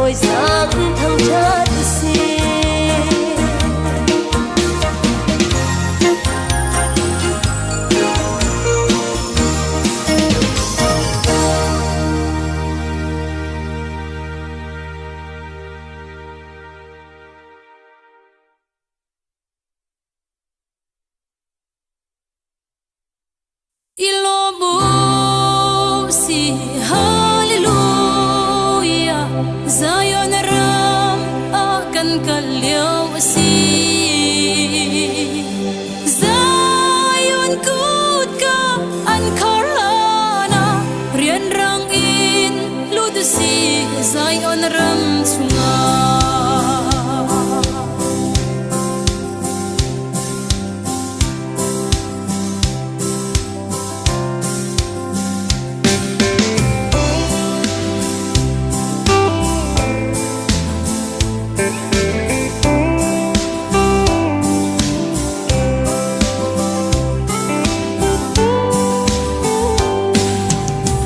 Bawi sang thangṭhat usih. I lawm u si Hallelujah Zion ram ah kan kal lio a si Zion kutka an khar hlan ah rianrang in lut u si Zion ram chungah.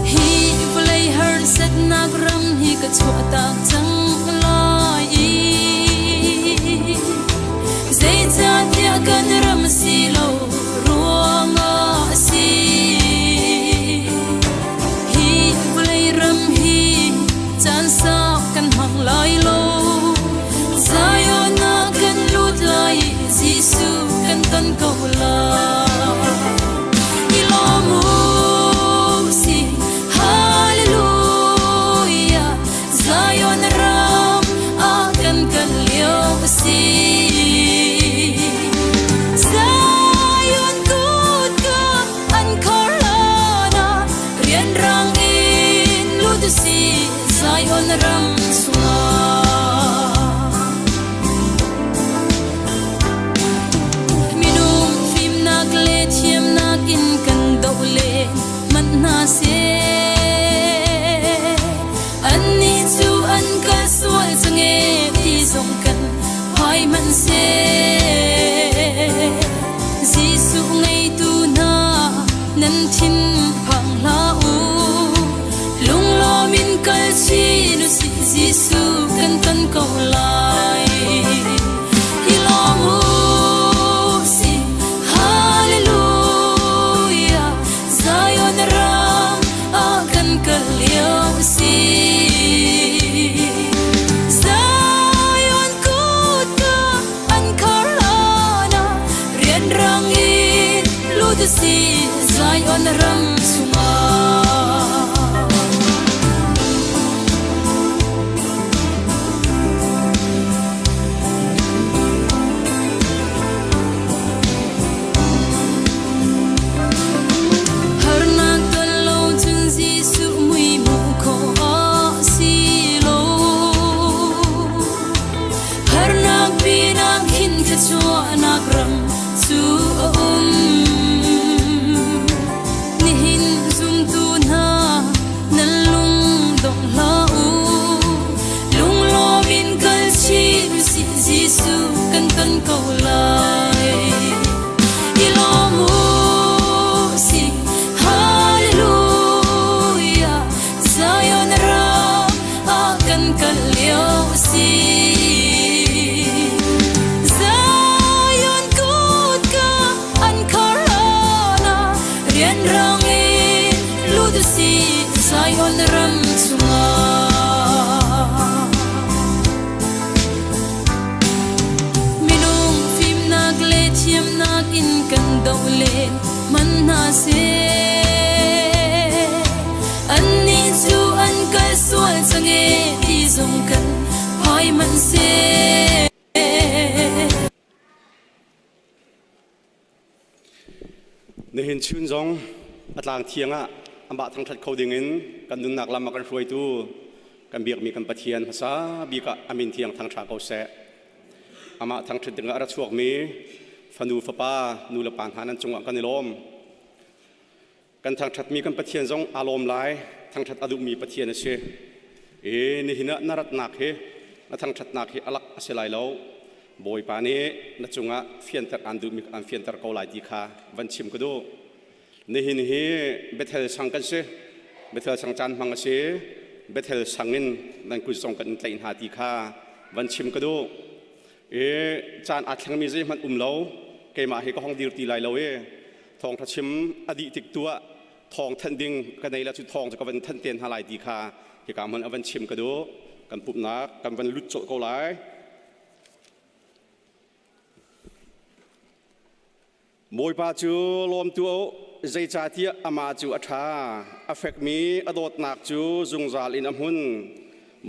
Hi vawlei harsatnak ram hi ka chuahtak cang lai i Zeicahtiah kan ram si lo ruangah a si. Hi vawlei ram hi caan sau kan hmang lai lo. Zion ah kan lut lai i Jesuh kan ton ko lai. I lawm u sih, Hallelujah, Zion ram ah kan kal lio a si. Zion kutka an khor hlan ah rianrang in lut u sih Zion ram chungah. Minung fimnak le thiamnak in kan doh le manh hna seh. Annih cu an kal sual cang ee ti zong kan phai hmanh seh. Jesuh ngeitu hna nan thin phang hlah u. Lunglawm in kal chin usih Jesuh kan ton ko lai. Hi lawm u sih Hallelujah Zion ram ah kan kal lio a si. Zion kutka an khar hlan ah rianrang in lut u sih Zion ram chungah. Harnak ton lo cun Jesuh mui hmuh khawh a si lo. Harnak pinah khin thluachuahnak ram cu a um. Nihin zumtu hna nan lung dong hlah u. Lunglawm in kal chin usih Jesuh kan ton ko lai. I lawm u sih Hallelujah Zion ram ah kan kal lio a si. Zion kutka an khar hlan ah rianrang in lut u sih Zion ram chungah. Minung fimnak le thiamnak in kan doh len hmanh hna seh. Annih cu an kal sual cang ee ti zong kan phai hmanh seh. Nihin chun zong a tlang thiang ah amah thangṭhat kho dingin kan nunnak lam a kan hruaitu kan biakmi kan Pathian hmasa bik ah a min thiang thangṭha ko seh. Amah thangṭhat dingah a ra chuakmi fanu fapa nu le pa hna nan cungah kan i lawm. Kan thangṭhatmi kan Pathian zong aa lawm lai. Thangṭhat a duhmi Pathian a si. I nihin ah na ratnak hi na thangṭhatnak hi a lak a si lai lo. Bawipa nih na cungah fianter aan duhmi aan fianter ko lai ti kha van chim ka duh. Nihin hi Bethel sang kan si. Bethel sang caan hmang a si. Bethel sang in nan kut zong kan in tlaih hna ti kha van chim ka duh. I caan aa thlengmi zeihmanh um lo. Keimah hi ka hong dir ti lai lo i thawngṭha chim a dih tik tu ah thawng thanh ding ka nei la cu thawng cu ka van thanh te hna lai ti kha hika hmun a van chim ka duh. Kan pumhnak kan van lut colh ko lai. Bawipa cu lawm tuah u, zeicahtiah amah cu a ṭha. A fekmi a dawtnak cu zungzal in a hmun.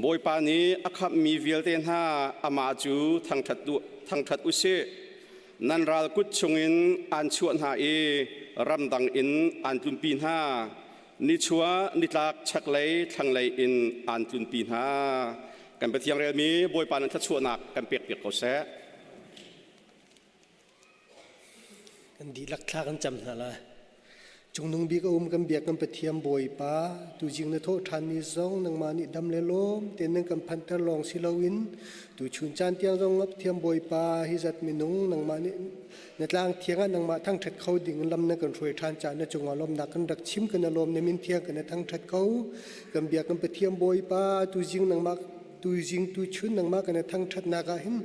Bawipa nih a khamhmi vialte hna amah cu thangṭhat u sih. Nan ral kut chungin aan chuah hna i ramdang in aan tlunpi hna. Nichuah, nitlak, chaklei, thlanglei in aan tlunpi hna. Kan Pathian relmi Bawipa nan thluachuahnak kan pekpiak ko seh. Kan dihlak thla kan cam hna lai. Cungnung bik a um kan biak kan Pathian Bawipa, tuzing na thawh ṭhan ni zong nangmah nih dam le lawm tein nan kan phanter lawng si loin tuchun caan tiang zong Pathian Bawipa hi zat minung nangmah nih na tlang thiang ah nangmah thangṭhat kho ding lam na kan hruai ṭhan caah na cungah lawmnak kan rak chim kan lawm na min thiang kan thangṭhat ko. Kan biak kan Pathian Bawipa, tuzing nangmah Tuizing tuchun nangmah kan i thangṭhatnak ah hin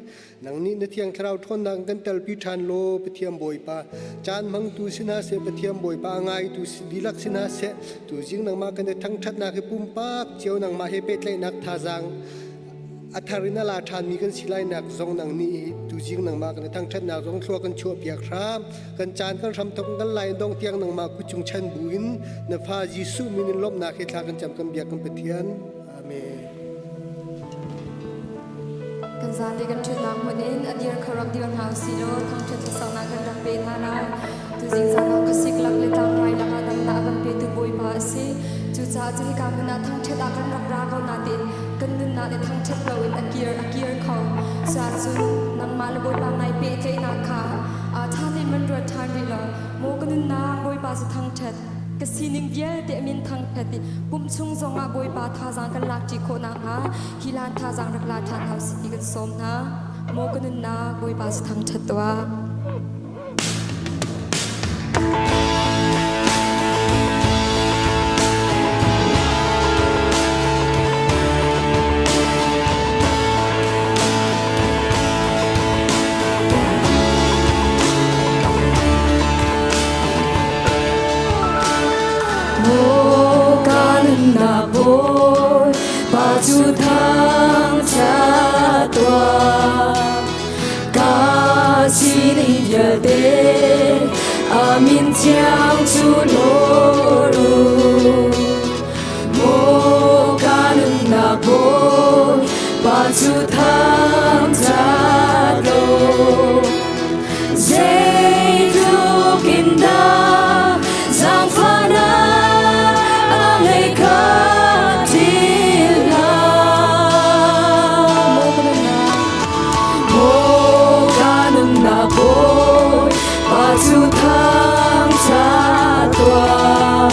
nang nih na Thiang Thlarau ṭhawnnak kan telpi ṭhan law Pathian Bawipa caan hmangtu si hna seh Pathian Bawipa a ngaitu dihlak si hna seh tuzing nangmah kan i thangṭhatnak hi pumpak cio nangmah he pehtlaihnak thazaang a thar in a la ṭhanmi kan si lainak zong nang nih tuzing nangmah kan i thangṭhatnak zong thlua kan chuahpiak hram kan caan kan hramthok kan lai dong tiang nangmah kut cung chan bu in na fa Jesuh min in lawmhnak he thla kan cam kan biak kan Pathian Amen. Kan zate kan ṭhutnak hmun in a dir kho rak dir hna usih law thangṭhat hlasaknak kan rak pe hna lai. Tuzing zan ah khuasik lak le tlangrai lakah damnak a kan petu Bawipa a si. Cucaah cu hika hmun ah thangṭhat ah kan rak ra ko natein kan nunnak nih thangṭhat loin a kir a kir kho. Cuahcun nangmah le Bawipa nai pehtlaihnak kha ṭha tein van ruat ṭhan rih law maw ka nunnak Bawipa cu thangṭhat ka sining vialte a min thangṭhat i pum chung zongah Bawipa thazaang kan lakṭi khawh nakhnga hi hlan thazaang rak la ṭhan hau si ti kan sawm hna. Maw ka nunnak Bawipa cu thangṭhat tuah. Pa cu thangṭhat tuah ka sining vialte a min thiang cu lawr u. Maw ka nunnak Bawi Pa cu thangṭhat law Zeitluk in dah zaangfahnak a ngei kha thil hna. Maw ka nunnak Bawi, Pa cu thangṭhat tuah.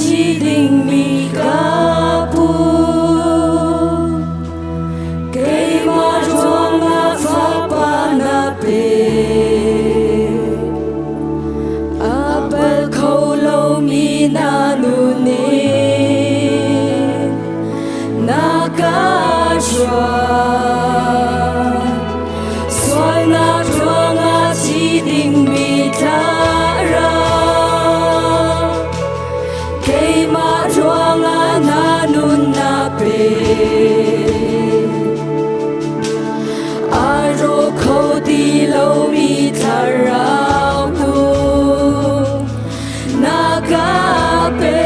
thi dingmi ka pu. Keimah ruangah fapa na pe. A pal kho lomi na nu nih na ka hruai. Sualnak ruangah thi dingmi thlarau. Keimah ruangah na nun na pe. A rawk kho ti lomi thlarau tu na ka pe.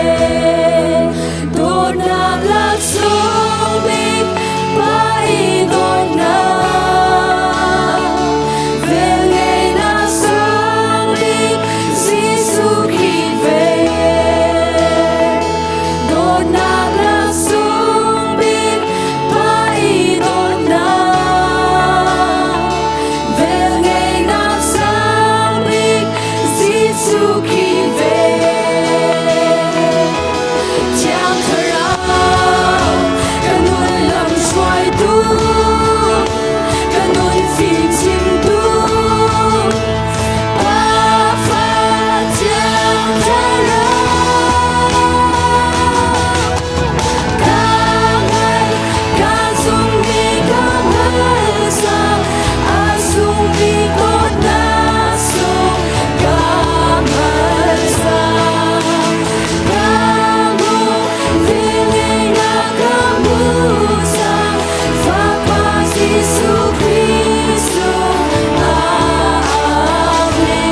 Dawtnak laksawng bik pa i dawtnak. Velngeihnak sang bik Jesuh Khrih vel. Dawtnak laksawng bik pa i dawtnak. Velngeihnak sang bik Jesuh Khrih vel. Thiang Thlarau, ka nun lam hruaitu, ka nun fimchimtu, Pa Fa Thiang Thlarau. Ka ngai, ka zummi ka hngalsa, a sungmi dawtnak sung ka hngalsa. Ka mu, velngeihnak ka hmu cang, Fapa Jesuh Khrih sung Amen.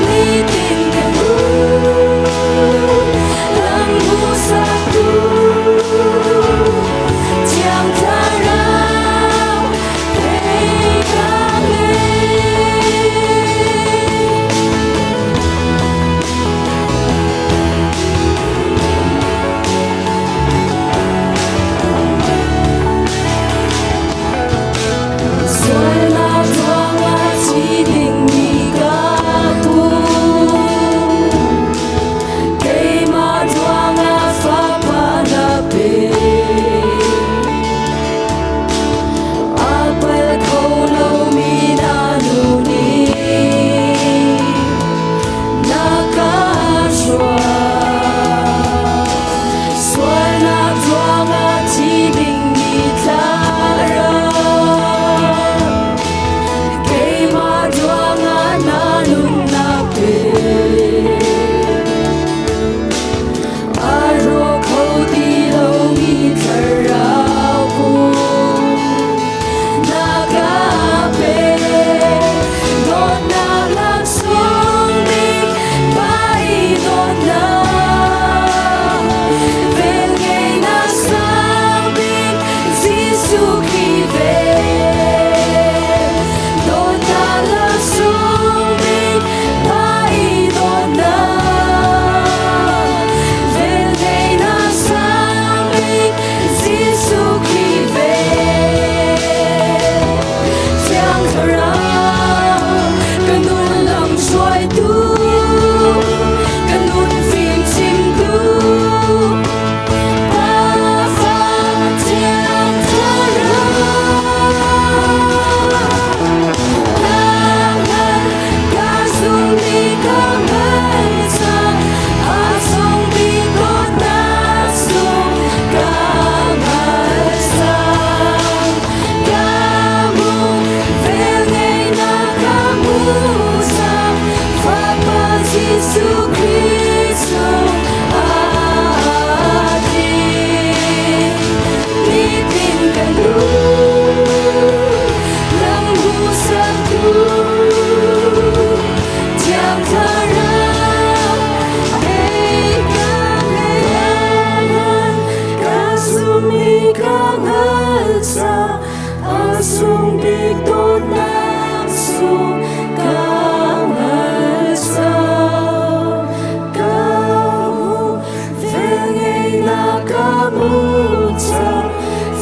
Nitin ka nu, lam hmuhsaktu, Thiang Thlarau, kei ka ngei. Sualnak ruangah thi dingmi ka pu. Keimah ruangah fapa na pe. A pal kho lomi na nu nih na ka hruai. Sualnak ruangah thi dingmi thlarau. Keimah ruangah na nunnak pe. A rawk kho ti lomi thlarau pum na ka pe. Dawtnak laksawng bik pa i dawtnak. Velngeihnak sang bik Jesuh Khrih vel. Dawtnak laksawng bik pa i dawtnak. Velngeihnak sang bik Jesuh Khrih vel. Thiang Thlarau, ka nun lam hruaitu, ka nun fimchimtu, Pa Fa Thiang Thlarau. Ka hngal, ka zummi ka hngal cang, a sungmi dawtnak sung ka hngal cang. Ka hmu, velngeihnak ka hmu cang, Fapa Jesuh Khrih sung aa din. Nitin ka nun, lam hmuhsaktu, Thiang Thlarau, kei ka ngei. Ka zummi ka hngal cang, a sung bik dawtnak sung ka hngal cang. Ka hmu, velngeihnak ka hmu cang,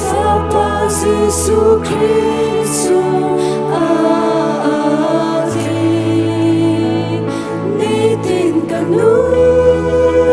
Fapa Jesuh Khrih sung aa din. Nitin ka nun,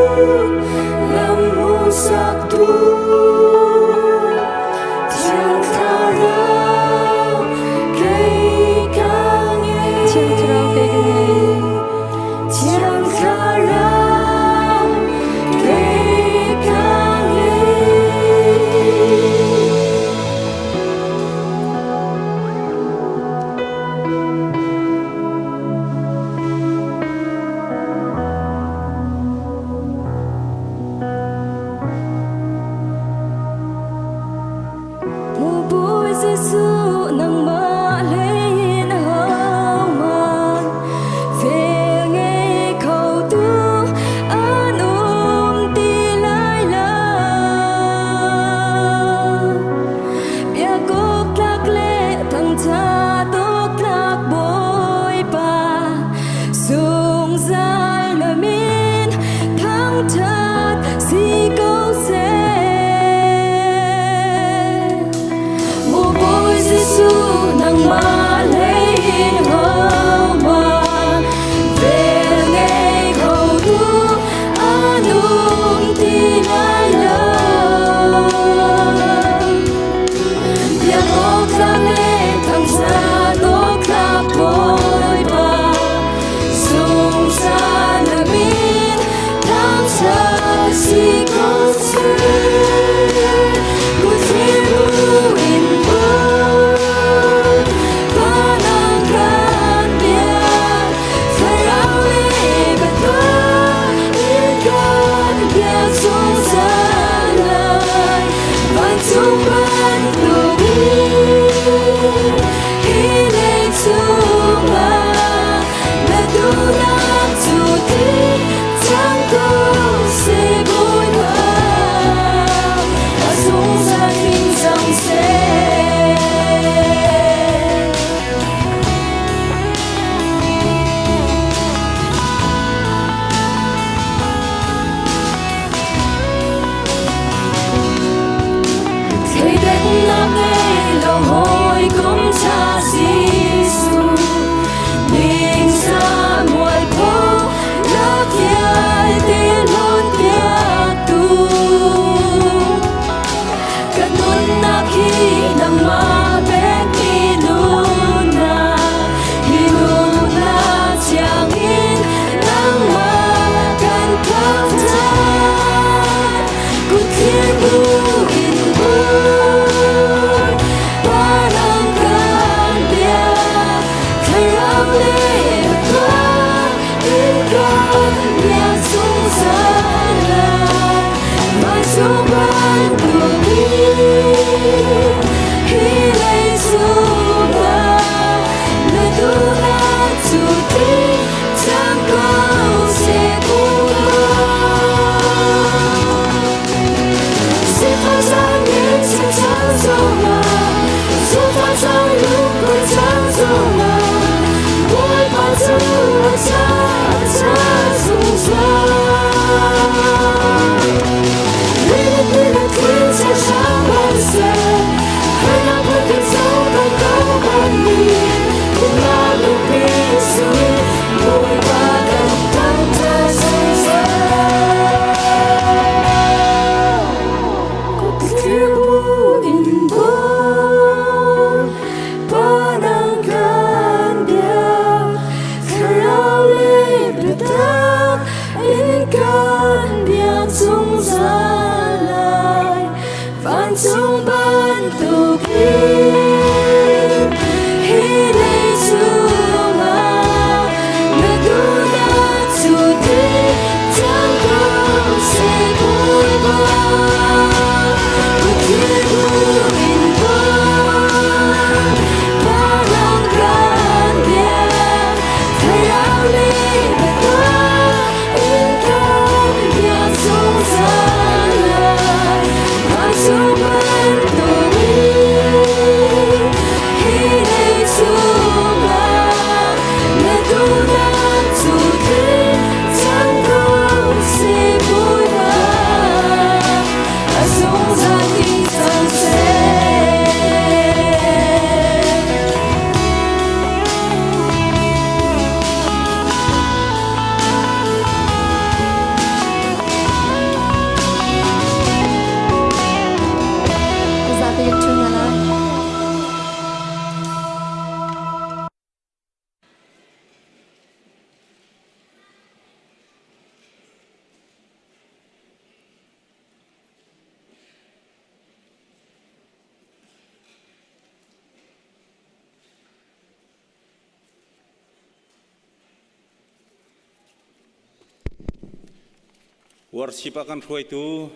Worship a kan hruaitu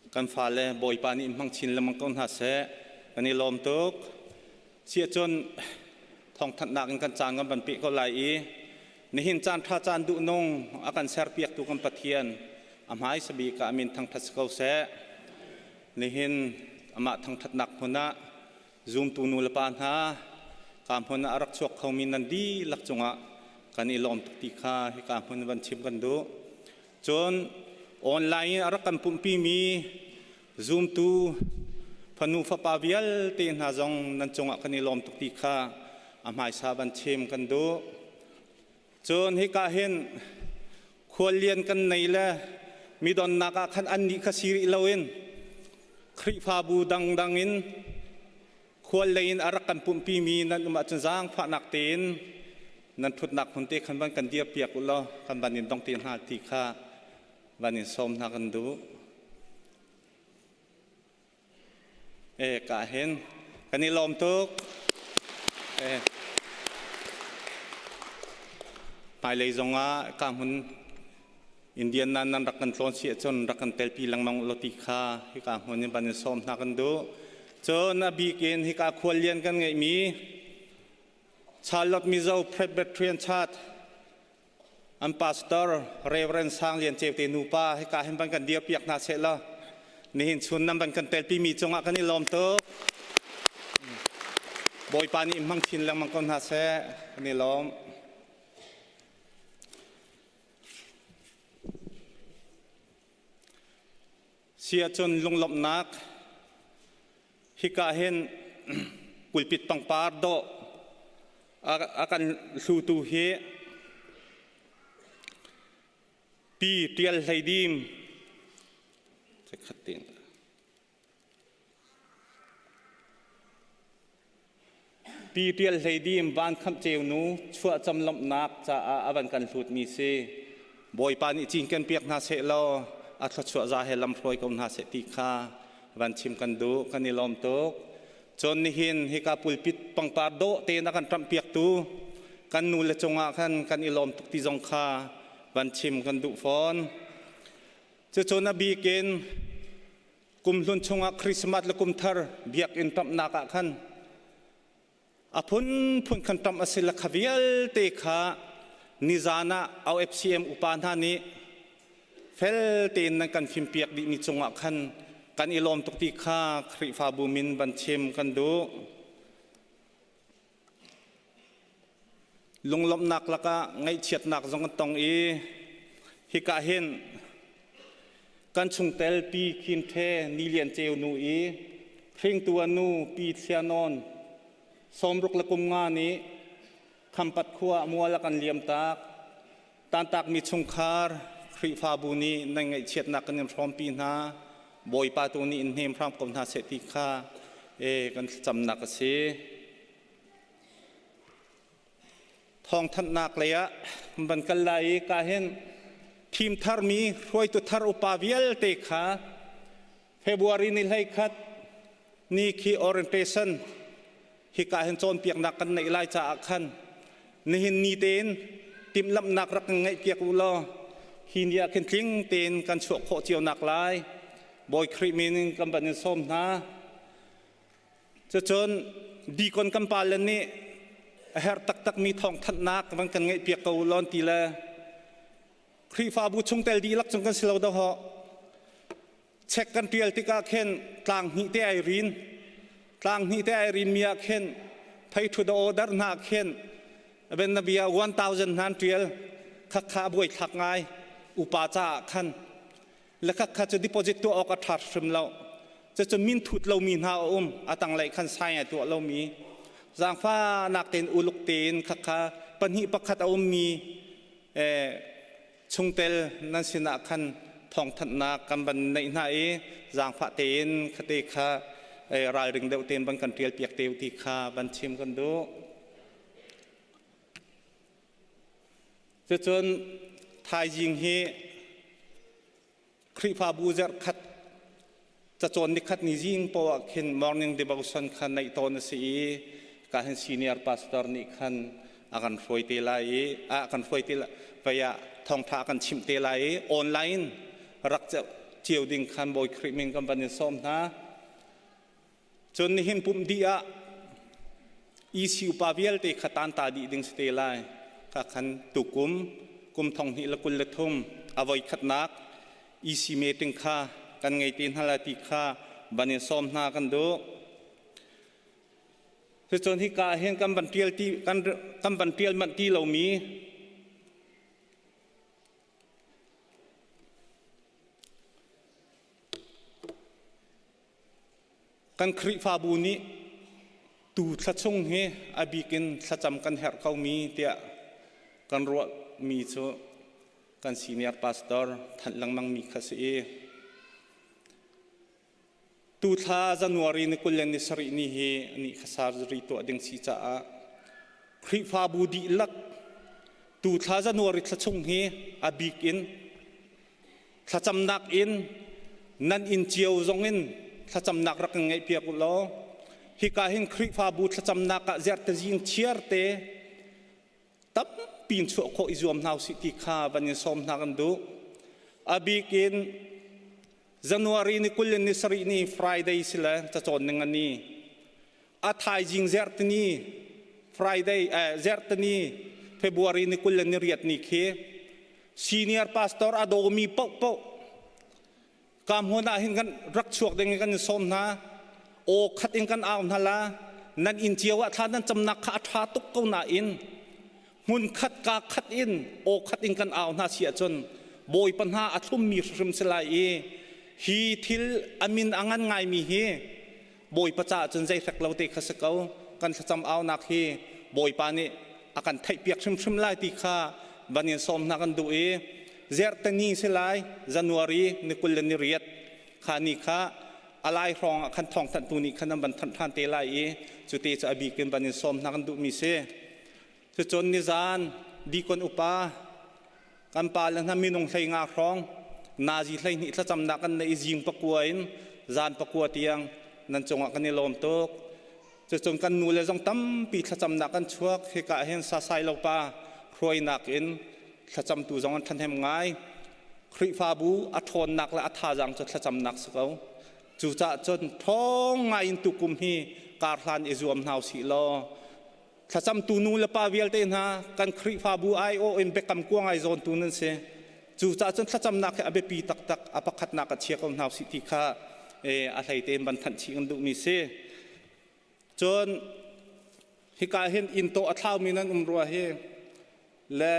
kan fale Bawipa nih hmang chin lengmang ko hna seh. Kan i lawm tuk. Siahcun thawngthanhnak in kan caan kan van peh ko lai i nihin caan ṭha caan duhnung a kan serpiaktu kan Pathian a hmaisa bik ah a min thangṭhat si ko seh. Nihin amah thangṭhatnak hmun ah zumtu nu le pa hna ka hmun ah a rak chuak khomi nan dihlak cungah kan i lawm tuk ti kha hika hmun van chim kan duh. Cun online in a rak kan pumhpimi zumtu fanu fapa vialte hna zong nan cungah kan i lawm tuk ti kha a hmaisa van chim kan duh. Cun hika hin khuallian kan nei le mi donnak ah khan annih kha si rih loin Khrihfabu dangdang in khual lei in a rak kan pumhpimi nan um ahcun zaangfahnak tein nan ṭhutnak hmun te khan van kan dirpiak u law kan van in dong te hna ti kha van in sawm hna kan duh. E ka hin kan i lawm tuk. E hmailei zongah ka hmun Indian nan nan rak kan tlawn si ahcun rak kan telpi lengmang ulaw ti kha hika hmun in van in sawm hna kan duh. Cun a bik in hika khuallian kan ngeihmi Charlotte Mizo Presbyterian Church an pastor Reverend Sang Lian Ceu te nupa hika hin van kan dirpiak hna seh law nihin chun nan van kan telpi mi cungah kan i lawm tuk. Bawipa nih hmang chin lengmang ko hna seh kan i lawm. Si ahcun lunglawmhnak hika hin pulpit pangpar dawh a kan hlutu hi Pi Tial Hlei Dim khat tein Pi Ṭial Hlei Dim Van Khamh Ceu nu chuahcam lawmhnak caah a van kan hlutmi si. Bawipa nih cinken piak hna seh law a thluachuah za he lamhruai ko hna seh ti kha van chim kan duh kan i lawm tuk. Cun nihin hika pulpit pangpar dawh tein a kan ṭamh piaktu kan nu le cungah khan kan i lawm tuk ti zong kha van chim kan duh fawn. Cucun a bik in Kumhlun chungah Christmas le kumthar biakinn ṭamhnak ah khan a phunphun khan ṭamh a si le kha vialte kha nizan ah OFCM upa hna nih fel tein nan kan fimpiak dihmi cungah khan kan i lawm tuk ti kha Khrihfabu min van chim kan duh. Lunglawmhnak lakah ngaihchiatnak zong an tong i hika hin kan chungtel Pi Khin The Ni Lian Ceu nu i hringtu a nu Pi Thlia Nawn sawmruk le kum nga nih Khampat khua mual a kan liamtak. Tantakmi chungkhar Khrihfabu nih nan ngaihchiatnak kan in hrawmpi hna. Bawipa tu nih in hnem hram ko hna seh ti kha kan thlacamnak a si. Thawngthanhnak lei ah van kal lai i ka hin thim tharmi hruaitu thar upa vialte kha February ni 11 ni khi orientation hika hin cawnpiaknak kan neih lai caah khan nihin ni tein timhlamhnak rak kan ngeihpiak u law hi ni ah khin tling tein kan chuah khawh cio nak lai Bawi Khrih min in kan van in sawm hna. Cucun deacon kan pale nih a herh taktakmi thawngthanhnak van kan ngeihpiak ko u law ti le Khrihfabu chungtel dihlak cung kan si lo dahawh check kan tial tikah khin tlang hnih te ai rin tlang hnih te ai rin mi ah khin phei thu da order hna khin ben na bia 1000 hnan tial khakha buai thlak ngai upa ca ah khan le khakha cu deposit tuah awk a ṭha hrim lo cucu min thut lomi hna a um a tanglei khan sai ai tuah lomi zaangfahnak tein uluk tein khakha pahnih pakhat a ummi chungtel nan sinah khan thawngthanhnak kan van neih hna i zaangfah tein khate kha ralring deuh tein van kan ṭial piak te ti kha van chim kan duh. Cucun thaizing hi Khrihfabu zarhkhat cacawn nikhat ni zing poah khin morning devotion kha neih tawn a si i ka hin senior pastor nih khan a kan hruai te lai i a kan hruai te lai vei ah thawngtha a kan chimh te lai i online. rak cio ding khan Bawi Khrih min kan van in sawm hna. Cun nihin pumh dih ah EC upa vialte kha tan ta dih ding si te lai. Ka khan tukum kum thong hnih le 23 a voi khatnak EC meeting kha kan ngei te hna lai ti kha van in sawm hna kan duh. Cucun hika ah hin kan van ṭial ti kan kan van ṭial manh ti lomi kan Khrihfabu nih tu thla chung hi a bik in thlacam kan herh komi tiah kan ruahmi cu kan senior pastor thanh lengmangmi kha si i Tu thla January ni 27 ni hi ni kha surgery tuah ding si caah Khrihfabu dihlak tu thla January thla chung hi a bik in thlacamnak in nan inn cio zong in thlacamnak rak kan ngeihpiak u law hika hin Khrihfabu thlacamnak ah zerte zing chiar te tampi in chuah khawh i zuam hna usih ti kha van in sawm hna kan duh. A bik in January ni 27 ni Friday si le cacawn ning ani. A thaizing zertini Friday eh, zertini February ni 28 ni khi senior pastor a dawmi paohpaoh Ka hmun ah hin kan rak chuak ding in kan in sawm hna. Aw khat in kan au hna la. Nan inn cio ah thla nan camnak kha a ṭha tuk ko nain hmun khat ka khat in aw khat in kan au hna si ahcun Bawipa hna a thlummi hrimhrim si lai i hi thil a min a ngan ngaimi hi Bawipa caah cun zei hrek lo te kha si ko. Kan thlacam aunak hi Bawipa nih a kan theihpiak hrimhrim lai ti kha van in sawm hna kan duh i zertani si lai January ni 28 kha ni kha a lai hrawng ah khan thawngthanhtu nih khan an van thanh ṭhan te lai i cute cu a bik in van in sawm hna kan duhmi si. Cucun nizan dikon upa kan pa le hna minung 15 hrawng nazi 12 thlacamnak kan nei zing pakua in zan pakua tiang nan cungah kan i lawm tuk. Cucun kan nu le zong tampi thlacamnak kan chuak. Hika hin sasai lo pa hruainak in thlacamtu zong an ṭhahnem ngai. Khrihfabu a ṭhawnnak le a thazaang cu thlacamnak si ko. Cucaah cun ṭhawng ngai in tukum hi kar hlan i zuam hna usih law Thlacamtu nu le pa vialte hna kan Khrihfabu aiawh in biakam kuang ai zawntu nan si. Cucaah cun thlacamnak hi a biapi taktak a pakhatnak a chia ko hna usih ti kha a hlei tein van thanh chih kan duhmi si. Cun hika hin inn tawh a thlaumi nan um rua hi le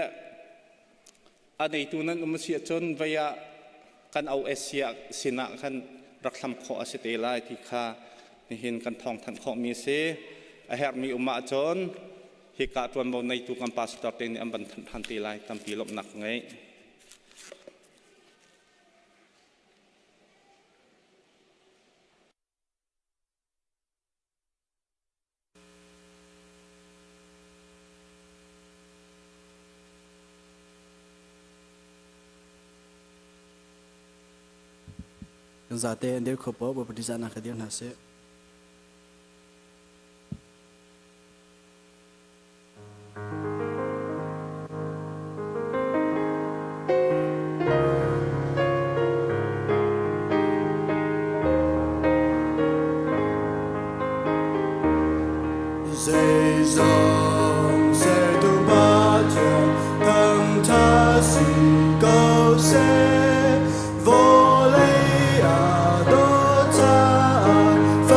a neitu nan um a si ahcun vei ah kan OSC sinah khan rak hlam khawh a si te lai ti kha nihin kan thawng thanh khawhmi a si. A herhmi um ahcun hika ṭuanvo neitu kan pastor te nih an van thanh ṭhan te lai tampi lawmhnak ka ngei. Kan zate an dir kho po Bawipa ṭihzahnak he dir hna sih. Zeizong sertu Pathian thangṭhat si ko seh. Vawlei a dawt caah.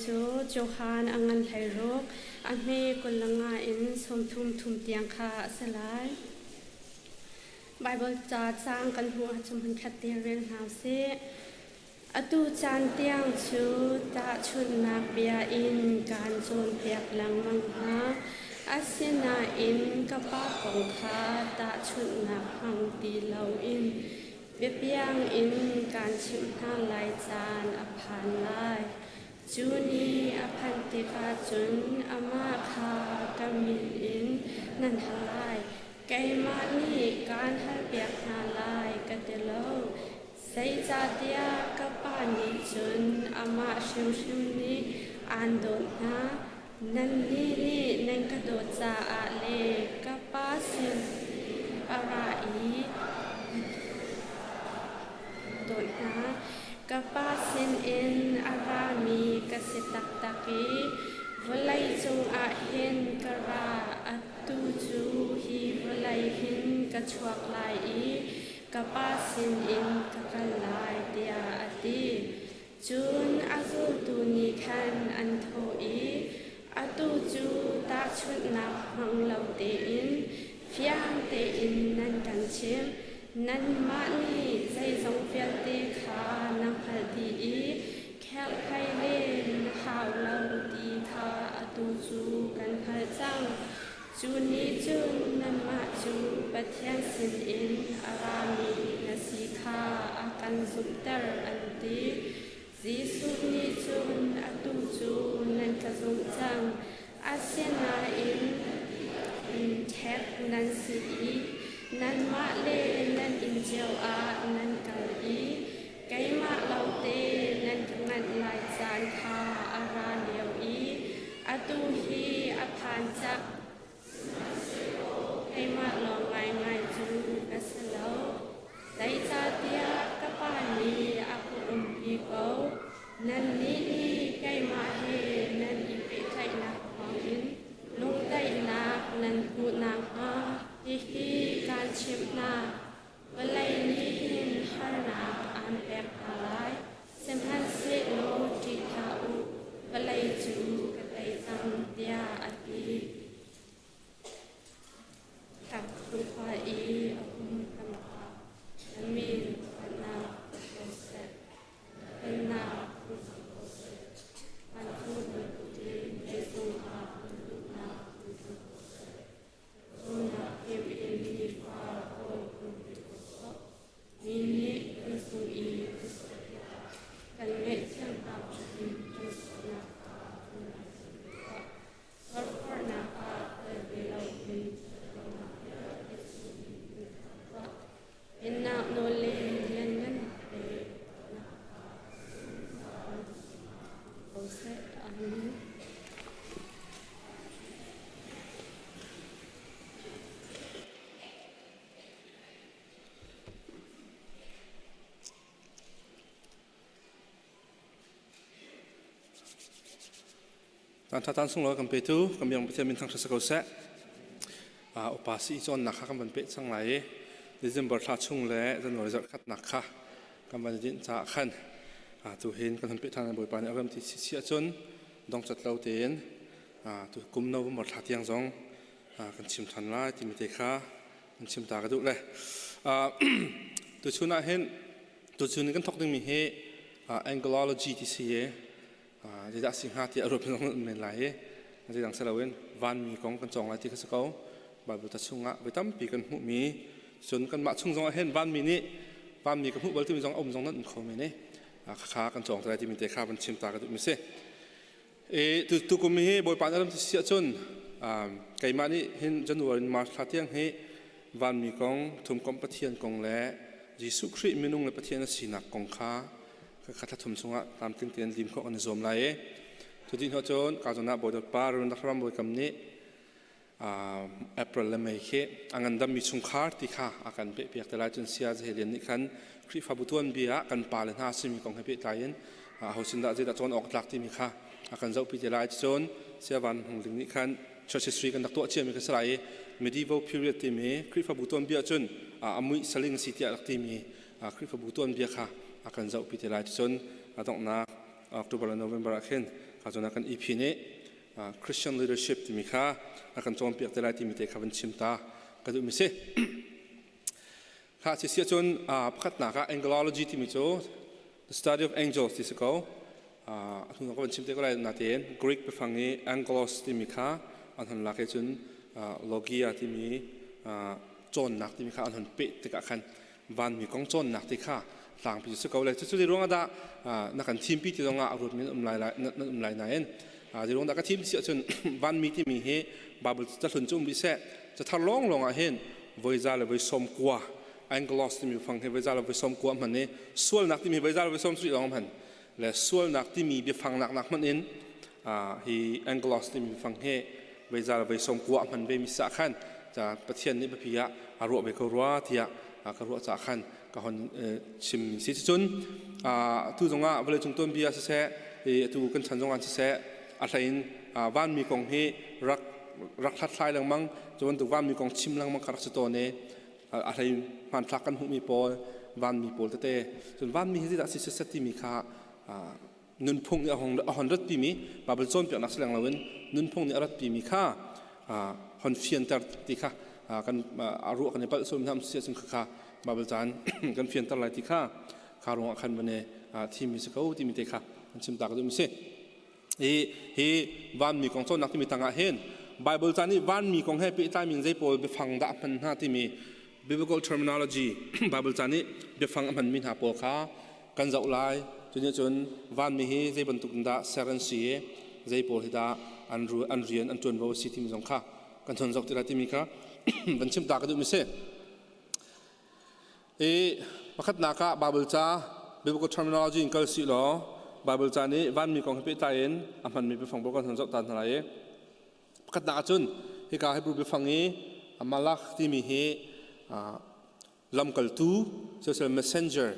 cu Johan a ngan 16, a hme 25 in 33 thum tiang kha a si lai. Baibal ca caang kan hmuh ahcun hmunkhat te rel hna usih. Atu caan tiang cu tahchunhnak bia in kaan cawnpiak lengmang hna. Asinain ka Pa kong kha tahchunhnak hmang ti loin biapiang in kaan chimh hna lai caan a phan lai. Cu ni a phanh tikah cun amah kha ka min in nan hal lai. Keimah nih kaan halpiak hna lai ka ti lo. Zeicahtiah ka Pa nih cun amah hrimhrim nih aan dawt hna. Nannih nih nan ka dawt caah le ka Pa sin a ra i dawt hna. Ka Pa sinin a rami ka si taktak i vawlei cungah hin ka ra. Atu cu hi vawlei hin ka chuak lai i ka Pa sinin ka kal lai, tiah a ti. Cun a zultu nih khan an thawh i, Atu cu tahchunhnak hmang lo tein fiang tein nan kan chimh. Nanmah nih zeizong vialte kha na hngalh dih i kherhhlei len na hau lo ti kha atu cu kan hngalh cang. Cu nih cun nanmah cu Pathian sinin a rami na si kha a kan zumhter, an ti. Jesuh nih cun, Atu cu nan ka zumh cang. Asinain ṭhek nan si i nanmah le nan inn cio ah nan kal i keimah lawngte nan ka nganh lai caan kha a ra lio i atu hi a phan cang. Keimah lawng ngaingai cu ka si lo. Zeicahtiah ka Pa nih a ka umpi ko. Nannih nih keimah he nan i pehtlaihnak thawngin lungdaihnak nan hmuh nakhnga hihi kaan chimh hna. Vawlei nih hin harnak aan pek hna lai. Sihmanhsehlaw ṭih hlah u, vawlei cu ka tei cang, tiah a ti. Tlak khua i a um kan Pa, na min upatnak ko seh. Pennak hung ko seh. Vancung bantukin leicung ah na duhnak hung ko seh. Dawtnak hnem in nifa rawl kan pe ko sawh. Mi nih kan cung i an sawh tikah kan ngaihthiam hna bantukin kan sawhnak kha kan ngaithiam ve tuah. Forhforhnak ah tel ve loin ṭhatlonak vialte chungin kan khamh tuah. Pennak nawl le lianngannak le upatnak kha ko seh. Amen. Tan tha tan sunglawi kan petu kan biang Pathian min thangṭhat si ko seh. Upa si cawnnak kha kan van peh cang lai i December thla chung le January zarh khatnak kha kan van dinh caah khan tu hin kan hun peh ṭhan Bawipa nih a rem ti si ahcun dongcat lo tein tu kum November thla tiang zong kan chim ṭhan lai timi te kha kan chim ta ka duh le tuchun ah hin tuchun kan thawk dingmi hi angelology ti si i zeidah si hnga ti a ruat zong men lai i zeidang si loin vanmi kong kan cawng lai ti kha si ko. Bible ta chungah voi tampi kan hmuhmi, cun kanmah chung zong ah hin vanmi nih vanmi ka hmuh bal timi zong a um zong nan um kho men i khakha kan cawng te lai timi te kha van chim ta ka duhmi si. E tu tukum hi Bawipa nih ram si ahcun keimah nih hin January in March thla tiang hi vanmi kong, thumkomh Pathian kong le Jesuh Khrih minung le Pathian a sinak kong kha kha thla thum chungah tlamtling tein lim khawh kan i zuam lai i cu dih hnu cun ka zawn ah Bawi Pa Run Ram Bawi Kam nih April le May khi a ngandammi chungkhar ti kha a kan pehpiak te lai. Cun Sia Zahelian nih khan Khrihfabu tuanbia ah kan pale hna simi kong he pehtlai in aho sin dah zeidah cawn awk tlak timi kha a kan zohpi te lai. Cun Sia Van Hung Ling nih khan church history kan rak tuah ciami kha si lai i medieval period timi Khrihfabu tuanbia cun a muih saling si tiah rak timi Khrihfabu tuanbia kha a kan zohpi te lai. Cun a donghnak October le November ah khin Kha cun kan EP nih Christian leadership timi kha a kan cawnpiak te lai timi te kha van chim ta ka duhmi si. Kha si si ahcun pakhatnak ah angelology timi cu the study of angels ti si ko. A hnu ka van chim te ko lai natein Greek biafang i angelos timi kha an hon lak i cun logia timi cawnnak timi kha an hon peh tikah khan vanmi kong cawnnak ti kha tlangpi si ko le cucu zei ruangah dah na kan thimpi ti zongah a ruat min um lai nan um lai nain zei ruang dah ka thim si ahcun vanmi timi hi Bible cahlun cu um rih seh cathar lawng lawng ah hin voi za le voi sawm kua angelos timi fang hi voi za le voi sawm kua hman i sualnak timi voi za le voi sawm sui lawng hman le sualnak timi biafang nak nak hman in hi angelos timi fang hi voi za le voi sawm kua hman ve mi sa khan ca Pathian nih biapi ah a ruah ve ko rua tiah ka ruah ca khan ka hon chim si cun tu zongah vawleicung tuanbia siseh atu kan chan zongah siseh a hlein vanmi kong hi rak rak hlathlai lengmang cu bantuk vanmi kong chim lengmang kha rak si tawn i a hlei hmanthlak kan hmuhmi pawl vanmi pawl tete cun vanmi hi zeidah si siseh timi kha nunphung nih a hon ratpimi Bible cawnpiaknak si leng loin nunphung nih a ratpimi kha hon fianter ti kha kan a ruah kan i palh sual hna si ahcun kha Bible caan kan fianter lai ti kha kha ruangah khan van i thimmi si ko timi te kha an chim ta ka duhmi si. Hi hi vanmi kong cawnnak timi tangah hin Bible caan i vanmi kong he pehtlai min zei pawl biafang dah hman hna timi biblical terminology Bible caan i biafang a hmanmi hna pawl kha kan zoh lai. Cu nih cun vanmi hi zei bantuk in dah ser an si i zei pawl hi dah an ru an rian an ṭuanvo a si timi zong kha kan thon zoh ti lai timi kha van chim ta ka duhmi si. I pakhatnak ah Bible ca biblical terminology in kal si law Bible ca nih vanmi kong he pehtlai in a hmanmi biafang pawl kan hon zoh ta hna lai i pakhatnak ahcun hika Hebrew biafang i malak timi hi lamkaltu social messenger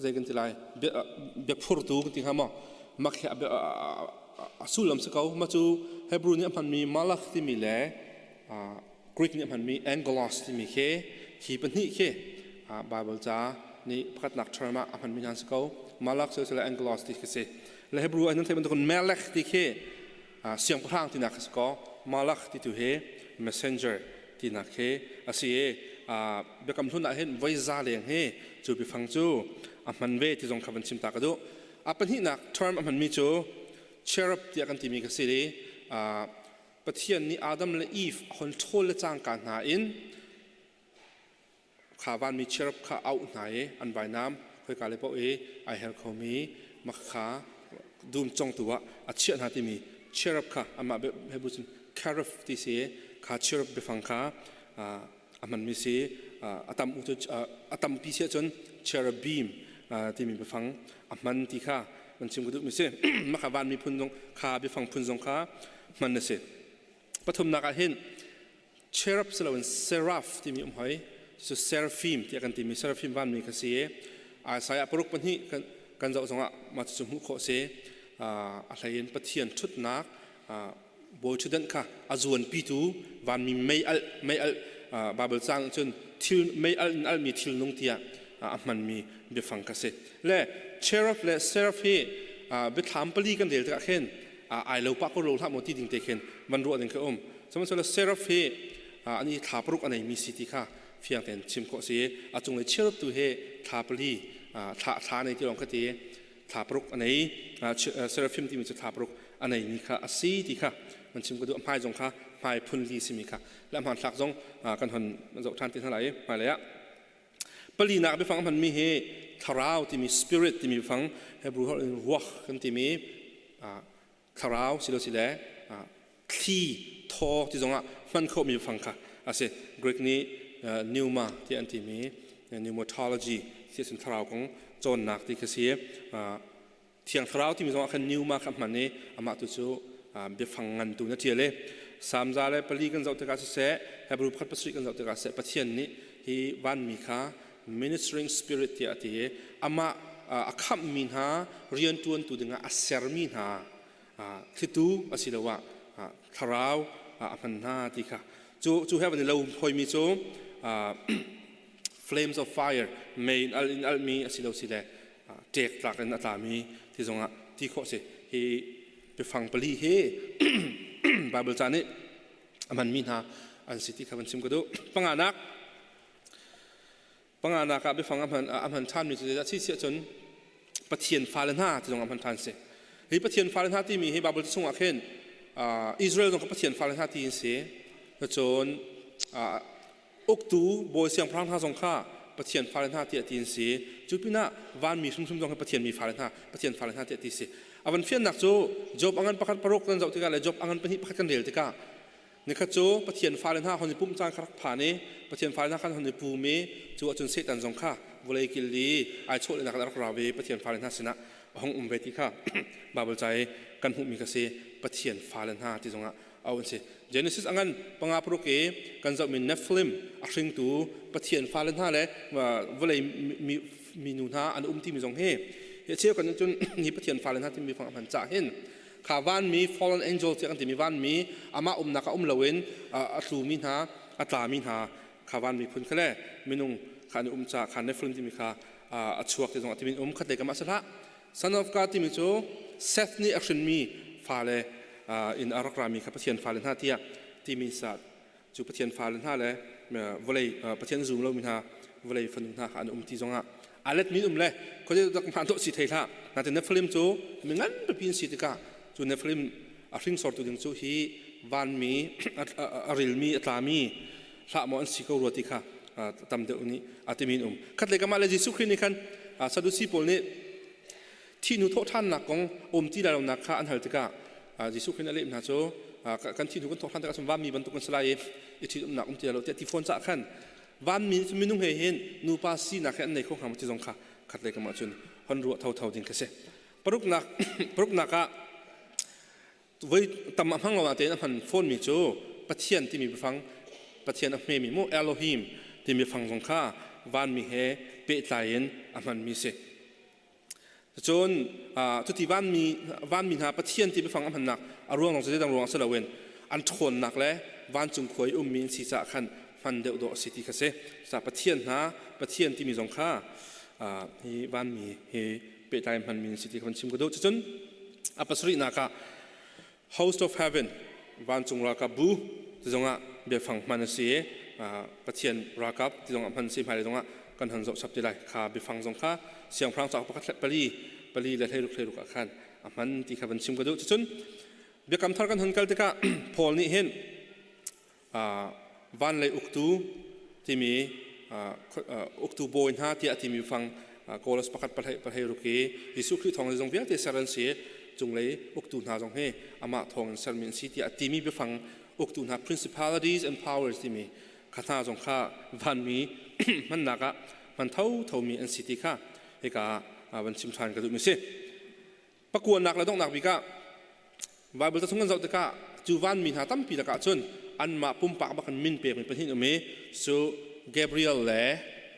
zei kan ti lai biaphurtu kan ti hnga maw mak hi a sullam si ko ma cu Hebrew nih a hmanmi malak timi le Greek nih a hmanmi angelos timi khi hi pahnih khi Bible ca nih pakhatnak term ah a hmanmi hna si ko malak cu le angelos ti khi si le Hebrew an thei bantukin melech ti khi siangpahrang tinak khi si ko malak ti tu hi messenger tinak khi a si i biakam hlun ah hin voi za leng hi cu biafang cu a hman ve ti zong kha van chim ta ka duh. A pahnihnak term a hmanmi cu cherub tiah kan timi ka si i Pathian nih Adam le Eve hon ṭhawl le cangka hna in kha vanmi cherub kha auh hna i an vainam khoika le paoh i ai her khomi mak kha dum congtu ah a chiah hna timi cherub kha amah Hebrew cun cherub ti si kha cherub biafang kha a hmanmi si. A tam a tampi si ahcun cherubim timi biafang a hman ti kha kan chim ka duhmi si. Mah kha vanmi phun zong kha biafang phun zong kha hman a si. Pathumnak ah hin cherub si loin seraph timi um hoi. Cu seraphim tiah kan timi seraphim vanmi kha si i Isaiah paruk pahnih kan zoh zongah mah cucu hmuh khawh si. A hleiin Pathian ṭhutnak bawi ṭhutdan kha a zuanpitu vanmi mei alh mei alh Bible caang cun thil mei alh in alhmi thil nung tiah a hmanmi biafang kha si. Le cherub le seraph hi biathlam pali kan rel tikah khin ai lo pah ko lo hlah maw ti ding te khin van ruah ding kha um. Sihmanhsehlaw seraph hi an i thla paruk a neimi si ti kha fiang tein chim khawh si. A cunglei cherub tu hi thla pali thla thla nei ti lawng kha ti thla paruk a nei. Seraphim timi cu thla paruk a neimi kha a si ti kha van chim ka duh. Hmai zong kha hmai phun li simi kha le hmanthlak zong kan hon zoh ṭhan ti hna lai i hmailei ah Palinak biafang hmanmi hi thlarau timi spirit timi biafang Hebrew holh in ruach kan timi thlarau silo sile thli thaw ti zongah hman khawhmi biafang kha a si. Greek nih pneuma ti an timi pneumatology ti cun thlarau kong cawnnak ti kha si. Thiang Thlarau timi zongah khan pneuma kha hman i amah tu cu biafang ngan tu na ṭial i Salm 104 kan zoh tikah siseh Hebrew pakhat pasarih kan zoh tikah siseh Pathian nih hi vanmi kha ministering spirit tiah a ti i amah a khamhmi hna rianṭuantu dingah a sermi hna thlitu asiloah thlarau a hman hna ti kha cu cu he van i lo hoimi cu flames of fire mei in al in almi asilo sile ṭek tlak in a tlami ti zongah ti khawh si. Hi biafang pali hi Bible ca nih a hmanmi hna an si ti kha van chim ka duh. Panganak, panganak ah biafang a hman a hman ṭhanmi cu zeidah si siah cun Pathian fale hna ti zong a hman ṭhan si. Hi Pathian fale hna timi hi Bible chungah khin Israel zong kha Pathian fale hna ti an si. Cun uktu bawi siangpahrang hna zong kha Pathian fale hna tiah ti an si. Cu pinah vanmi hrimhrim zong hi Pathian mi fale hna, Pathian fale hna tiah ti si. A van fiannak cu Job angan pakhat paruk kan zoh tikah le Job angan pahnih pakhat kan rel tikah nikhat cu Pathian fale hna hon i pumh caan kha rak phan i Pathian fale hna khan hon i pum i cu ahcun Satan zong kha vawlei kil i ai chawh lehnak rak ra ve Pathian fale hna sinah a hung um ve ti kha Bible ca i kan hmuhmi kha si Pathian fale hna ti zongah au an si. Genesis angan panga paruk i kan zohmi Nephilim a hringtu Pathian fale hna le vawlei mi minu hna an um timi zong hi hi cheu kan cun hi Pathian fale hna timi fang hman cha hin kha vanmi fallen angel tiah kan timi vanmi amah umnak a um loin a tlumi hna a tlami hna kha vanmi phun kha le minung kha an um ca kha Nephilim timi kha a chuak ti zong a timi um khat le kamah sahlah Son of God timi cu Seth nih a hrinmi fale in a rak rami kha Pathian fale hna tiah timi sa cu Pathian fale hna le vawlei Pathian zum lomi hna vawlei fanu hna kha an um ti zongah a let min um le khuazei dak hmaan dawh si thei hlah natin Nephilim cu mi ngan pipi an si tikah cu Nephilim a hringsortu ding cu hi vanmi a rilmi a tlami hlah maw an si ko rua ti kha tam deuh nih a timi an um khatlei kam ah le Jesuh Khrih nih khan Sadusi pawl nih thihnu thawhṭhannak kong um ti lai lonak kha an hal tikah Jesuh Khrih nih a leh hna cu kan thihnu kan thawhṭhan tikah cun vanmi bantuk kan si lai i i ṭhitumnak um ti lai lo tiah ti fawn cah khan vanmi cu minung he hin nupa sinak he an nei kho hnga maw ti zong kha khatlei kam ah cun hon ruah thotho ding kha si. Paruknak paruknak ah voi tam a hmang lo natein a hman fawnmi cu Pathian timi biafang Pathian a hmemi mu Elohim timi biafang zong kha vanmi he pehtlai in a hmanmi si. Cun cuti vanmi vanmi hna Pathian ti biafang a hmannak a ruang zong cu zeidang ruang si loin an ṭhawnnak le vancung khua i ummi an si caah khan hman deuh dawh a si ti kha si. Cucaah Pathian hna Pathian timi zong kha hi vanmi he pehtlai hmanmi an si ti kha van chim ka duh. Cucun a pasarihnak ah host of heaven vancung ralkap bu ti zongah biafang hman a si i Pathian ralkap ti zongah hman a si hmailei zongah kan hon zoh chap ti lai kha biafang zong kha siangpahrang cauk pakhat pali pali le hleiruk hleiruk ah khan a hman ti kha van chim ka duh. Cucun biakam thar kan hon kal tikah Paul nih hin van lei uktu timi uktu bawi hna tiah timi fang Kolos pakhat pahlei pahlei ruk i Jesuh Khrih thawng zong vialte ser an si cunglei uktu hna zong hi amah thawng in sermi an si tiah timi biafang uktu hna principalities and powers timi kha hna zong kha vanmi hmannak ah hman tho thomi an si ti kha hika van chim ṭhan ka duhmi si. Pakuanak le donghnak bik ah Bible ca chung kan zoh tikah cu vanmi hna tampi lakah cun anmah pumpak bak in min pekmi pahnih um i cu Gabriel le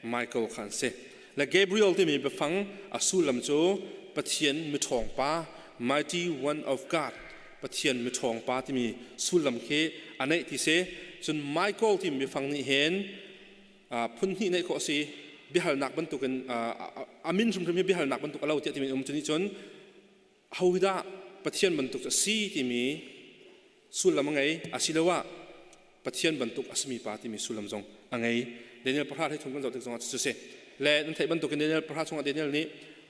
Michael kha an si. Le Gabriel timi biafang a sullam cu Pathian miṭhawng pa, mighty one of God, Pathian miṭhawng pa timi sullam khi a neih ti si. Cun Michael timi biafang nih hin phun hnih neih khawh a si biahalnak bantukin a min hrimhrim hi biahalnak bantuk a lo tiah timi um cu nih cun hodah Pathian bantuk a si timi sullam a ngei asiloah Pathian bantuk a simi pa timi sullam zong a ngei. Daniel pahra hlei thum kan zoh tik zongah cu si le nan theih bantukin Daniel pahra chungah Daniel nih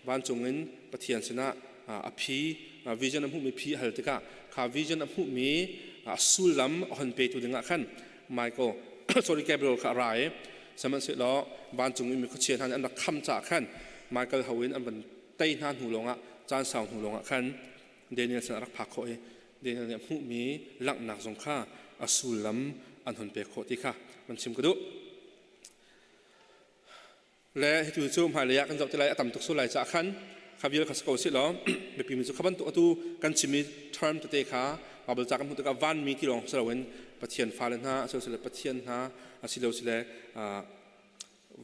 vancung in Pathian sinah a phi vision a hmuhmi phi a hal tikah kha vision a hmuhmi sullam a hon petu dingah khan Michael sorry Gabriel kha a ra i sihmanhsehlaw vancung i mi khuachia hna nih an rak kham caah khan Michael ho in an van tei hna hnu lawngah caan sau hnu lawngah khan Daniel sin a rak phak khawh i Daniel nih a hmuhmi langhnak zong kha a sullam an hun pek khawh ti kha van chim ka duh. Le hitu cu hmailei ah kan zoh ti lai a tam tuk sul lai caah khan kha vial kha si ko sih law biapi mi cu kha bantuk atu kan chimmi term tete kha Bible ca kan hmuh tikah vanmi ti lawng si loin Pathian fale hna asilo Pathian hna asilo sile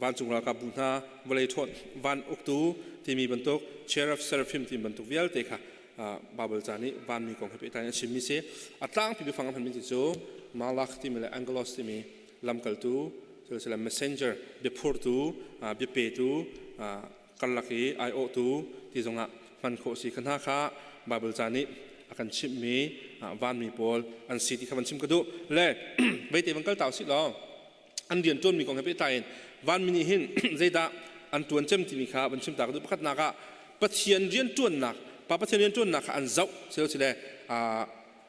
vancung ralkap bu hna vawlei ṭhawn van uktu timi bantuk cherub seraphim timi bantuk vialte kha Bible ca nih vanmi kong he pehtlai in a chimmi si a tlangpi biafang a hmanmi cu malak timi le angelos timi lamkaltu sile messenger biaphurtu biapetu karlak i aiawhtu ti zongah. hman khawh si kha hna kha Bible ca nih a kan chimhmi vanmi pawl an si ti kha van chim ka duh. Le veite van kal ta usih law an rian ṭuanmi kong he pehtlai in vanmi nih hin zeidah an ṭuan cem timi kha van chim ta ka duh. Pakhatnak ah Pathian rian ṭuannak, Pa Pathian rian ṭuannak kha an zoh silo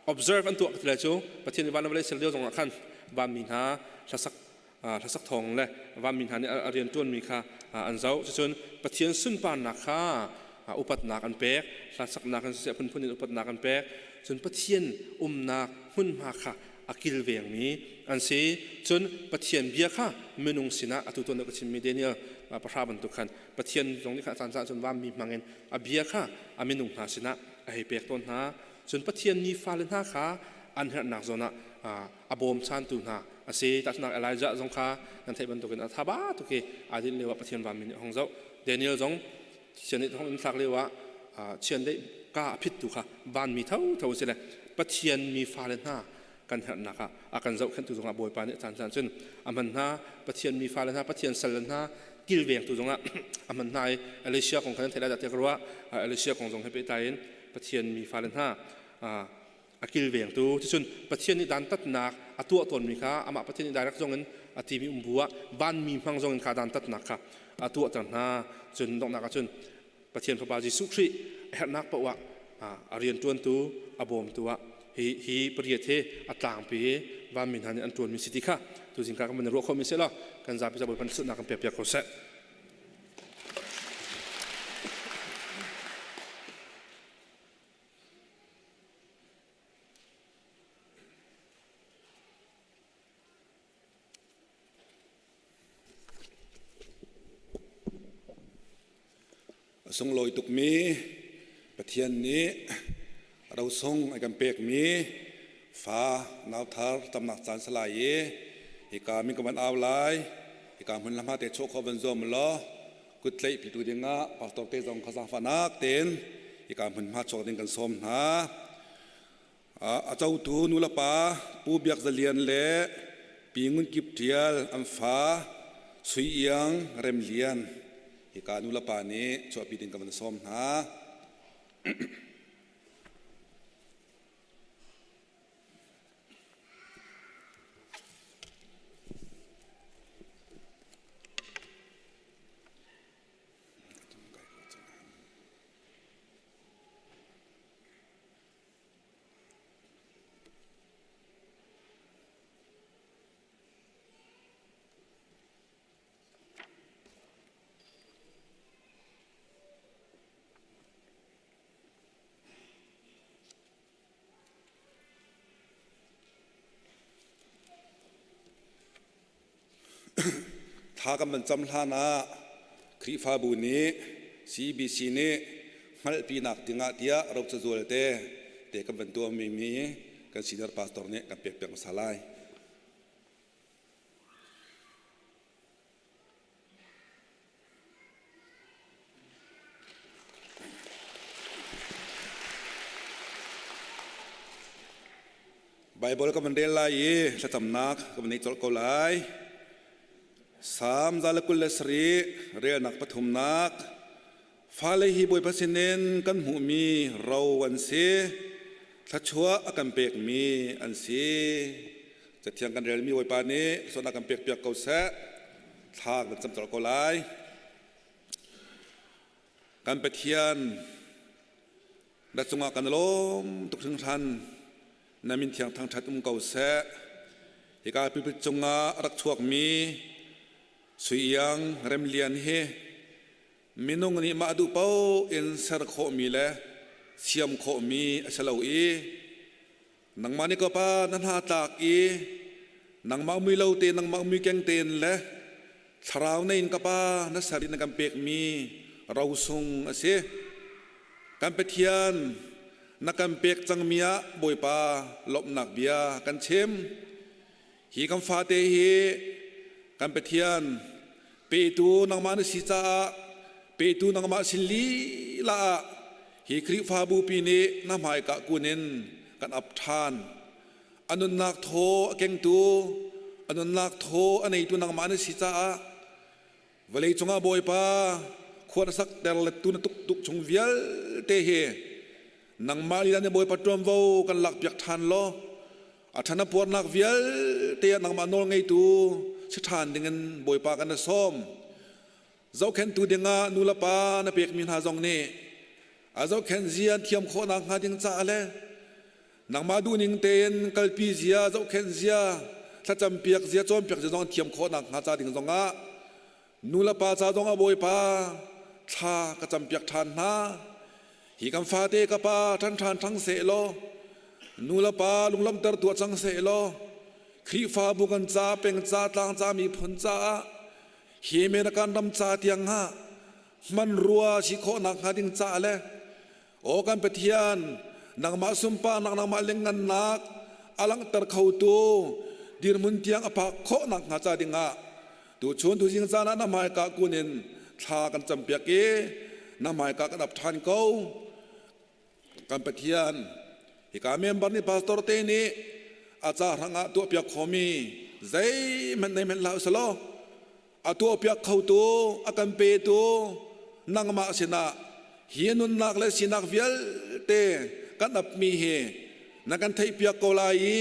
observe an tuah ka ti lai cu. Pathian nih van le vawlei ser lio zongah khan vanmi hna hlasak hlasak thawng le vanmi hna nih a rian ṭuanmi kha an zoh. Cucun Pathian sunparnak kha upatnak an pek, hlasaknak in siseh phunphun in upatnak an pek. Cun Pathian umnak hmunhma kha a kilvengmi an si. Cun Pathian bia kha minung sinah atu tuan ka chimmi Daniel pahra bantuk khan Pathian zong nih kha a caan caan cun vanmi hmangin a bia kha a minung hna sinah a hei pek tawn hna. Cun Pathian ni fale hna kha an herhnak zawn ah a bawmchantu hna a si. Tahchunhnak Elijah zong kha nan theih bantukin a thaba tuk i aa dinh lio ah Pathian vanmi nih a hung zoh. Daniel zong chian hong in thlak lio ah chiandeih ka a phittu kha vanmi thotho a si le Pathian mi fale hna kan herhnak ah a kan zohkhenhtu zongah Bawipa nih a caan caan cun a hman hna. Pathian mi fale hna, Pathian sal hna kilvengtu zongah a hman hna i Elisha kong kha nan theih lai dah tiah ka ruah. Elisha kong zong he pehtlai in Pathian mi fale hna a kilvengtu cucun Pathian nih dantatnak a tuah tawnmi kha amah Pathian nih direct zongin a timi um bu ah vanmi hmang zongin kha dantatnak kha a tuahter hna. Cun donghnak ah cun Pathian Fapa Jesuh Khrih a herhnak paoh ah a rianṭuantu a bawmtu ah hi hi pariat hi a tlangpi i vanmi hna nih an ṭuanmi si ti kha tuzing ka kan van i ruah khawhmi si law kan zapi ca Bawipa nih kan pek piak ko seh. A sunglawi tukmi Pathian nih rosung a kan pekmi fa nauthar tamnak caan salai i hika min ka van au lai. Hika hmun lam te chuah khawh van zuam law kut tlaih pitu dingah pastor te zong kha zaangfahnak tein hika hmunhma chuak ding kan sawm hna. A cotu nulepa Pu Biak Za Lian le Pi Ngun Kip Ṭial an fa Sui Iang Rem Lian hika nulepa nih chuahpi ding ka van sawm hna. Thla kan van cam hlan ah Khrihfabu nih CBC nih hngalhpinak dingah tiah rocazual te te kan van tuahmi mi kan senior pastor nih kan pek piak hmasa lai. Baibal ka van rel lai i thlacamnak ka van nei colh ko lai. Salm 127 relnak pathumnak. Fale hi Bawipa sinin kan hmuhmi ro an si. Thluachuah a kan pekmi an si. Cathiang kan relmi Bawipa nih sualnak kan pekpiak ko seh. Thla kan cam colh ko lai. Kan Pathian na cungah kan lawm tuk hringhran. Na min thiang thangṭhat um ko seh. Hika pulpit cungah a rak chuakmi Sui Iang Rem Lian hi minung nih mah duh paoh in ser khawhmi le siam khawhmi a si lo i nangmah nih ka pa na hna tlak i nangmah mui lo te nangmah mui keng tein le thlarau nei in ka pa na ser in na kan pekmi rosung a si. Kan Pathian na kan pek cangmi ah Bawipa lawmhnak bia kan chim. Hi kan fate hi kan Pathian petu nangmah na si caah petu nangmah sin lila ah hi Khrihfabu pi nih na hmaika kun in kan ap ṭhan. A nunnak thaw a kengtu, a nunnak thaw a neitu nangmah na si caah vawlei cungah Bawipa. Khua na sak ter le tu na tuk tuk chung vialte hi nangmah lila nih Bawipa ṭuanvo kan lak piak ṭhan law a ṭhan a puarnak vialte ah nangmah nawl ngeitu si ṭhan dingin Bawipa kan na sawm. Zohkhenhtu dingah nu le pa na pekmi hna zong nih a zohkhenh zia an thiam khawh nakhnga ding caah le nangmah duhning tein kalpi zia, zohkhenh zia, thlacam piak zia, cawnpiak zia zong an thiam khawh nakhnga ca ding zongah nu le pa ca zongah Bawipa thla ka campiak ṭhan hna. Hi kan fate ka pa ṭhan ṭhan ṭhang seh law nu le pa lunglawmhter tuah cang seh law Khrihfabu kan ca peng ca tlang ca miphun caah hi men kan ram ca tiang ha hmanrua si khawh nak hnga ding ca le aw kan Pathian nangmah sunparnak nangmah lengngannak a langhter khotu dirhmun tiang a phak khawh nak hnga ca dingah tuchun tuzing caan ah na hmaika kun in thla kan campiak i na hmaika kan ap ṭhan ko. Kan Pathian hika member nih pastor te nih a ca hrangah tuahpiak khomi zeihmanh nei hmanh hlah usalaw a tuahpiak khotu a kan petu nangmah sinah hi nunnak le sinak vialte kan apmi hi na kan theihpiak ko lai i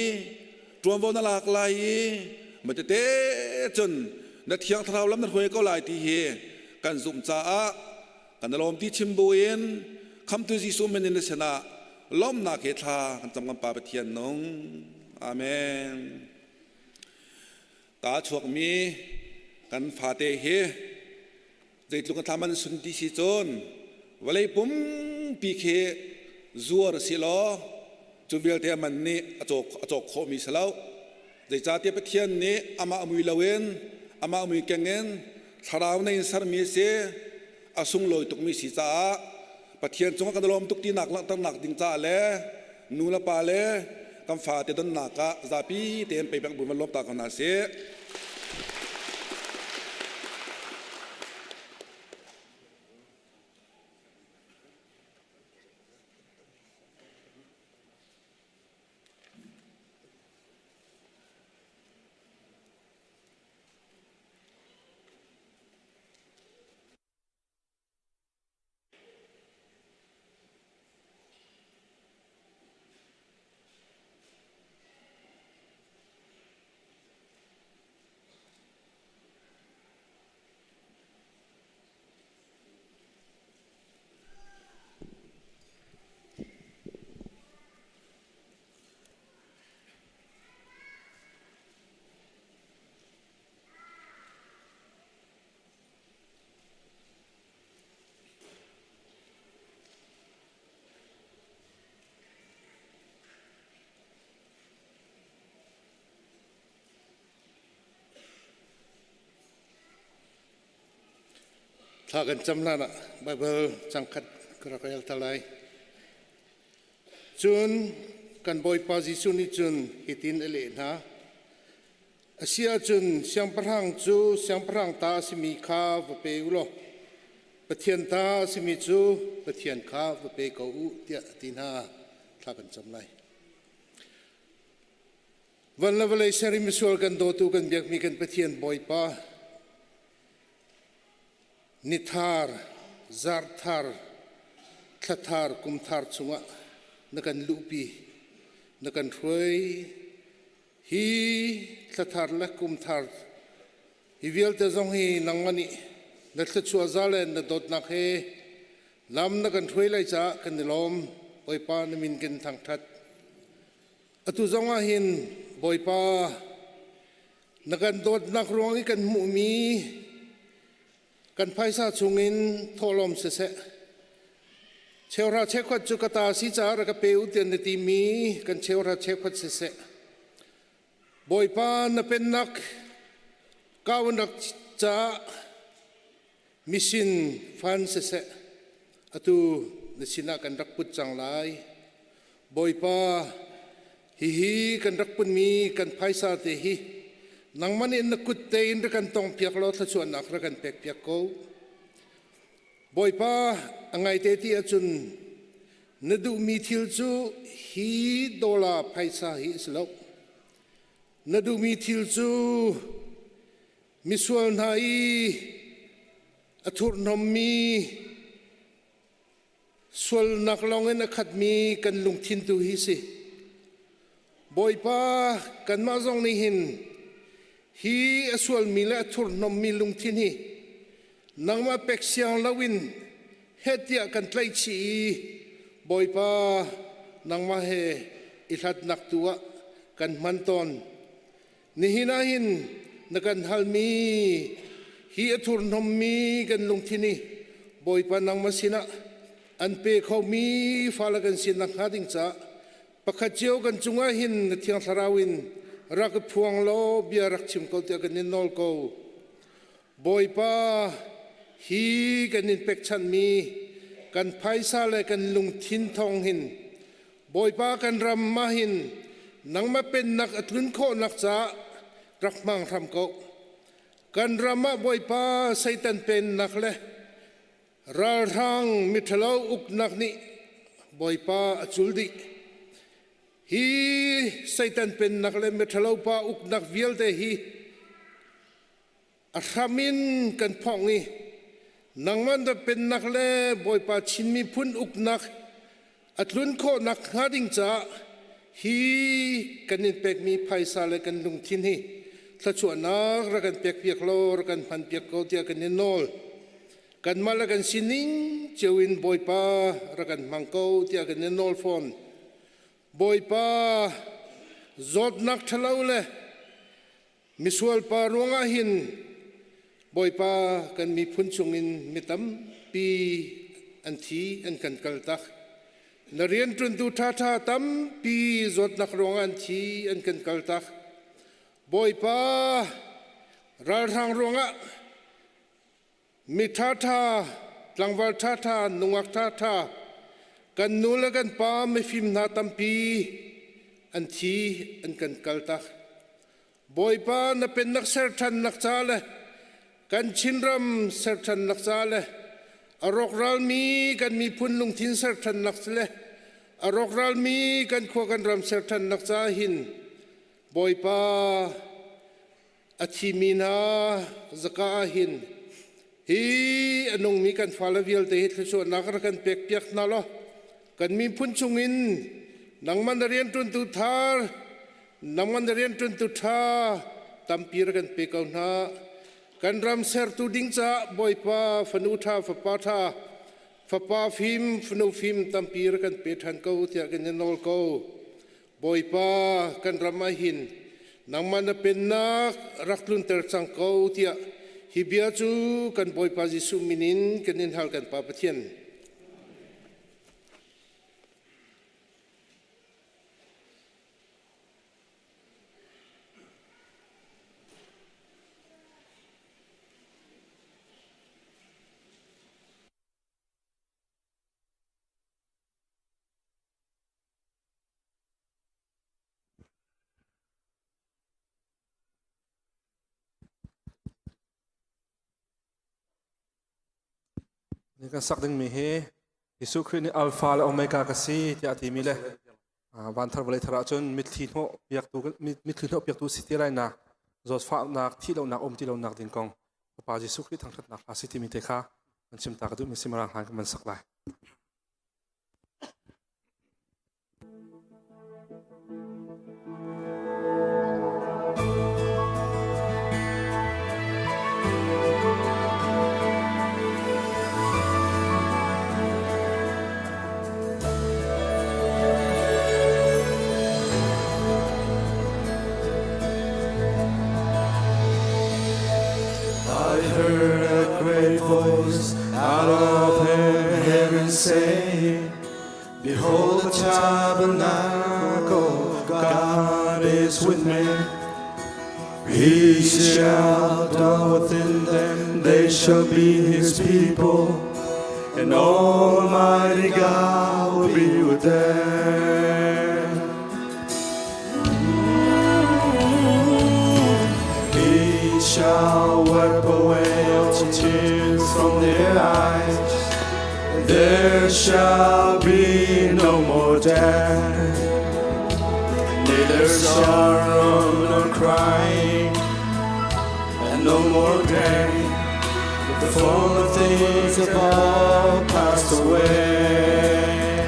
ṭuanvo na lak lai i matete cun na thiang thlarau lam na hruai ko lai ti hi kan zumh caah kan lawm ti chim buin khamtu Jesuh min in na sinah lawmnak he thla kan cam kan Pa Pathian nung. Amen. Ka chuakmi kan fate hi zeitluk a thlam an sun ti si cun vawlei pumpi khi zuar si law cu vialte a man nih a cawk khawhmi si lo. Zeicahtiah Pathian nih amah mui loin amah mui keng in thlarau nei in sermi a si, a sunglawi tukmi si caah Pathian cungah kan i lawm tuk tinak langhternak ding caah le nu le pa le kan fate donnak ah zapi tein pei peng bu van lawm ta ko hna sih. Thla kan cam hlan ah Baibal cangkhat ka rak rel ta lai. Cun kan Bawipa Jesuh nih cun hitin a leh hna: A si ahcun siangpahrang cu siangpahrang ta a simi kha va pe u law Pathian ta a simi cu Pathian kha va pe ko u tiah a ti hna. Thla kan cam lai. Van le vawlei ser i misual kan dawtu kan biakmi kan Pathian Bawipa, nithar, zarthar, thlathar, kumthar chungah na kan luhpi, na kan hruai. Hi thlathar le kumthar hi vialte zong hi nangmah nih na thluachuah za le na dawtnak he lam na kan hruai lai caah kan i lawm. Bawipa na min kan thangṭhat. Atu zong ah hin Bawipa na kan dawtnak ruang i kan hmuhmi kan phaisa chungin thawhlawm siseh cheuhra cheukhat cu ka ta si caah rak ka pe u tiah na timi kan cheuhra cheukhat siseh Bawipa na pennak kaunak caah misin fan siseh atu na sinah kan rak put cang lai. Bawipa, hihi kan rak putmi kan phaisa te hi nangmah nih na kut tein rak kan tongpiak law thluachuahnak rak kan pekpiak ko. Bawipa, a ngaite ti ahcun na duhmi thil cu hi dollar phaisa hi a si lo. Na duhmi thil cu misual hna i A thurhnommi sualnak lawngin a khatmi kan lungthin tu hi si. Bawipa, kanmah zong nih hin hi a sualmi le a thurhnommi lungthin hi nangmah pek siang loin heh tiah kan tlaihchih i Bawipa, nangmah he i hlatnak tu ah kan hman tawn. Nihin ah hin na kan halmi hi a thurhnommi kan lungthin hi Bawipa nangmah sinah an pe khomi fale kan si nakhnga ding caah pakhat cio kan cungah hin na Thiang Thlarau in rak i phuang law bia rak chim ko tiah kan in nawl ko. Bawipa, hi kan in pekchanhmi kan phaisa le kan lungthin thawng hin Bawipa kan ram ah hin nangmah pennak a tlun khawhnak caah rak hmang hram ko. Kan ram ah Bawipa Satan pennak le ralhrang miṭhalo uknak nih Bawipa a cul dih. Hi Satan pennak le miṭhalo pa uknak vialte hi a hram in kan phawng i nangmah na pennak le Bawipa Chin miphun uknak a tlun khawhnak hnga ding caah hi kan in pekmi phaisa le kan lungthin hi thluachuahnak rak kan pekpiak law rak kan hmanpiak ko tiah kan in nawl. Kanmah le kan sining cio in Bawipa rak kan hmang ko tiah kan in nawl fawn. Bawipa zawtnak ṭhalo le Misual pa ruangah hin Bawipa kan miphun chungin mi tampi an thi an kan kaltak. Na rianṭuantu ṭhaṭha tampi zawtnak ruangah an thi an kan kaltak. Bawipa ralhrang ruangah Mi ṭhaṭha, tlangval ṭhaṭha, nungak ṭhaṭha, kan nu le kan pa mifim hna tampi an thi an kan kaltak. Bawipa na pennak ser ṭhannak ca le kan Chinram ser ṭhannak ca le a rawkralmi kan miphun lungthin ser ṭhannak le a rawkralmi kan khua kan ram ser ṭhannak ca hin Bawipa A thimi hna zaka ah hin hi a nungmi kan fale vialte hi thluachuahnak rak kan pekpiak hna law kan miphun chungin nangmah na rianṭuantu thar nangmah na rianṭuantu ṭha tampi rak kan pe ko hna. Kan ram sertu ding caah Bawipa fanu ṭha fapa ṭha fapa fim fanu fim tampi rak kan pe ṭhan ko tiah kan in nawl ko. Bawipa kan ram ah hin nangmah na pennak rak tlunter cang ko tiah hi bia cu kan Bawipa Jesuh min in kan in hal kan Pa Pathian. Ni kan sak dingmi hi Jesuh Khrih nih Alpha le Omega ka si tiah a timi le van thar vawlei thar ahcun mitthli hnawh piaktu mitthli hnawh piaktu si ti lai nak zawtfahnak thih lonak um ti lonak ding kong Fapa Jesuh Khrih thangṭhatnak hla si timi te kha kan chim ta ka duhmi si marang hlan kan van sak lai. I heard a great voice out of heaven saying, Behold the tabernacle, God is with men. He shall dwell within them, they shall be his people, and Almighty God will be with them. He shall wipe away all tears from their eyes. There shall be no more death, neither sorrow nor crying, and no more pain. The former things have all passed away.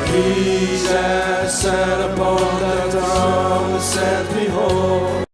He that sat upon the throne said, Behold,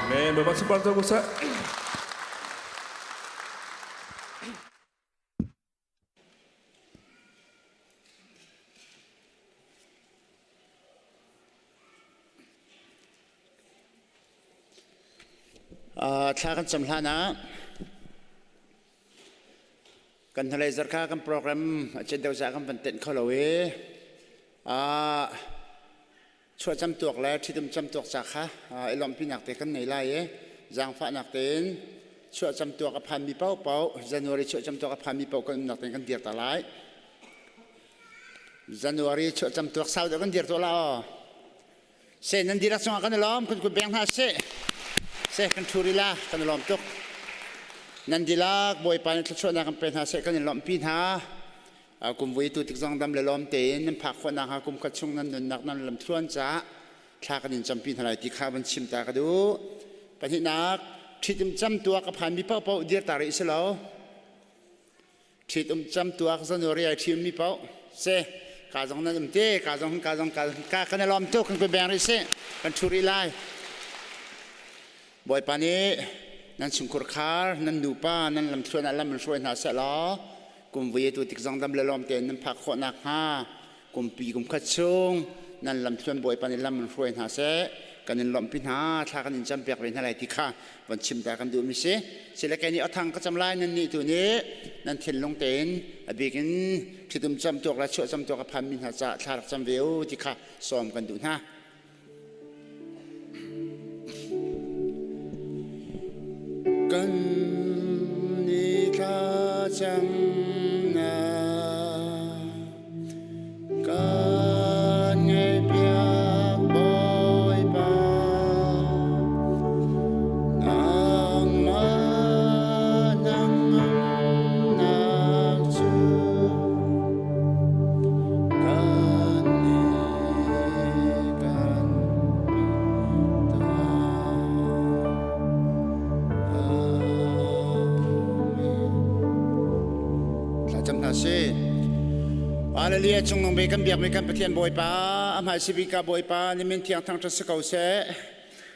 Amen. Bapak sunpar ko seh. Thla kan cam hlan ah kan hnulei zarh kha kan program a chet deuh caah kan van tenh kho lo i chuah camtuak le ṭhitum camtuak ca kha i lawmhpinak te kan nei lai i zaangfahnak tein chuah camtuak a phanmi paohpaoh January chuah camtuak a phanmi paoh kan umnak tein kan dir ta lai. January chuah camtuak sau deuh kan dir tuah la aw. Se nan dirak cungah kan i lawm kan kut beng hna seh. Se kan ṭhu rila kan i lawm tuk. Nan dilak Bawipa nih thluachuahnak kan pe hna seh kan in lawmhpi hna. Kum vui tu tik zong dam le lawm tein nan phak khawh nakhnga kum khat chung nan nunnak nan lam thluan caah thla kan in campi hna lai ti kha van chim ta ka duh. Pahnihnak ṭhitum cam tuak a phanmi paohpaoh dir ta rih si lo. Ṭhitum cam tuak January ai ṭhimmi paoh se ka zong nan um te ka zong ka zong ka kan i lawm tuk kan kun beng rih sih kan ṭhu rih lai. Bawipa nih nan chungkhur khar nan nupa nan lamthluan ah lam in hruai hna seh law kum vui tu tik zong dam le lawm tein nan phak khawh nakhnga kumpi kum khat chung nan lamthluan Bawipa nih lam in hruai hna seh kan in lawmhpi hna thla kan in campiak ve hna lai ti kha von chim ta kan duhmi si sile kei nih athang ka cam lai nan nih tu nih Nan thinlung tein a bik in ṭhitum camtuak le chuah camtuak a phanmi hna caah thla rak cam ve u ti kha sawm kan duh hna. Kan ni thla camnak Kan ngaihpiak Bawipa, nangmah hnangamnak cu kan nih kan Amen. Thlacam hna sih. Hallelujah cungnung bik kan biakmi kan Pathian Bawipa a hmai sibik ah Bawipa na min thiang thangṭhat si ko seh.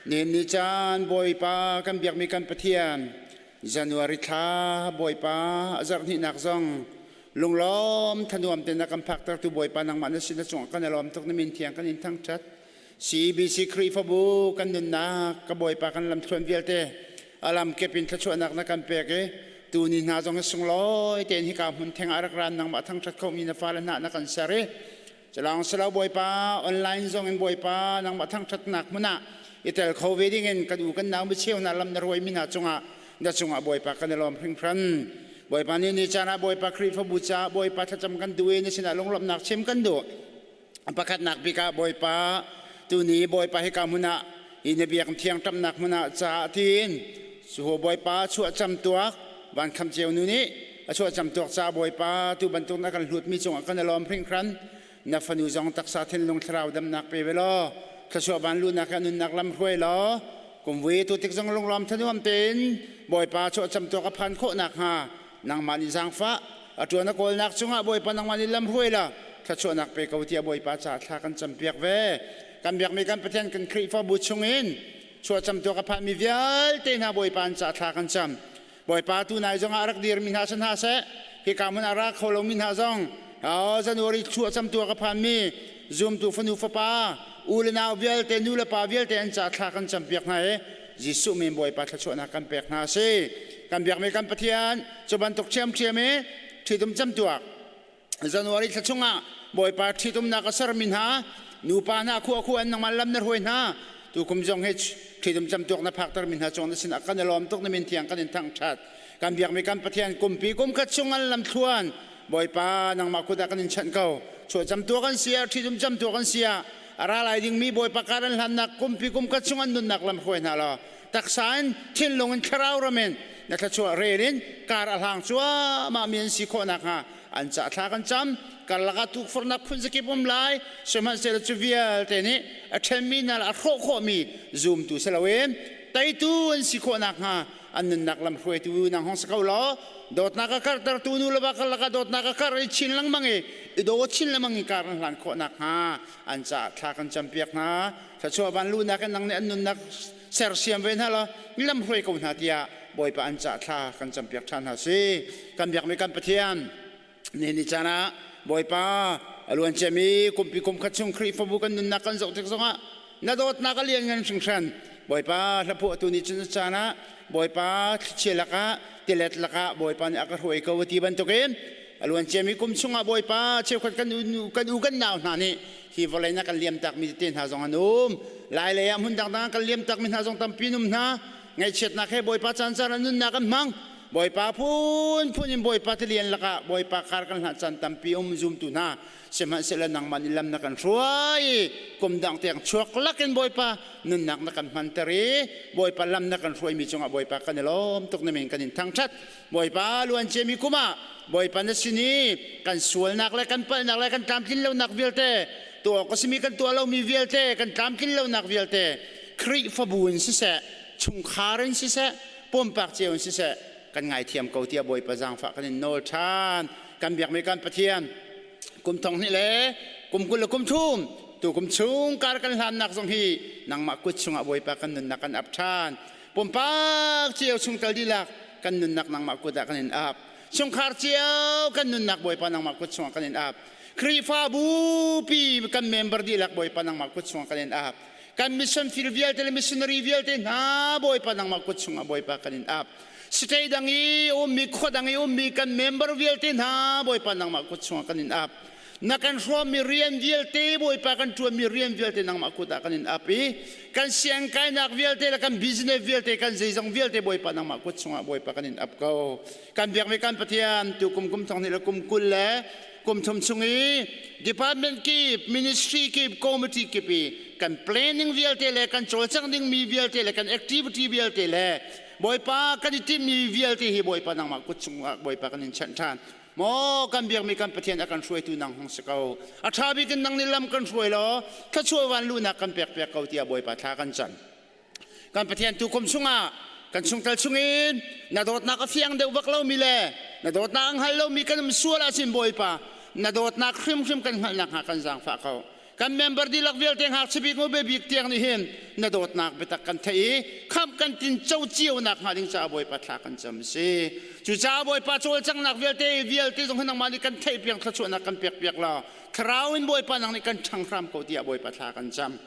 Nihin ni caan Bawipa kan biakmi kan Pathian January thla Bawipa a zarh hnihnak zong lunglawm thanuam tein na kan phaktertu Bawipa nangmah na sin na cungah kan i lawm tuk na min thiang kan in thangṭhat. CBC Khrihfabu kan nunnak ka Bawipa kan lamthluan vialte a lamkip in thluachuahnak na kan pek i tuni hna zong hi sunglawi tein hika hmun theng ah rak ran nangmah thangṭhat khomi na fale hna na kan ser i culawng silo Bawipa online zong in Bawipa nangmah thangṭhatnak hmun ah i tel kho ve ding in kan u kan nau micheu hna lam na ruaimi hna cungah na cungah Bawipa kan i lawm hringhran. Bawipa nih ni caan ah Bawipa Khrihfabu caah Bawipa thlacam kan duh i na sinah lunglawmhnak chim kan duh. Pakhatnak bik ah Bawipa tuni Bawipa hika hmun ah hi na biak thiang ṭamnak hmun ah caah tiin cu Bawipa chuah cam tuak van kham ceu nu nih a chuah cam tuak ca Bawipa tu bantuk na kan hlutmi cungah kan i lawm hringhran na fanu zong taksa thinlung thlarau damnak pe ve law thluachuah van luhnak ah nunnak lam hruai law kumvui tu tik zong lunglawm thanuam tein Bawipa chuah cam tuak a phan khawh nakhnga nangmah nih zaangfah a ṭuan a kawlnak cungah Bawipa nangmah nih lam hruai la thluachuahnak pe ko tiah Bawipa caah thla kan campiak ve. Kan biakmi kan Pathian kan Khrihfabu chungin chuahcam tuak a phanmi vialte hna Bawipa an caah thla kan cam. Bawipa tu nai zongah a rak dirmi hna si hna seh, hika hmun a ra kho lomi hna zong January chuahcam tuak a phanmi zumtu fanu fapa u le nau vialte nu le pa vialte an caah thla kan campiak hna i Jesuh min Bawipa thluachuahnak kan pek hna si. Kan biakmi kan Pathian cu bantuk ṭhiamṭhiam i ṭhitum camtuak January thla chungah Bawipa ṭhitumnak a sermi hna nupa hna khua khu an nangmah lam na hruai hna tukum zong hi ṭhitum camtuak na phaktermi hna cung na sinah kan i lawm tuk na min thiang kan in thangṭhat kan biakmi kan Pathian kumpi kum khat chung an lam thluan Bawipa nangmah kut ah kan in chanh ko chuah camtuak an si ah ṭhitum camtuak an si ah a ra lai dingmi Bawipa kar an hlannak kumpi kum khat chung an nunnak lam hruai hna law taksa in thinlung in thlarau ram in na thluachuah rel in kar a hlang cuahmah mi an si khawh nakhnga an ca thla kan cam karlak ah tukforhnak phun zakip um lai sihmanhsehlaw cu vialte nih a ṭhenmi hna le a hrawh khawhmi zumtu si loin teitu an si khawh nakhnga an nunnak lam hruaitu nang hong si ko law dawtnak a kartertu nu le va karlak ah dawtnak a kar i chin lengmang i i daw chin lengmang i kar an hlan khawh nakhnga an caah thla kan campiak hna thluachuah van luhnak in nang nih an nunnak sersiam ve hna law lam hruai ko hna tiah Bawipa an caah thla kan campiak ṭhan hna si kan biakmi kan Pathian nihin ni caan ah Bawipa a luan ciami kumpi kum khat chung Khrihfabu kan nunnak kan zoh tik zongah na dawtnak a lian ngan hringhran Bawipa hlaphuahtu nih cun caan ah Bawipa thlichia lakah tilet lakah Bawipa nih a ka hruai ko ti bantukin a luan ciami kum chungah Bawipa cheukhat kan u kan u kan nau hna nih hi vawlei na kan liamtakmi tete hna zong an um lai lei ah hmun dangdang kan liamtakmi hna zong tampi an um hna ngaihchiatnak he Bawipa caan caan ah nunnak an hmang Bawipa phunphun in Bawipa tilian lakah Bawipa kar kan hlan caan tampi um zumtu hna sihmanhsehlaw nangmah nih lam na kan hruai i kum dang tiang chuak lakin Bawipa nunnak na kan hmanter i Bawipa lam na kan hruaimi cungah Bawipa kan i lawm tuk na min kan in thangṭhat Bawipa luan ciami kum ah Bawipa na sin i kan sualnak le kan palhnak le kan tlamtlin lonak vialte tuah awk a simi kan tuah lomi vialte kan tlamtlin lonak vialte Khrihfabu in siseh chungkhar in siseh pumpak cio in siseh kan ngaithiam ko tiah Bawipa zaangfah kan in nawl ṭhan kan biakmi kan Pathian kum thong hnih le kum 20 le kum thum tu kum chung kar kan hlannak zong hi nangmah kut chungah Bawipa kan nunnak kan ap ṭhan pumpak cio chungtel dihlak kan nunnak nangmah kut ah kan in ap chungkhar cio kan nunnak Bawipa nangmah kut chungah kan in ap Khrihfabu pi kan member dihlak Bawipa nangmah kut chungah kan in ap kan mission field vialte le missionary vialte hna Bawipa nangmah kut chungah Bawipa kan in ap. State dang i ummi khua dang i ummi kan member vialte hna Bawipa nangmah kut chungah kan in ap. Na kan hrawmmi rian vialte Bawipa kan ṭuanmi rian vialte nangmah kut ah kan in ap i kan siangkainak vialte le kan business vialte kan zeizong vialte Bawipa nangmah kut chungah Bawipa kan in ap ko. Kan biakmi kan Pathian tu kum kum thong hnih le kum 20 le kum thum chung i department kip ministry kip committee kip i kan planning vialte le kan cawlcangh dingmi vialte le kan activity vialte le Bawipa kan i timhmi vialte hi Bawipa nangmah kut chungah Bawipa kan in chanh ṭhan. Maw kan biakmi kan Pathian a kan hruaitu nang hung si ko. A ṭha bik in nang nih lam kan hruai law thluachuah van luhnak kan pek piak ko tiah Bawipa thla kan cam. Kan Pathian tu kum chungah kan chungtel chungin na dawtnak a fiang deuh bak lomi le na dawtnak a hngal lomi kan um sual ahcun Bawipa na dawtnak hrimhrim kan hngalhnak hnga kan zaangfah ko. Kan member dihlak vialte ngakchia bik ube bik tiang nih hin na dawtnak biatak kan theih i khamh kan tin co cio nak hnga ding caah Bawipa thla kan cam si. Cucaah Bawipa cawlcanghnak vialte vialte zong hi nangmah nih kan theih piang thluachuahnak kan pek piak law thlarau in Bawipa nang nih kan ṭhang hram ko tiah Bawipa thla kan cam.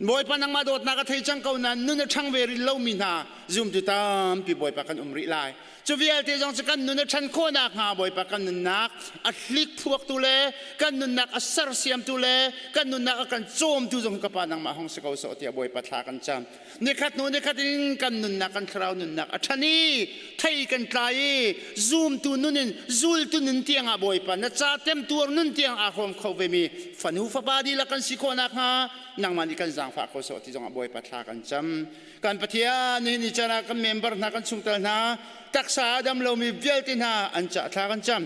Bawipa nangmah dawtnak a thei cang ko nain nun a ṭhang ve rih lomi hna zumtu tampi Bawipa kan um rih lai. Cu vialte zong cu kan nun a ṭhan khawh nakhnga Bawipa kan nunnak a hlikphuaktu le kan nunnak a sersiamtu le kan nunnak a kan cawmtu zong ka Pa nangmah hong si ko sawh tiah Bawipa thla kan cam. Nikhat hnu nikhat in kan nunnak kan thlarau nunnak a ṭhan i thei kan tlai i zumtu nun in zultu nun tiangah Bawipa na ca temtuar nun tiang aa hrawm kho vemi fanu fapa dihlak kan si khawh nakhnga nangmah nih kan zaangfah ko sawh ti zongah Bawipa thla kan cam. Kan Pathian nihin ni caan ah kan member hna kan chungtel hna taksa a dam lomi vialte hna an ca thla kan cam.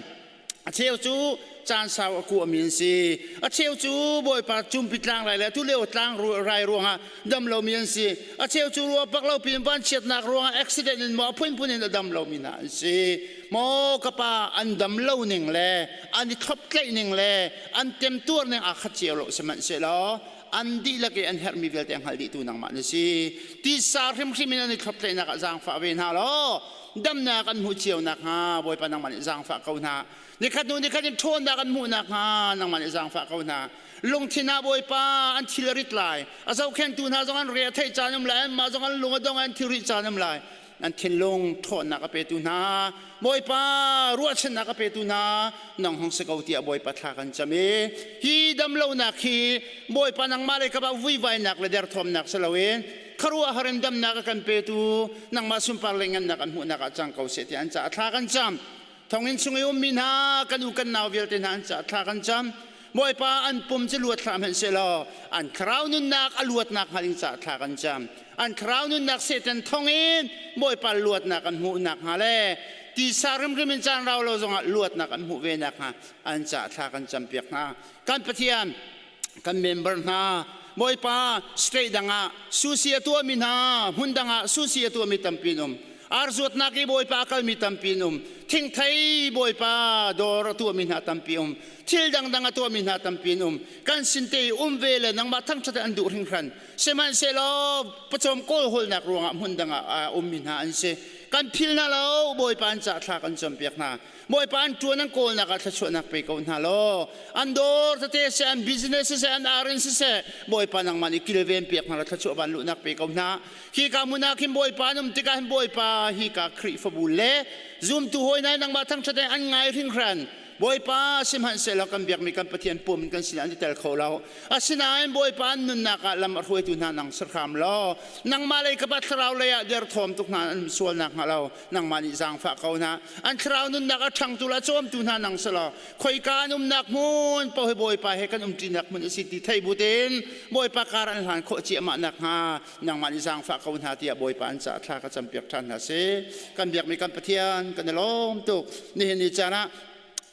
A cheu cu caan sau a kuahmi an si. A cheu cu Bawipa cumpi tlang rai le tulio tlang rai ruangah dam lomi an si. A cheu cu ruah bak lo pin vanchiatnak ruangah accident in maw a phunphun in a dam lomi hna an si. Maw ka pa an dam lo ning le an i thlop tlaih ning le an temtuar ning aa khat cio lo sihmanhsehlaw an dihlak i an herhmi vialte a hngal dihtu nangmah na si. Tisa hrimhrim in an i thloptlaihnak ah zaangfah ve hna law damnak an hmuh cio nakhnga Bawipa nangmah nih zaangfah ko hna. Nikhat hnu nikhat in ṭhawnnak an hmuh nakhnga nangmah nih zaangfah ko hna. Lungthin ah Bawipa an thil a rit lai. A zohkhenhtu hna zong an re a theih caan um lai, anmah zong an lung a dong an thilrih caan um lai. An thinlung ṭhawnnak a petu hna Bawipa ruahchannak a petu hna nang hong si ko tiah Bawipa thla kan cam i hi damlonak hi Bawipa nangmah le ka ba vuivainak le derthawmnak si loin khuaruahhar in damnak a kan petu nangmah sunpar le ngannak an hmuhnak ah cang ko seh tiah an caah thla kan cam. Thonginn chung i ummi hna kan u kan nau vialte hna an caah thla kan cam. Bawipa an pum cu luat hlah hmanh sehlaw an thlarau nunnak a luatnak hnga ding caah thla kan cam. An thlarau nunnak Satan thongin Bawipa luatnak an hmuh nakhnga le tisa rimrim in caan rau lo zongah luatnak an hmuh ve nakhnga an caah thla kan campiak hna. Kan Pathian kan member hna Bawipa state dang ah susi a tuahmi hna hmun dang ah susi a tuahmi tampi an um. Ar zuatnak i Bawipa a kalmi tampi an um. Thingthei Bawipa dawr a tuahmi hna tampi um. Thil dangdang a tuahmi hna tampi an um. Kan sin te i um ve le nangmah thangṭhat an duh hringhran. Sihmanhsehlaw pawcawm kawlhawlnak ruangah hmun dang ah a ummi hna an si. Kan phil hna lo, Bawipa an cah thla kan campiak hna. Bawipa an ṭuan an kawlnak ah thluachuahnak pe ko hna law an dawr tete seh an business siseh an arin siseh Bawipa nangmah nih kilven piak hna law thluachuah van luhnak pe ko hna. Hi ka hmun ah khin Bawipa an um tikah hin Bawipa hi ka Khrihfabu le zumtu hawi hna nangmah thangṭhat an ngai hringhran. Bawipa sihmanhsehlaw kan biakmi kan Pathian pum in kan sinah an i tel kho lo. Asinain Bawipa an nunnak ah lam a hruaitu hna nang si hram law nangmah lei kapa thlarau lei ah derthawm tuk hna an sual nakhnga lo nangmah nih zaangfah ko hna. An thlarau nunnak a ṭhangtu le a cawmtu hna nang si law khoika an umnak hmun paoh hi Bawipa he kan umṭinak hmun a si ti thei bu tein Bawipa kar an hlan khawh ciahmah nakhnga nangmah nih zaangfah ko hna tiah Bawipa an caah thla ka campiak ṭhan hna si. Kan biakmi kan Pathian kan i lawm tuk. Nihin ni caan ah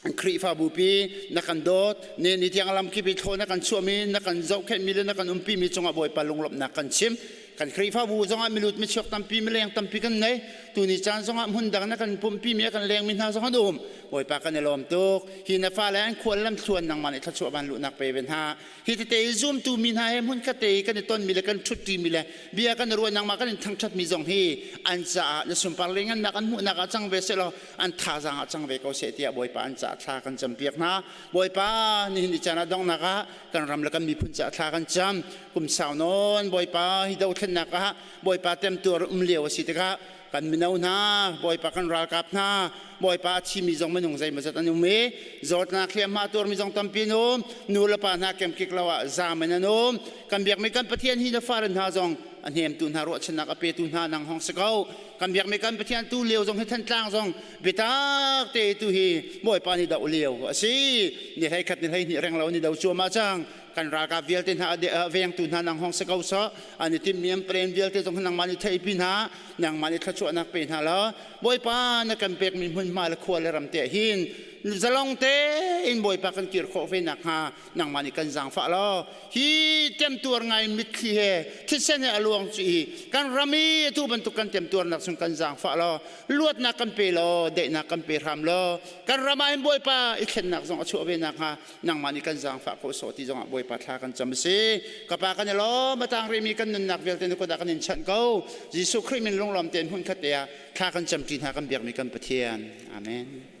Khrihfabu pi na kan dawt ni ni tiang lamkip i thlaw na kan chuahmi na kan zohkhenhmi le na kan umpimi cungah Bawipa lunglawmhnak kan chim. Kan Khrihfabu zongah milut michuak tampi mileng tampi kan nei. Tuni caan zongah hmun dang na kan pumhpimi a kan lengmi hna zong an um. Bawipa kan i lawm tuk. Hi na fale an khual lam thluan nangmah nih thluachuah van luhnak pe ve hna. Hi tete i zumtu mi hna he hmunkhat te i kan i tonmi le kan ṭhutṭimi le bia kan i ruah nangmah kan in thangṭhatmi zong hi an caah na sunpar le ngannak an hmuhnak ah cang ve sehlaw an thazaang ah cang ve ko seh tiah Bawipa an caah thla kan campiak hna. Bawipa nihin ni caan ah donghnak ah kan ram le kan miphun caah thla kan cam. Kum sau nawn Bawipa hi dothlennak ah Bawipa temtuar um lio a si tikah. Kan mino hna, Bawipa kan ralkap hna, Bawipa a thimi zong minung zeimawzat an um i zawtnak hliamhma tuarmi zong tampi an um. Nu le pa hna kemkik lo ah zaam in an um. Kan biakmi kan Pathian hi na fale hna zong a hnemtu hna ruahchannak a petu hna nang hong si ko. Kan biakmi kan Pathian tu lio zong hi Thantlang zong biatak te tu hi Bawipa nih doh lio a si. Ni 11 ni 12 reng lo ni do cuahmah cang. Kan ralkap vialte hna a vengtu hna nang hong si ko sawh. An i timhmi an plan vialte zong nangmah nih theipi hna. Nangmah nih thluachuahnak pe hna law Bawipa na kan pekmi hmunhma le khua le ram te hin zalong tein Bawipa kan kir khawh ve nakhnga nangmah nih kan zaangfah law hi temtuar ngai mitthli he thisen he a luang cu i kan ram i atu bantuk kan temtuarnak chung kan zaangfah law luatnak kan pe law daihnak kan pe hram law kan ram ah hin Bawipa i thlennak zong a chuah ve nakhnga nangmah nih kan zaangfah ko sawh ti zongah Bawipa thla kan cam a si. Ka pa kan i lawm, a tang rihmi kan nunnak vialte na kut ah kan in chanh ko. Jesuh Khrih min lunglawm tein hmunkhat te ah thla kan camṭi hna kan biakmi kan Pathian. Amen.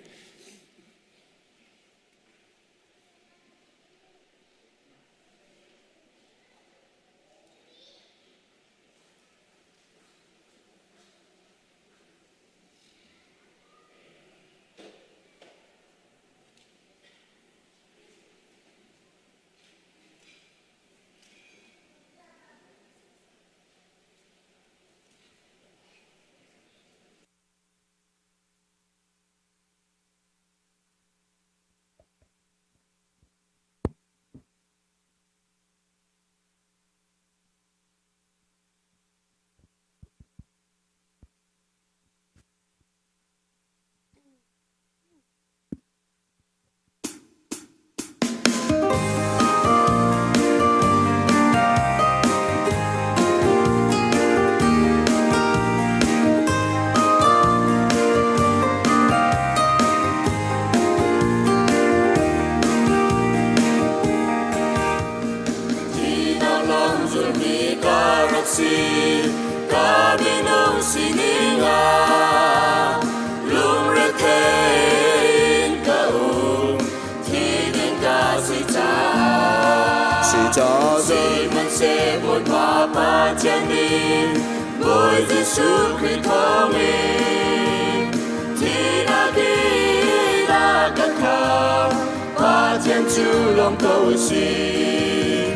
Ka minung sining ah lungrethein ka um thi ding ka si caah si caah sihmanhseh Bawipa Pathian nih Bawi Jesuh Khrih thawngin thihnak in a kan khamh Pathian cu lawm ko u sih.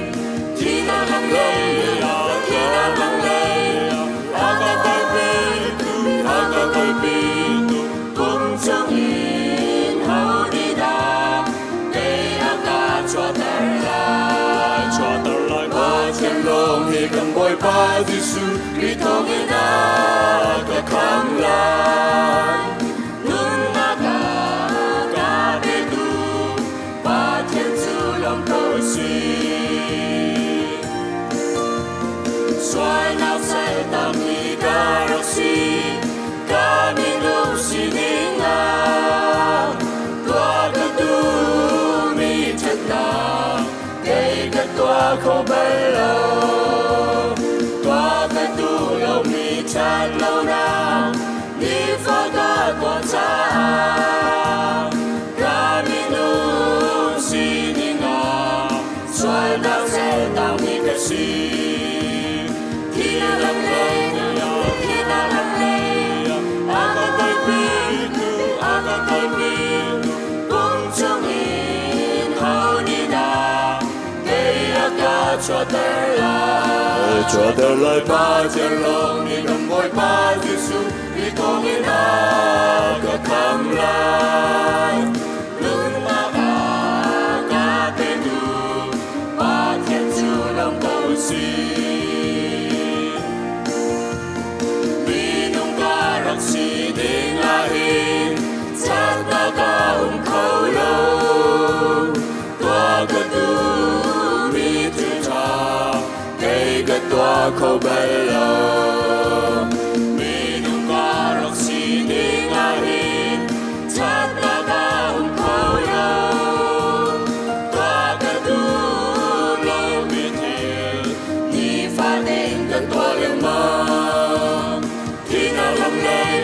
Thihnak lam lei, thihnak lam lei, a ka kalpi, a ka kalpi, kum chungin ho nih dah kei a ka chuahter lai? Chuahter lai Pathian lawng hi kan Bawipa Jesuh Khrih thawngin a ka khamh lai. Nunnak a ka petu Pathian cu lawm ko sih. Sualnak saltangmi ka rak si, ka minung sining ah tuah ka duhmi ṭhatnak kei ka tuah kho bal lo. Tuah ka duh lomi ṭhat lonak nifa ka tuah caah ka minung sining ah sualnak saltangmi ka si. Thihnak lam lei, thihnak lam lei, a ka kalpi, a ka kalpi, kum chungin ho nih dah kei a ka chuahter lai? Chuahter lai Pathian lawng nih kan Bawipa Jesuh Khrih thawngin a ka khamh lai. Nunnak a ka petu Pathian cu lawm ko sih. Minung ka rak si ding ah hin ṭhatnak a um kho lo. Tuah ka duhmi thil ṭha kei ka tuah kho bal lo. Minung ka rak si ding ah hin ṭhatnak a um kho lo. Tuah ka duh lomi thil nifatin kan tuah lengmang. Thihnak lam lei,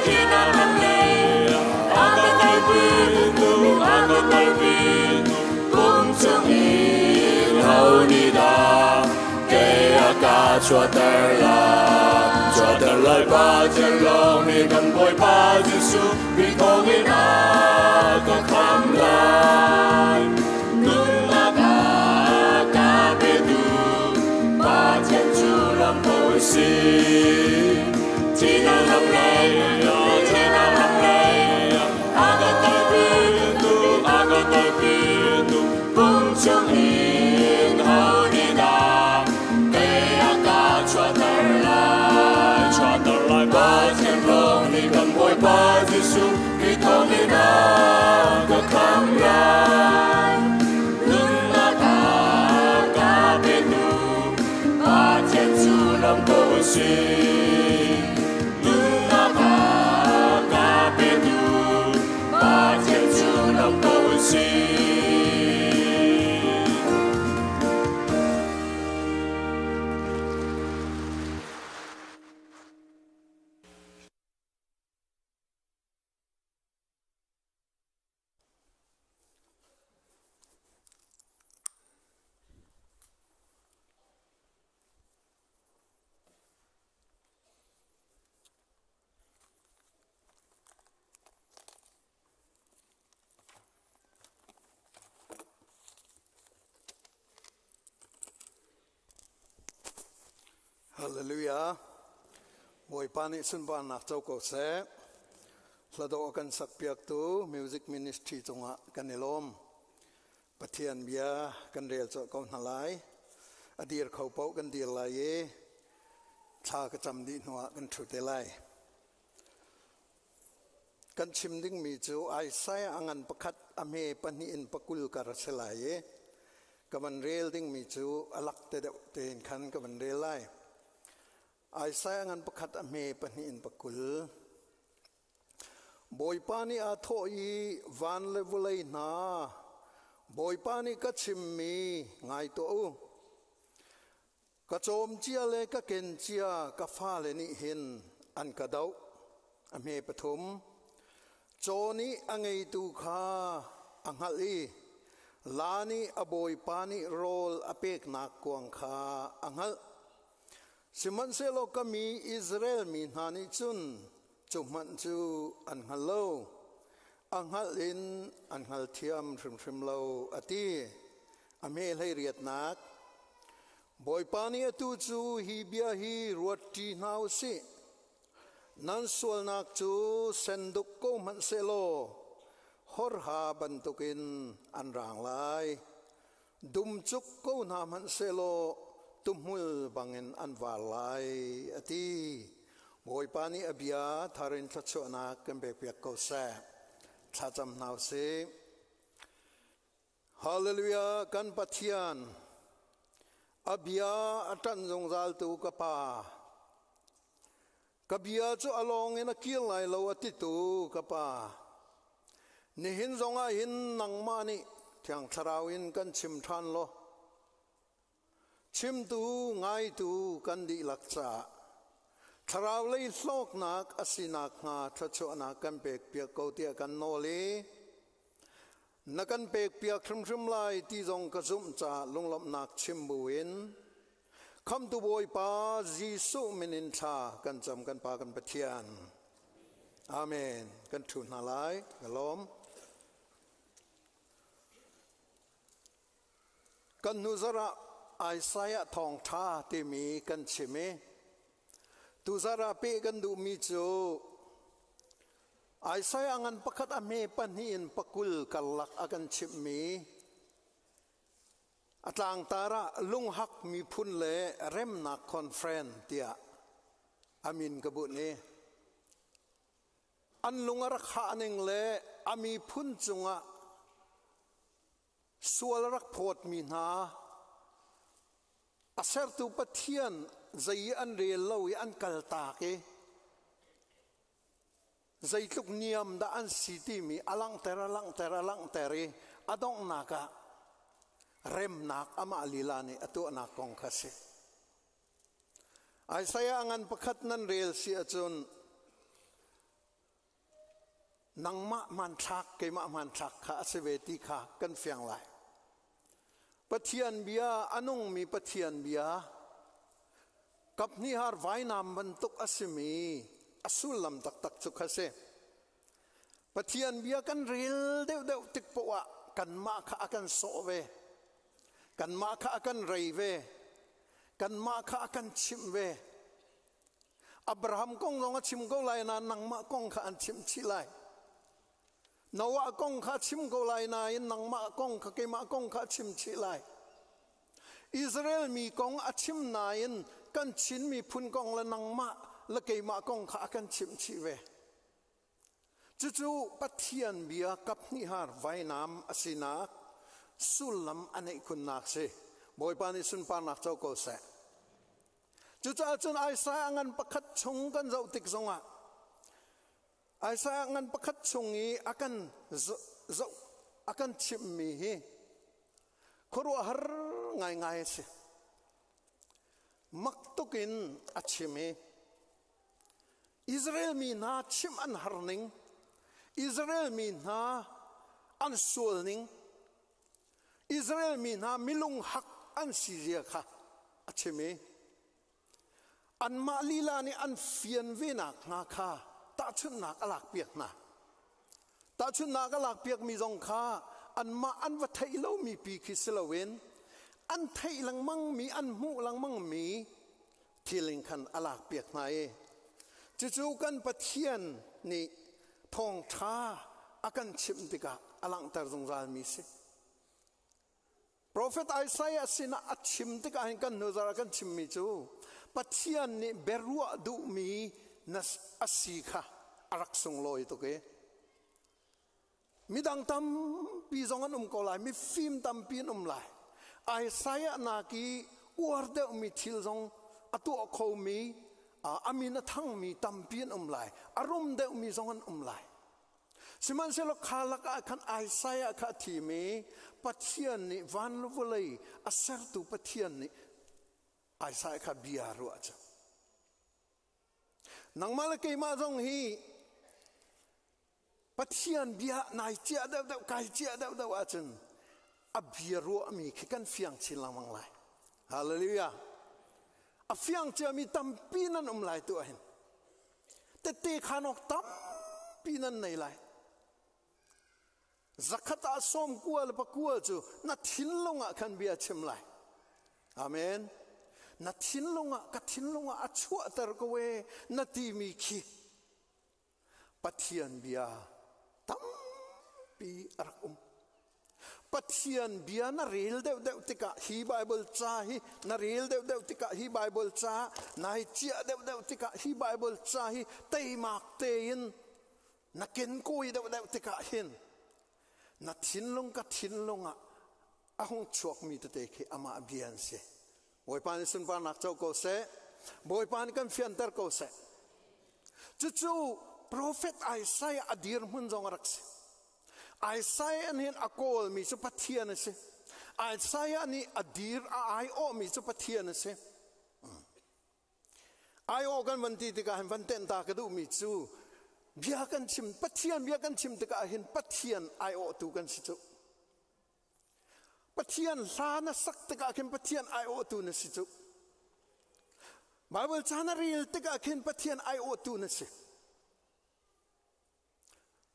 thihnak lam lei, a ka kalpi, a ka kalpi, kum chungin ho nih dah kei a ka chuahter lai? Chuahter lai. lai Pathian lawng nih kan Bawipa Jesuh Khrih thawngin a ka khamh lai. Nunnak a ka petu Pathian cu ram bawi si. Thihnak lam lei ah, thihnak lam lei ah, a ka kalpitu, a ka kalpitu, pum chung in ho nih dah kei a ka chuahter lai? Chuahter lai Pathian lawng nih kan Bawipa Jesuh Khrih thawngin a ka khamh lai. Nunnak a ka petu Pathian cu lam ko si. Nunnak a ka petu Pathian cu lam ko si. Hallelujah. Bawipa nih sunparnak co ko seh. Hladawh a kan sakpiaktu Music Ministry cungah kan i lawm. Pathian bia kan rel colh ko hna lai. A dir kho paoh kan dir lai i thla ka cam dih hnuah kan ṭhu te lai. Kan chim dingmi cu Isaiah a ngan pakhat a hme pahnih in pakul kar a si lai i ka van rel dingmi cu a lak te deuh tein khan ka van rel lai. Isaiah ngan pakhat a hme pahnih in pakul. Bawipa nih aa thawh i van le vawlei hna, Bawipa nih ka chimmi ngai tuah u. Ka cawm cia le ka ken cia ka fale nih hin an ka doh. A hme pathum. Caw nih a ngeitu kha a hngalh i la nih a bawipa nih rawl a peknak kuang kha a hngalh. Sihmanhsehlaw ka mi Israel mi hna nih cun cu hmanh cu an hngal lo. A hngalh in an hngalthiam hrimhrim lo, a ti. A hme hleiriatnak Bawipa nih atu cu hi bia hi ruat ṭi hna u sih. Nan sualnak cu senduk ko hmanh sehlaw horha bantukin an raang lai. Dumcuk ko hna hmanh sehlaw tuhmul bangin an vaar lai, a ti. Bawipa nih a bia thar in thluachuahnak kan pekpiak ko seh. Thlacam hna u sih. Hallelujah kan Pathian a bia a ṭanh zungzaltu ka Pa ka bia cu a lawng in a kir lai lo a titu ka Pa nihin zongah hin nangmah nih Thiang Thlarau in kan chim ṭhan law Chimtu ngaitu kan dihlak caah thlarau lei hlawknak a si nakhnga thluachuahnak kan pekpiak ko tiah kan nawl i na kan pekpiak hrimhrim lai ti zong ka zumh caah lunglawmhnak chim buin Khamtu Bawipa Jesuh min in thla kan cam kan Pa kan Pathian. Amen. Kan ṭhu hna lai. Ka lawm. Kan hnuzarh ah Isaiah thawngṭha timi kan chim i tuzarh ah peh kan duhmi cu Isaiah ngan pakhat a hme pahnih in pakul karlak a kan chimhmi a tlangtar ah lunghak miphun le remnak conference tiah a min ka bunh i an lung a rak hah ning le a miphun cungah Sual a rak phawtmi hna a sertu Pathian zei i an rel lo i an kaltak i zeitluk niam dah an si timi a langhter a langhter a langhter i a donghnak ah remnak amah lila nih a tuahnak kong kha a si. Isaiah ngan pakhat nan rel si ahcun Nangmah hmanthlak keimah hmanthlak kha a si ve ti kha kan fiang lai. Pathian bia a nungmi Pathian bia. Kaphnihar vainam bantuk a simi a sullam taktak cu kha si. Pathian bia kan rel deuhdeuh tik poah ah kanmah kha a kan sawh ve. Kanmah kha a kan rei ve. Kanmah kha a kan chimh ve. Abraham kong zong a chim ko lai nain nangmah kong kha an chimh chih lai. Noah kong kha a chim ko lai nain nangmah kong kha keimah kong kha a chim chih lai. Israel mi kong a chim nain kan Chin miphun kong le nangmah le keimah kong kha a kan chimh chih ve. Cucu Pathian bia kaphnihar vainam a sinak sullam a neih khunnak si. Bawipa nih sunparnak co ko seh. Cucaah cun Isaiah ngan pakhat chung kan zoh tik zongah Isaiah ngan pakhat chung i a kan zoh a kan chimhmi hi khuaruahhar ngaingai a si. Mak tuk in a chim i Israel mi hna chimh an har ning, Israel mi hna an sual ning, Israel mi hna milung hak an si zia kha a chim i Anmah lila nih an fian ve nakhnga kha tahchunhnak a lakpiak hna. Tahchunhnak a lakpiakmi zong kha anmah an va theih lomi pi khi si loin an theih lengmangmi, an hmuh lengmangmi thil in khan a lakpiak hna i cucu kan Pathian nih thawngṭha a kan chimh tikah a langhter zungzalmi si. Profet Isaiah sinah a chim tikah hin kan hnuzar ah kan chimmi cu Pathian nih biaruah duhmi na a si kha a rak sunglawi tuk i midang tampi zong an um ko lai mifim tampi an um lai Isaiah nak i uar deuhmi thil zong a tuah khomi a min a thangmi tampi an um lai a rum deuhmi zong an um lai Sihmanhsehlaw kha lakah khan Isaiah kha a thim i Pathian nih van le vawlei a sertu Pathian nih Isaiah kha bia ruah cu. Nangmah le keimah zong hi Pathian bia nai ciah deuhdeuh kai ciah deuhdeuh ahcun a bia ruahmi khi kan fiang chin lengmang lai. Hallelujah. A fiang ciami tampi nan um lai tu ahhin. Tette khan awk tampi nan nei lai. Zakhat ah sawm kua le pakua cu na thinlung ah khan bia chim lai. Amen. Na thinlung ah ka thinlung ah a chuahter ko e na timi khi Pathian bia tampi a rak um. Pathian bia na rel deuhdeuh tikah hi Bible ca hi na rel deuhdeuh tikah hi Bible ca nai ciah deuhdeuh tikah hi Bible ca hi teimak tein na kenkawi deuhdeuh tikah hin na thinlung ka thinlung ah a hung chuakmi tete khi amah bia an si. Bawipa nih sunparnak co ko seh. Bawipa nih kan fianter ko seh. Cucu profet Isaiah a dirhmun zong a rak si. Isaiah nih a kawlmi cu Pathian a si. Isaiah nih a dir a aiawhmi cu Pathian a si. Aiawh kan van ti tikah hin van tenh ta ka duhmi cu bia kan chim Pathian bia kan chim tikah hin Pathian aiawhtu kan si cu. Pathian hla na sak tikah khin Pathian aiawhtu na si cu. Bible ca na rel tikah khin Pathian aiawhtu na si.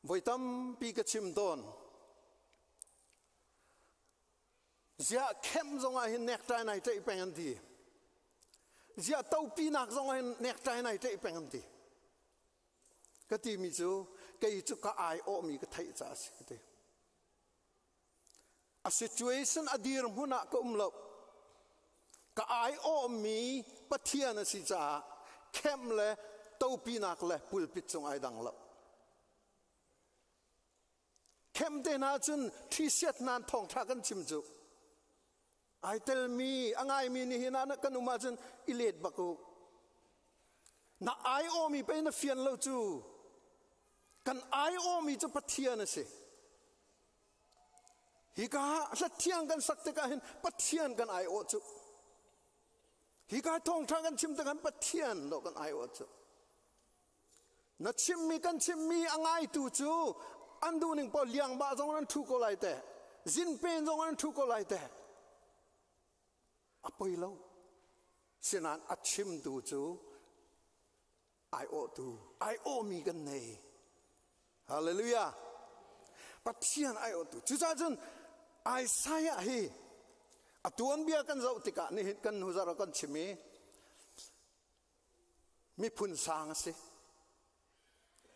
Voi tampi ka chim tawn. Ziah khem zongah hin necktie nai tlaih peng an ti. Ziah topinak zongah hin necktie nai tlaih peng an ti. Ka timi cu kei cu ka aiawhmi ka theih caah a si ka ti. A situation a dirhmun ah ka um lo. Ka aiawhmi Pathian a si caah khem le topinak le pulpit cung ai dang lo. Khem te hna cun thisiat nan thawngtha kan chim cu. Ai telmi a ngaimi nihin ah kan um ahcun i let bak u. Na aiawhmi pei na fian lo cu. Kan aiawhmi cu Pathian a si. Hika hlathiang kan sak tikah hin Pathian kan aiawh cu. Hika thawngṭha kan chim tikah Pathian lo kan aiawh cu. Na chimmi kan chimmi a ngaitu cu an duhning paoh liangba zong an ṭhu ko lai te. Zinpen zong an ṭhu ko lai te. A poi lo. Sinain a chimtu cu aiawhtu aiawhmi kan nei. Hallelujah. Pathian aiawhtu. Cucaah cun Isaiah hi a tuanbia kan zoh tikah nihin kan hnu zarh ah kan chim i miphun sang a si.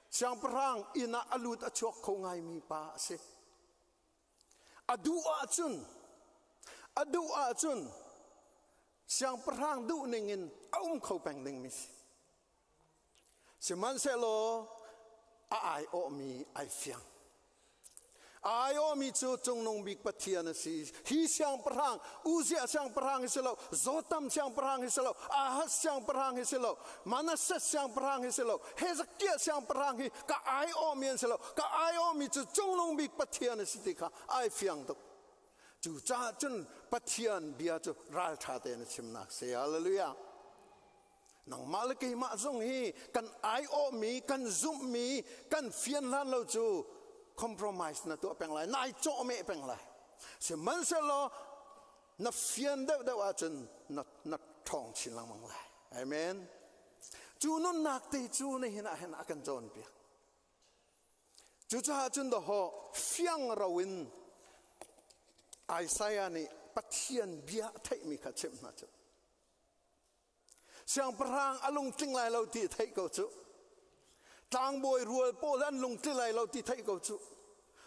Siangpahrang inn ah a lut a chuak kho ngaimi pa a si. A duh ahcun a duh ahcun siangpahrang duh ning in a um kho peng dingmi si. Sihmanhsehlaw a aiawhmi ai fiang. A aiawhmi cu Cungnung Bik Pathian a si. Hi siangpahrang, Uzziah siangpahrang hi si lo, Jotham siangpahrang hi si lo, Ahaz siangpahrang hi si lo, Manasseh siangpahrang hi si lo, Hezekiah siangpahrang hi ka aiawhmi an si lo. Ka aiawhmi cu Cungnung Bik Pathian a si ti kha ai fiang tuk. Cucaah cun Pathian bia cu ralṭha tein a chimnak si. Hallelujah. Nangmah le keimah zong hi kan aiawhmi, kan zumhmi, kan fian hlan lo cu compromise na tuah peng lai, nai cawhmeh peng lai. Sihmanhsehlaw na fian deuhdeuh ahcun na, na ṭhawng chin lengmang lai. Amen. Cu nunnak te cu nihin ah hin a kan cawnpiak. Cucaah cun dawhawh fiang ro in Isaiah nih Pathian bia a theihmi kha chimh hna cu. Siangpahrang a lungtling lai lo ti theih ko cu. Tlangbawi rual pawl an lungtling lai lo ti theih ko cu.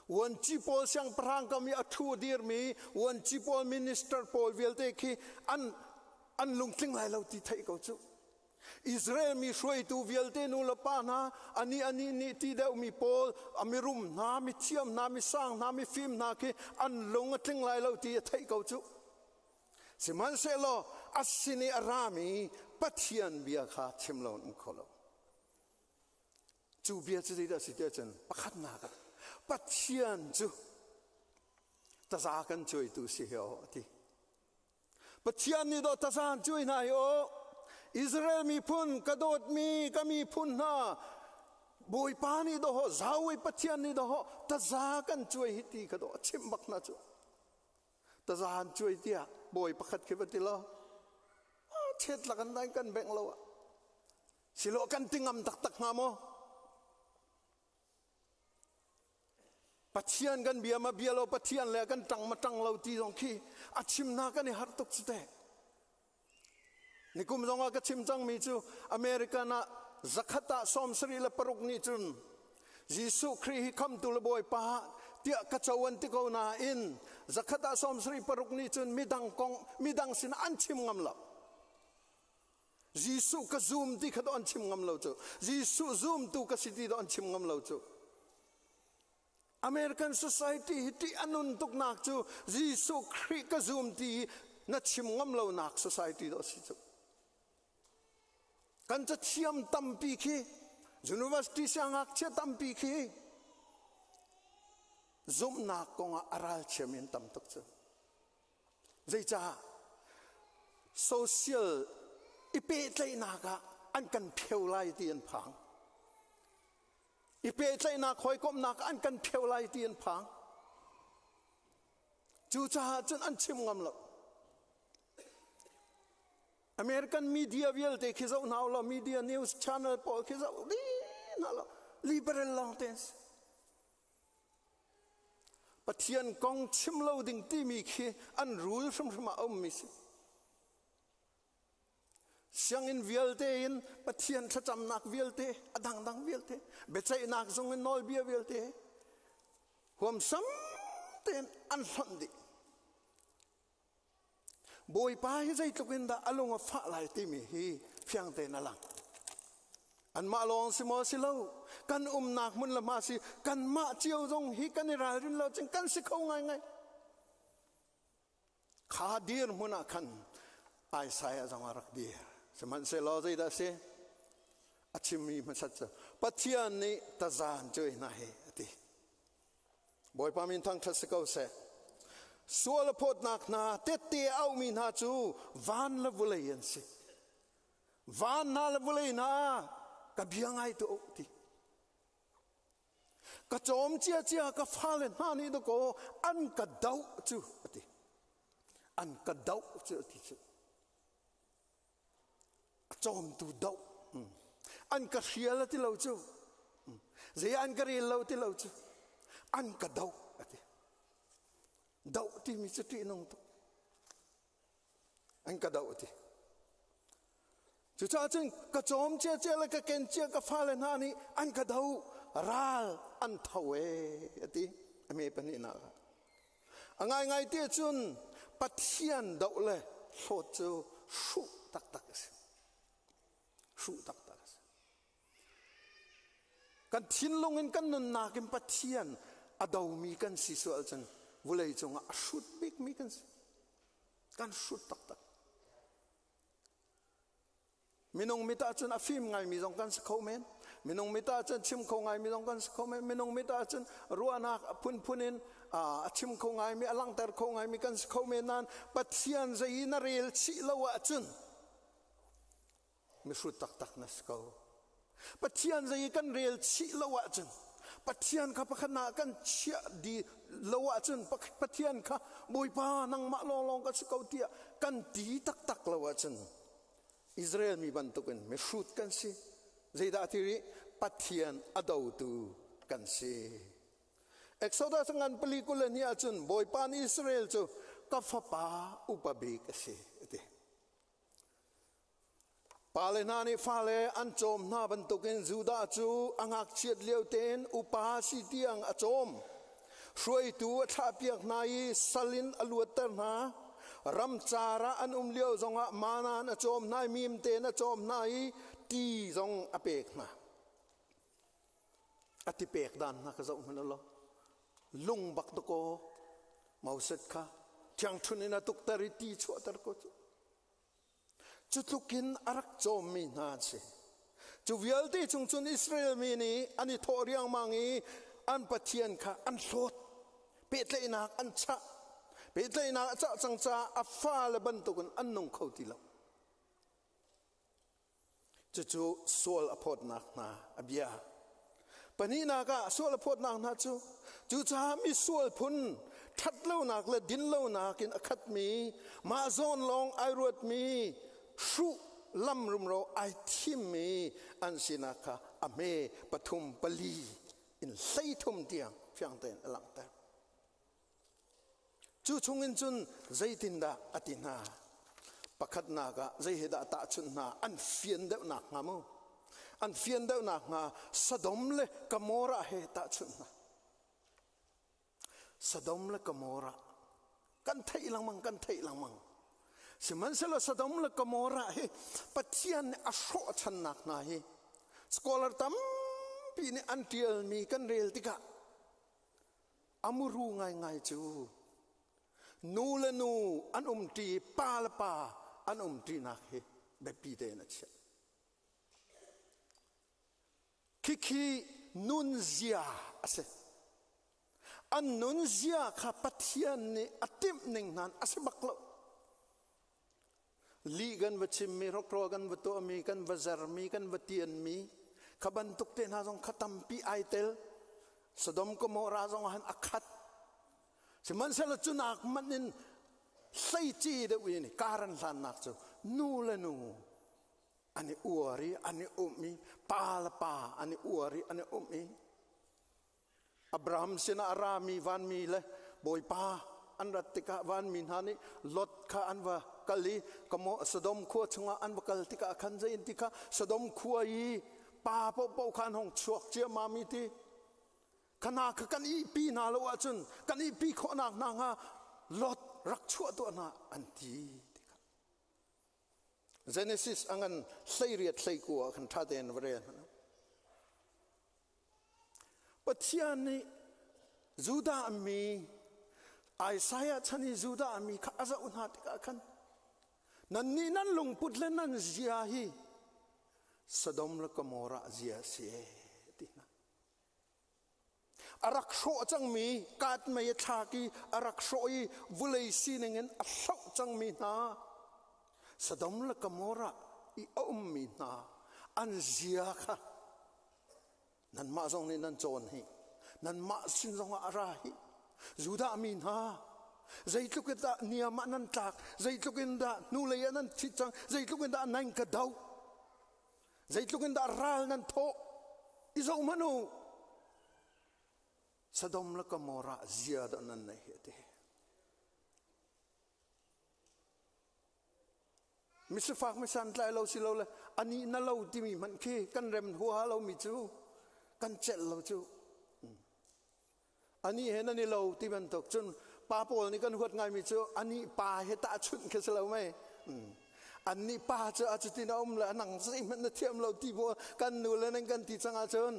Vuanci pawl siangpahrang kam i a ṭhu dirmi vuanci pawl minister pawl vialte khi an an lungtling lai lo ti theih ko cu. Israel mi hruaitu vialte nu le pa hna ani ani nih ti deuhmi pawl a mirum hna mithiam hna misang hna mifim hna khi an lung a tling lai lo ti a theih ko cu. Sihmanhsehlaw a sin i a rami Pathian bia kha chim lo in um kho lo. Cu bia cu zeidah a si tiah cun pakhatnak ah Pathian cu taza kan cuaitu si hi aw a ti. Pathian nih dawh taza an cuai hna hi aw. Israel miphun ka dawtmi ka miphun hna Bawipa nih dawh Zawi Pathian nih dawh taza kan cuai hi ti kha dawh a chimh bak hna cu. Taza an cuai tiah bawi pakhat khi va ti law chet lak an dai kan bengh lo ah silo kan ti ngam taktak hnga maw? Pathian kan bia ma bia lo Pathian le kan ṭang ma ṭang lo ti zong khi a chim hna kan i harh tuk cu teh. Nikum zong ah ka chim cangmi cu American ah zakhat ah 76 nih cun Jesuh Khrih hi khamtu le Bawipa tiah ka co an ti ko nain zakhat ah 76 nih cun midang kong midang sinah an chim ngam lo. Jesuh ka zum ti kha do an chim ngam lo cu. Jesuh zumtu ka si ti do an chim ngam lo cu. American society hi ṭih a nun tuknak cu Jesuh Khrih ka zum ti na chim ngam lonak society dawh a si cu. Kan cathiam tampi khi university siangngakchia tampi khi zumhnak kongah a ralchiam in tam tuk cu. Zeicah social i pehtlaihnak ah an kan pheu lai ti an phang. I pehtlaihnak hawikomhnak an kan pheu lai ti an phang. Cucaah cun an chim ngam lo. American media vialte khi zoh hna law media news channel pawl khi zoh dih hna law liberal lawng te Pathian kong chim lo ding timi khi an rule hrimhrim ah a ummi si. Sianginn vialte in Pathian thlacamnak vialte, a dangdang vialte, biaceihnak zung in nawlbia vialte huamsam tein an hlonh dih. Bawipa hi zeitluk in dah a lung a fah lai timi hi fiang tein a lang. Anmah lawng si maw si lo, kan umnak hmun le hma si, kanmah cio zong hi kan i ralrin lo cun kan si kho ngaingai. Kha dirhmun ah khan Isaiah zong a rak dir. Sihmanhsehlaw zeidah a si? A chimmi hmasat cu Pathian nih tazan cu hna hi a ti. Bawipa min thangṭhat si ko seh. Sual a phawtnak hna tette a aumi hna cu van le vulei an si. Van hna le vulei hna ka bia ngai tuah u ti. Ka cawm ciacia ka fale hna nih dakaw an ka doh cu a ti. An ka doh cu a ti cu. Cawmtu doh. An ka hrial a ti lo cu. Zei an ka rel lo ti lo cu. An ka doh a ti. Doh timi cu ṭihnung tuk. An ka doh a ti. Cucaah cun ka cawm cia cia le ka ken cia ka fale hna nih an ka do ral an tho e a ti a me pahnihnak ah. A ngaingai te cun Pathian doh le hlawt cu hruh taktak a si. Hruh taktak a si. Kan thinlung in kan nunnak in Pathian a domi kan si sual cun vulei cungah a hrut bikmi kan si. Kan hrut taktak. Minung mit ahcun a fim ngaimi zong kan si kho men. Minung mit ahcun chim kho ngaimi zong kan si kho men. Minung mit ahcun ruahnak phunphun in a chim kho ngaimi, a langhter kho ngaimi kan si kho men nain Pathian zei na rel chih lo ahcun mihrut taktak na si ko. Pathian zei kan rel chih lo ahcun Pathian kha pakhat na kan chiah di lo ahcun Pathian kha Bawipa nangmah lawnglawng ka si ko tiah kan ti taktak lo ahcun Israel mi bantukin mihrut kan si. Zeidah ti rih? Pathian a dotu kan si. Exodus ngan pali kul le hnih ahcun Bawipa nih Israel cu ka fapa upa bik a si a ti. Pale hna nih fale an cawm hna bantukin Judah cu a ngakchiat lio tein upa si tiang a cawm. Hruaitu a thlahpiak hna i sal in a luatter hna. Ramcar ah an um lio zongah mana in a cawm hna i mim tein a cawm hna i ti zong a pek hna. A ti pek dan hna ka zoh hmanh lo. Lung bak dakaw Moses kha ṭhiangṭhun in a tukter i ti chuahter ko cu. Cu tluk in a rak cawmmi hna an si. Cu vialte chung cun Israel mi nih an i thawh riangmang i an Pathian kha an hlawt. Pehtlaihnak an chah. Pehtlaihnak a cah cang caah a fale bantukin an nung kho ti lo. Cucu sual a phawtnak hna a bia. Pahnihnak ah sual a phawtnak hna cu cucaah misual phun ṭhatlonak le dinlonak in a khatmi mah zawn lawng ai ruatmi hruh lam rumro ai thimmi an sinak kha a hme pathum pali in 13 tiang fiang tein a langhter. Cu chungin cun zeitindah a ti hna? Pakhatnak ah zei he dah tahchunh hna an fian deuh nakhnga mu? An fian deuh nakhnga Sodom le Gomorrah he tahchunh hna. Sodom le Gomorrah kan theih lengmang kan theih lengmang. Sihmanhsehlaw Sodom le Gomorrah hi Pathian nih a hrawh channak hna hi scholar tampi nih an ṭialmi kan rel tikah A muru ngaingai cu nu le nu an umṭi, pa le pa an umṭinak hi biapi tein a chiah. Khikhi nunzia a si. An nunzia kha Pathian nih a timh ning hna a si bak lo. Lih kan va chimmi, hrokhrawl kan va tuahmi, kan va zermi, kan va tianmi, kha bantuk te hna zong kha tampi ai tel. Sodom Gomorrah zong ah han a khat. Sihmanhsehlaw cu nak manh in hleici deuh in karan hlannak cu nu le nu an i uar i an i um i pa le pa an i uar i an i um i Abraham sinah a rami vanmi le Bawipa an rat tikah vanmi hna nih Lot kha an va kal i Sodom khua chungah an va kal tikah khan zei in ti kha Sodom khua i pa paohpaoh kha an hung chuak ciammam i ti khana kha kan ihpi hna lo ahcun kan ihpi khawhnak hna hnga Lot rak chuah tuah hna an ti tikah Genesis a ngan 18 19 ah khan ṭha tein va rel hmanh. Pathian nih Judah mi Isaiah chan i Judah mi kha a zoh hna tikah khan nannih nan lungput le nan zia hi Sodom le Gomorrah zia a si ee ti hna. A rak hrawh cangmi kaat mei a thlak i a rak hrawh i vulei sining in a hloh cangmi hna Sodom le Gomorrah i a ummi hna an zia kha Nanmah zong nih nan cawn hi. Nanmah sin zongah a ra hi. Judah mi hna, zeitluk in dah niam ah nan tlak, zeitluk in dah hnulei ah nan thit cang, zeitluk in dah nan ka doh. Zeitluk in dah ral nan thawh i zoh hmanh u. Sodom le Gomorrah zia dah nan nei hi a ti. Misifak misantlai lo si lo le ani na lo timi hmanh khi kan rem huaha lomi cu kan celh lo cu. Ani he nan i lo ti bantuk cun pa pawl nih kan huat ngaimi cu ani pa he tahchunh khi si lo mei. Annih pa cu a cutin a um le a nang zeihmanh na thiam lo ti bu kan nu le nan kan ti cang ahcun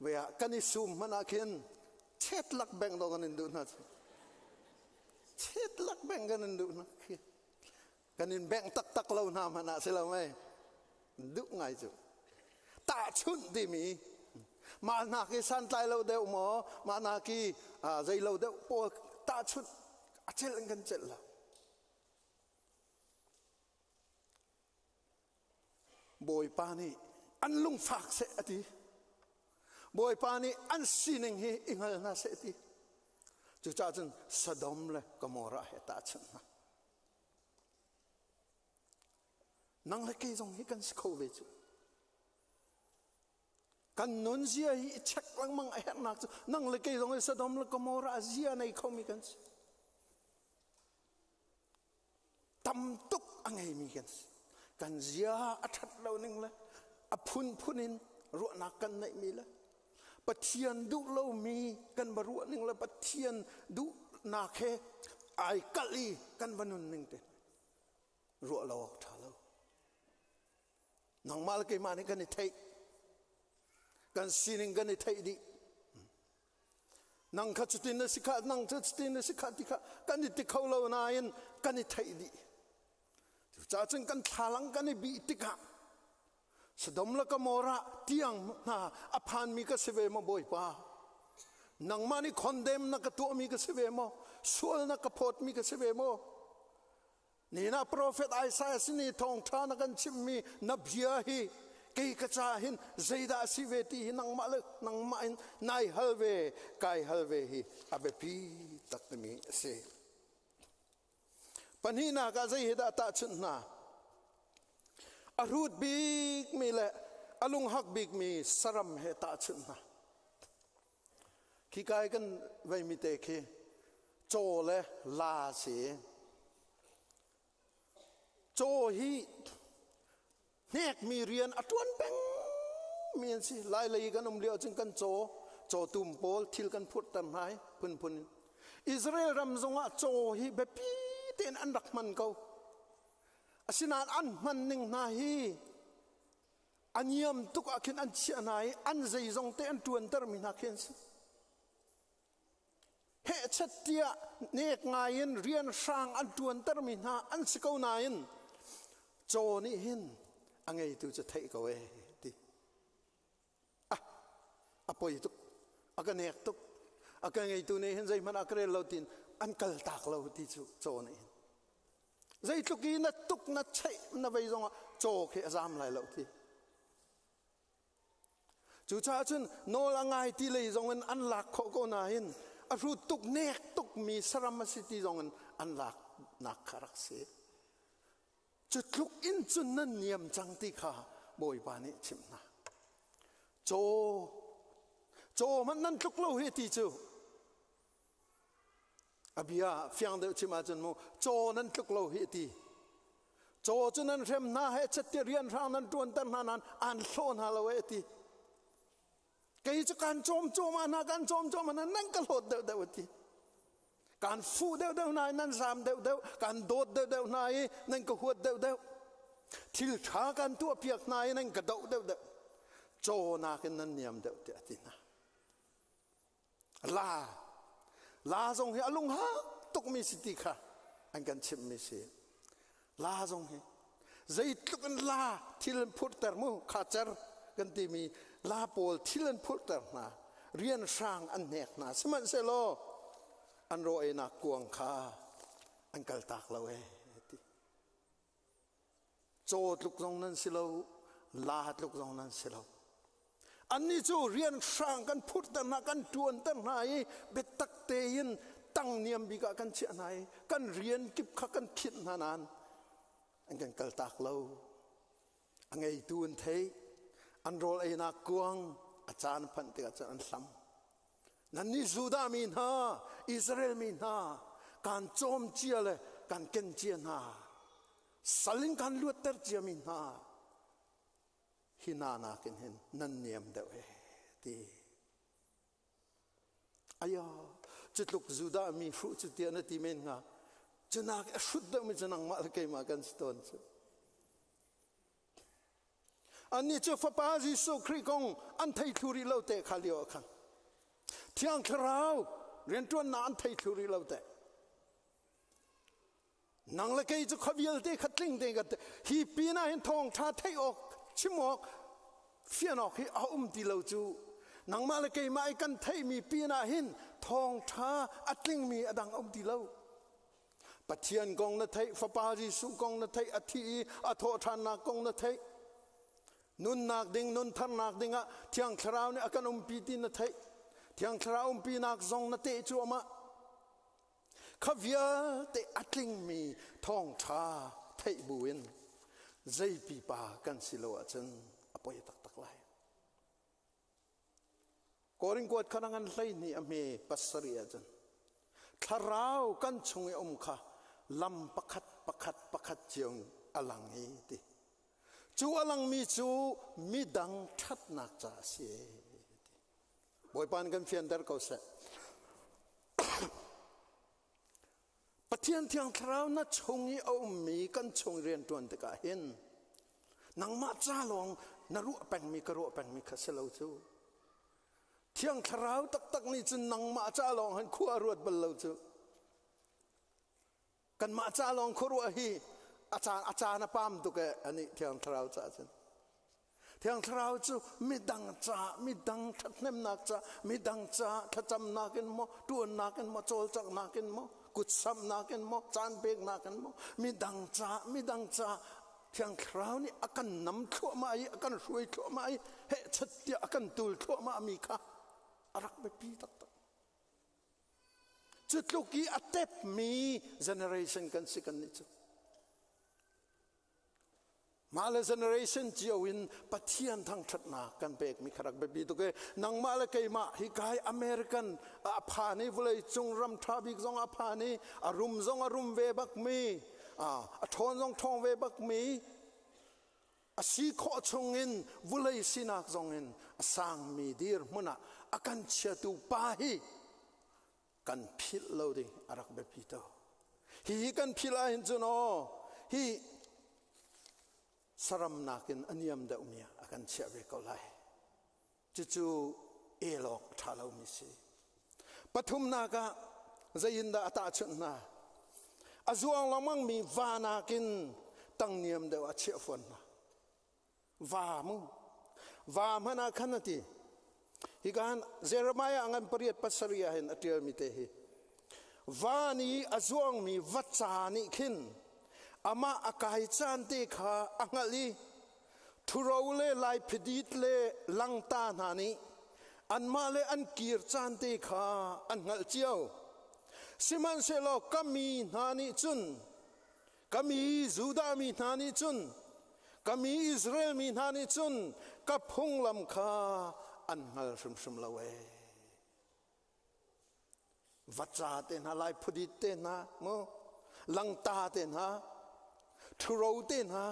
vei ah kan i sum hmanh ah khin chet lak beng do kan in duh hna cu. Chet lak beng kan in duh hna khi. Kan in bengh taktak lo hna hmanh ah si lo mei. Duh ngai cu. Tahchunh timi mah hna khi santlai lo deuh maw mah hna khi zei lo deuh pawl tahchunh a celh in kan celh lo. Bawipa nih an lungfak seh a ti. Bawipa nih an sining hi i hngal hna seh a ti. Cucaah cun Sodom le Gomorrah he tahchunh hna. Nang le kei zong hi kan si kho ve cu. Kan nun zia hi i check lengmang a herhnak cu nang le kei zong hi Sodom le Gomorrah zia nei khomi kan si. Tam tuk a ngeimi kan si. Kan zia a ṭhat lo ning le a phunphun in ruahnak kan neihmi le Pathian duh lomi kan va ruah ning le Pathian duhnak he ai kalh i kan va nun ning te ruah lo awk ṭha lo. Nangmah le keimah nih kan i theih. Kan sining kan i theih dih. Nang kha cutin na si kha, nang cu cutin na si kha ti kha kan i ti kho lo nain kan i theih dih. Cucaah cun kan thlalang kan i bih tikah Sodom le Gomorrah tiang hna a phanmi ka si ve maw Bawipa? Nangmah nih condemn na ka tuahmi ka si ve maw? Sual na ka phawtmi ka si ve maw? Ni na profet Isaiah sin i thawngṭha na kan chimmi na bia hi kei ka ca hin zeidah a si ve ti hi nangmah le nangmah in nai hal ve kai hal ve hi a biapi takmi a si. Pahnihnak ah zei hi dah tahchunh hna? A hrut bikmi le a lunghak bikmi saram he tahchunh hna. Khi kai kan veimi te khi caw le la si. Caw hi hnekmi rian a ṭuan peng mi an si. Lailei kan um lio cun kan caw, cawtum pawl thil kan phurhter hna i phunphun in. Israel ram zongah caw hi biapi tein an rak hman ko. Asinain an hman ning hna hi a niam tuk ah khin an chiah hna i an zeizong te an ṭuantermi hna khi an si. Hehchet tiah nek ngai in rian hrang an ṭuantermi hna an si ko nain caw nih hin a ngeitu cu theih ko ee ti. Ah, a poi tuk, a ka nek tuk, a ka ngeitu nih hin zeihmanh a ka rel lo tiin an kal tak lo ti cu caw nih hin. Zeitluk i na tuk na cheih na vei zongah caw khi a zam lai lo ti. Cucaah cun nawl a ngai ti lei zongin an lak khawh ko nain a hrut tuk nek tukmi saram a si ti zongin an lak nak kha rak si. Cu tluk in cun nan niam cang ti kha Bawipa nih chimh hna. Caw caw hmanh nan tluk lo hi ti cu A bia fiang deuh chim ahcun mu caw nan tluk lo hi ti. Caw cu nan hrem hna he chet rian hrang nan ṭuanter hna nan an hlawh hna lo e ti. Kei cu kan cawm cawm ah hna kan cawm cawm ah nan ka hlawt deuh deuh ti. Kan fuh deuh deuh hna i nan zam deuh deuh, kan dawt deuh deuh hna i nan ka huat deuh deuh. Thil ṭha kan tuah piak hna i nan ka doh deuh deuh. Caw nakin nan niam deuh tiah a ti hna. La la zong hi a lunghak tukmi si ti kha an kan chimhmi si. La zong hi zeitluk in la thil an phurhter mu kha cer kan timi la pawl thil an phurhter hna rian hrang an hnek hna sihmanhsehlaw an raw einak kuang kha an kaltak lo ee ti. Caw tluk zong nan si lo, la tluk zong nan si lo. Annih cu rian hrang kan phurhter hna, kan ṭuanter hna i biatak tein tang niam bik ah kan chiah hna i kan rian kip kha kan khinh hna nain an kan kaltak lo. A ngeitu an thei. An rawl einak kuang a caan phanh tikah cun an hlam. Nannih Judah mi hna, Israel mi hna, kan cawm cia le kan ken cia hna. Sal in kan luatter cia mi hna. Hi hna nakin hin nan niam deuh e ti. Aya, cutluk Judah mi hruh cu tiah na ti men hnga. Cunak a hrut deuhmi cu nangmah le keimah kan si tawn cu. Annih cu Fapa Jesuh Khrih kong an thei thlu rih lo te kha lio ah khan. Thiang Thlarau rianṭuannak an thei thlu rih lo te. Nang le kei cu khua vialte kha tling te kan hi pin ah hin thawngṭha theih awk chim awk fian awk hi a um ti lo cu. Nangmah le keimah i kan theihmi pin ah hin thawngṭha a tlingmi a dang a um ti lo. Pathian kong na theih, Fapa Jesuh kong na theih, a thi i a thawhṭhannak kong na theih. Nunnak ding, nuntharnak dingah Thiang Thlarau nih a kan umpi ti na theih. Thiang Thlarau umpinak zong na teh cuahmah. Kha vialte a tlingmi thawngṭha theih buin zei pipa kan si lo ahcun a poi taktak lai. Korin kuat kha ngan 12 a hme 7 ahcun thlarau kan chung i um kha lam pakhat pakhat pakhat cio a lang i ti. Cu a langmi cu midang ṭhatnak ca a si ti. Bawipa nih kan fianter ko seh. Pathian Thiang Thlarau na chung i a ummi kan chung rianṭuan tikah hin nangmah ca lawng na ruah pengmi ka ruah pengmi kha si lo cu. Thiang Thlarau taktak nih cun nangmah ca lawng han khua a ruat bal lo cu. Kanmah ca lawng khuaruah hi a caan a caan a pam tuk e ani Thiang Thlarau caah cun. Thiang Thlarau cu midang ca, midang ṭhathnemnak ca, midang ca thlacamnak in maw, ṭuannak in maw, cawlcanghnak in maw, kutsamnak in maw, caan peknak in maw, midang ca, midang ca Thiang Thlarau nih a kan nam thluahmah i a kan hruai thluahmah i hehchat tiah a kan tul thluahmah mi kha a rak biapi taktak. Cu tluk i a tepmi generation kan si kan nih cu. Mah le generation cio in Pathian thangṭhatnak kan pekmi kha rak biapi tuk i nangmah le keimah hi kai American a phan i vawlei cung ram ṭha bik zong a phan i a rum zong a rum ve bakmi a ṭhawn zong ṭhawng ve bakmi a si khawh chungin vawlei sinak zong in a sangmi dirhmun ah a kan chiatu pa hi kan philh lo ding a rak biapi to. Hihi kan philh ahhin cun aw hi saram nakin a niam deuhmi ah a kan chiah ve ko lai. Cucu el awk a ṭha lomi si. Pathumnak ah zeiindah a tahchunh hna? A zuang lengmangmi va nakin tangniam deuh ah chiah fawn hna. Va mu. Va hmanh ah khan a ti. Hika han Jeremiah ngan 8 7 ah hin a ṭialmi te hi. Van i a zuangmi vaca nih khin amah a kai caan te kha a hngalh i ṭhuro le laiphidit le langta hna nih anmah le an kir caan te kha an hngalh cio. Sihmanhsehlaw ka mi hna nih cun Ka mi Judah mi hna nih cun, ka mi Israel mi hna nih cun ka phunglam kha an hngal hrimhrim lo ee. Vaca te hna, laiphudit te hna, mu, langta te hna, ṭhuro te hna,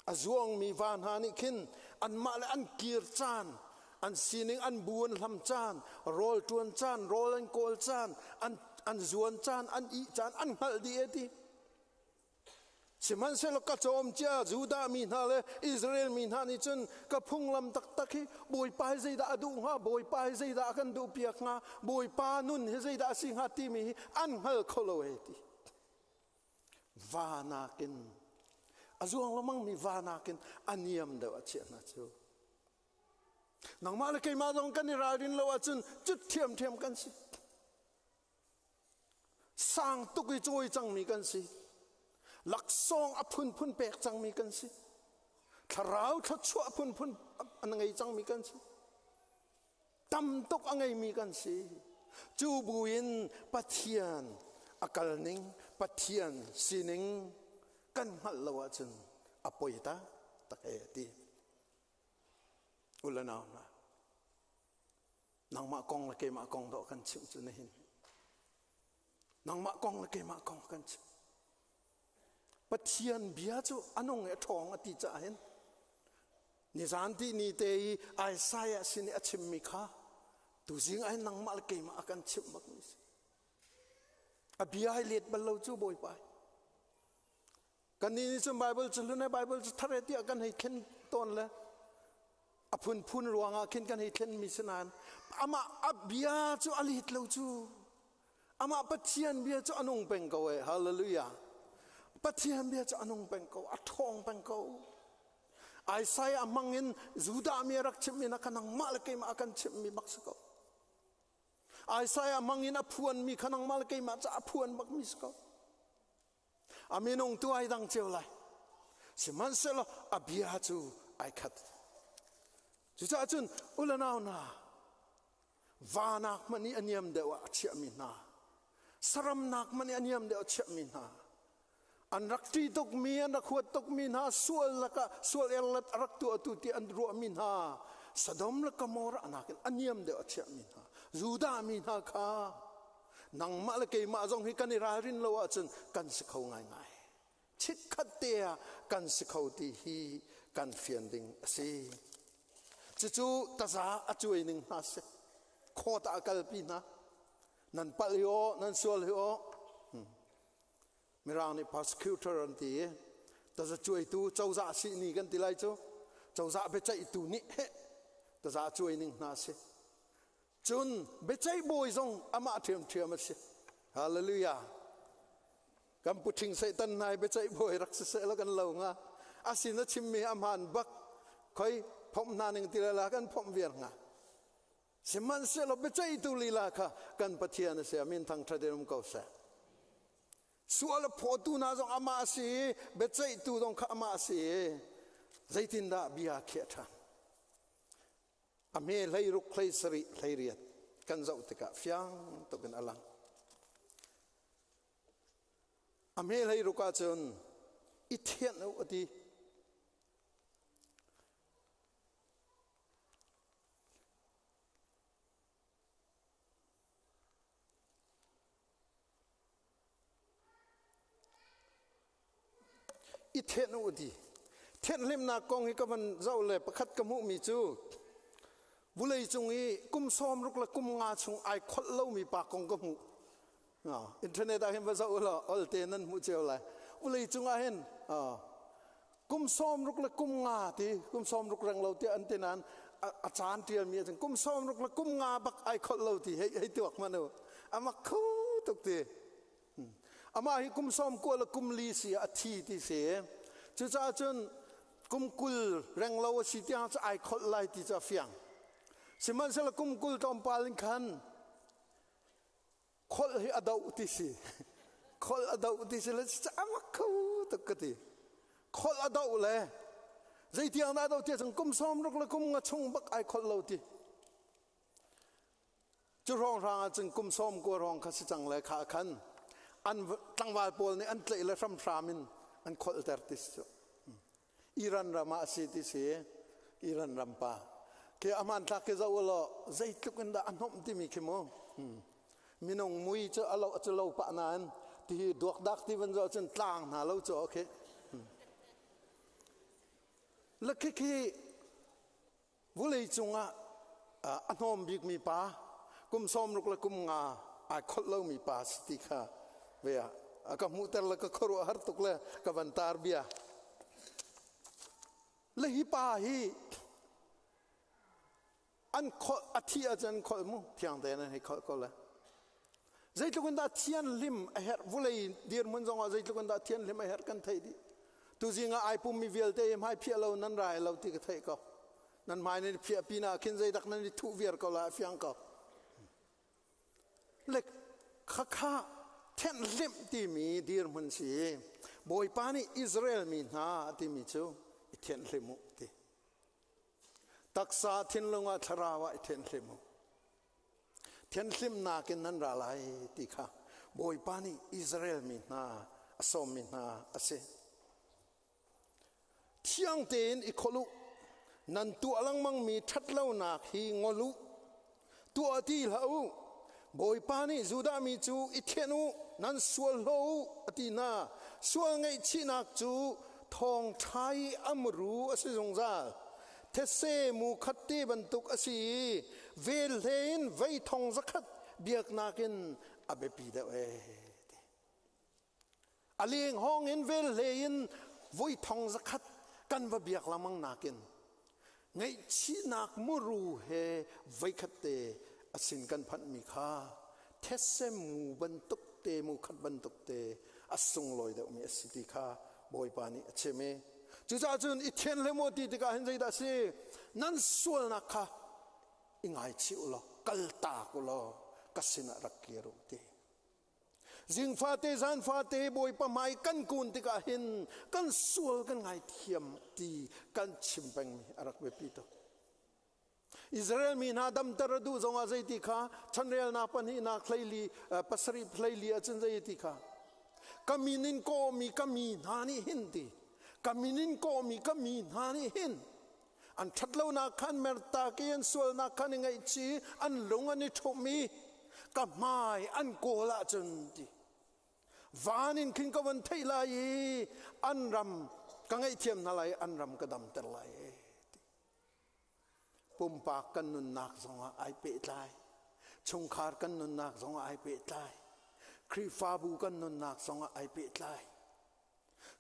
a zuangmi va hna nih khin anmah le an kir caan, an sining an bu an hlam caan, rawl ṭuan caan, rawl an kawl caan, an, an zuan caan, an ih caan an hngalh dih e ti. Sihmanhsehlaw ka cawm cia Judah mi hna le Israel mi hna nih cun ka phunglam taktak hi Bawipa hi zeidah a duh hnga, Bawipa hi zeidah a kan duhpiak hnga, Bawipa nun hi zeidah a si hnga timi hi an hngal kho lo e ti. Va nakin a zuang lengmangmi va nakin a niam deuh a chiah hna cu. Nangmah le keimah zong kan i ralrin lo ahcun cut ṭhiamṭhiam kan si. Sang tuk i cawi cangmi kan si. Laksawng a phunphun pek cangmi kan si. Thlarau thluachuah phunphun an ngei cangmi kan si. Tam tuk a ngeimi kan si. Cu buin Pathian a kalning, Pathian sining kan hngalh lo ahcun a poi tak. taktak e ti. U le nau hna, nangmah kong le keimah kong dawh kan chimh cu nihin. Nangmah kong le keimah kong kan chimh. Pathian bia cu a nung i a ṭhawng a ti caah hin nizan ti ni te i Isaiah sin i a chimmi kha tuzing ah hin nangmah le keimah a kan chimh bak mi si. A bia ai let bal lo cu Bawipa. Kannih nih cun Bible cu hlun Bible cu thar tiah kan hei thlen tawn le a phunphun ruangah khin kan hei thlen mi si nain amah a bia cu a let lo cu. Amah Pathian bia cu a nung peng ko e. Hallelujah. Pathian bia cu a nung peng ko, a ṭhawng peng ko. Isaiah hmang in Judah mi a rak chimmi na kha nangmah le keimah a kan chimhmi bak si ko. Isaiah hmang in a phuanmi kha nangmah le keimah ca a phuan bakmi si ko. A minung tu ai dang cio lai. Sihmanhsehlaw a bia cu ai khat. Cucaah cun ulanau hna vanak hmanh i a niam deuh ah a chiahmi hna saramnak hmanh i a niam deuh a chiahmi hna an rak ṭih tukmi an rak huat tukmi hna sual lakah sual erlet a rak tuahtu ti an ruahmi hna Sodom le Gomorrah nakin a niam deuh a chiahmi hna Judah mi hna kha nangmah le keimah zong hi kan i ralrin lo ahcun kan si kho ngaingai chikkhat te ah kan si kho ti hi kan fian ding a si cucu taza a cuai ning hna si khawt ah kalpi hna nan palh hi aw nan sual hi aw Mirang nih prosecutor an ti i taza cuaitu cozah sihni kan ti lai cu cozah biaceihtu nih heh taza cuai ning hna si cun biaceih bawi zong amah ṭhiamṭhiam a si hallelujah kan puṭhing satan hna hi biaceih bawi rak si seh law kan lo hnga asin a chimmi a hmaan bak khoi phomh hna ning ti la kan phomh viar hnga Sihmanhsehlaw biaceihtu lila kha kan Pathian a si. A min thangṭhat in um ko seh. Sual a phawtu hna zong amah a si i biaceihtu zong kha amah a si i zeitindah bia a khiah ṭhan? A hme 16 hlei 18 kan zoh tikah fiang tuk in a lang. A hme 16 ahcun i thianh u a ti. I thenh u ti. Thianhlimnak kong hi ka van zoh le pakhat ka hmuhmi cu vulei cung i kum 60 le kum nga chung ai kholh lomi pa kong ka hmuh. Internet ah hin va zoh law olte nan hmuh cio lai. Vulei cung ah hin kum 60 le kum nga ti kum 60 reng lo tiah an ti nain a caan tialmi ahcun kum 60 le kum nga bak ai kholh lo ti hei hei tuak hmanh u amak kho tuk ti amah hi kum 90 le kum li si a thi ti si cucaah cun kum 20 reng lo a si tiang cu ai kholh lai ti cu a fiang sihmanhsehlaw kum 20 tlawmpal in khan kholh hi a doh ti si kholh a doh ti si le a mak kho tuk ka ti kholh a doh le zeitiang dah doh ti cang kum 60 le kum nga chung bak ai kholh lo ti cu hrawng hrang ah cun kum sawm kua hrawng kha si cang le kha khan an tlangval pawl nih an tlaih le hramhram in an kholhter ti si cu Iran ram ah a si ti si Iran ram pa khi a hmanthlak khi zoh law zeitluk in dah a hnomh timi khi mu minung mui cu a lo cu lo pah nain ti hi duakdak ti van zoh cun tlang hna lo cu okay la khi khi Vulei cungah a hnawm bikmi pa, kum 60 le kum nga ai kholh lomi pa si ti kha ve ah a ka hmuhter le ka khuaruah har tuk le ka van tar bia. Le hi pa hi an kholh a thi ahcun an kholh mu thiang tein an hei kholh ko le. Zeitluk in dah thianhlim a herh vulei dirhmun zongah zeitluk in dah thianhlim a herh kan theih dih. Tuzing ah ai pummi vialte hi hmai phiah lo nan rai lo ti ka theih ko. Nan hmai nan i phiah pinah khin zeidak nan i thuh viar ko lai a fiang ko. Le khakha thenhlimh timi dirhmun si. Bawipa nih Israel mi hna timi cu i thianhlim u ti. Taksa thinlung ah thlarau ah i thianhlim u. Thianhlimnak in nan ra lai ti kha Bawipa nih Israel mi hna a sawmmi hna a si. Thiang tein i kholh u. Nan tuah lengmangmi ṭhatlonak hi ngol u. Tuah ti hlah u. Bawipa nih Judah mi cu i thianh u, nan sual hlaw u, a ti hna. Sual ngaihchihnak cu thawngṭha i a muru a si zungzal. Thetse mu khat te bantuk a si i vel hlei in vei thong zakhat biaknak in a biapi deuh ee. A leng hawng in vel hlei in voi thong zakhat kan va biak lengmang nakin ngaihchihnak muru he voikhat te a sin kan phanhmi kha thetse mu bantuk te mu khat bantuk te a sunglawi deuhmi a si ti kha Bawipa nih a chim i cucaah cun i thian hle maw ti tikah hin zeidah a si nan sualnak kha i ngaichih u law kaltak u law ka sinah rak kir u ti Zingfate zanfate Bawipa hmai kan kun tikah hin kan sual kan ngaithiam ti kan chim pengmi a rak biapi tuk. Israel mi hna damter a duh zongah zeiti kha chanrelnak pahnihnak hleili pasarih hleili ahcun zeiti kha ka min in kawhmi ka mi hna nih hin ti ka min in kawhmi ka mi hna nih hin an ṭhatlonak kha an mertak i an sualnak kha an i ngaihchih i an lung an i ṭhumh i ka hmai an kawl ahcun ti van in khin ka van theih lai i an ram ka ngaihthiam hna lai i an ram ka damter lai e ti pumpak kan nunnak zongah ai pehtlai chungkhar kan nunnak zongah ai pehtlai Khrihfabu kan nunnak zongah ai pehtlai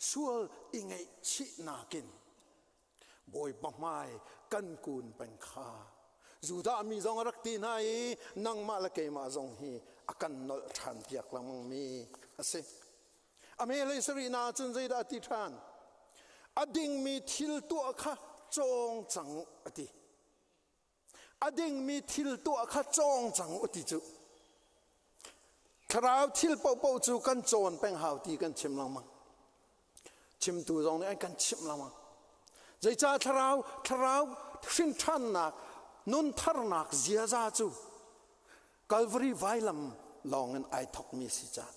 sual i ngaihchihnak in Bawipa hmai kan kun peng kha Judah mi zong a rak ti hna i nangmah le keimah zong hi a kan nolh ṭhan piak lengmangmi a si. A hmelei sarihnak ah cun zeidah a ti ṭhan? A dingmi thil tuah kha cawng cang a ti. A dingmi thil tuah kha cawng cang u ti cu. Thlarau thil paohpaoh cu kan cawn peng hau ti kan chim lengmang. Chimtu zong nih an kan chimh lengmang. Zeicah thlarau thlarau hrinṭhannak nun tharnak ziaza cu Calvary vailam lawng in ai thokmi si caah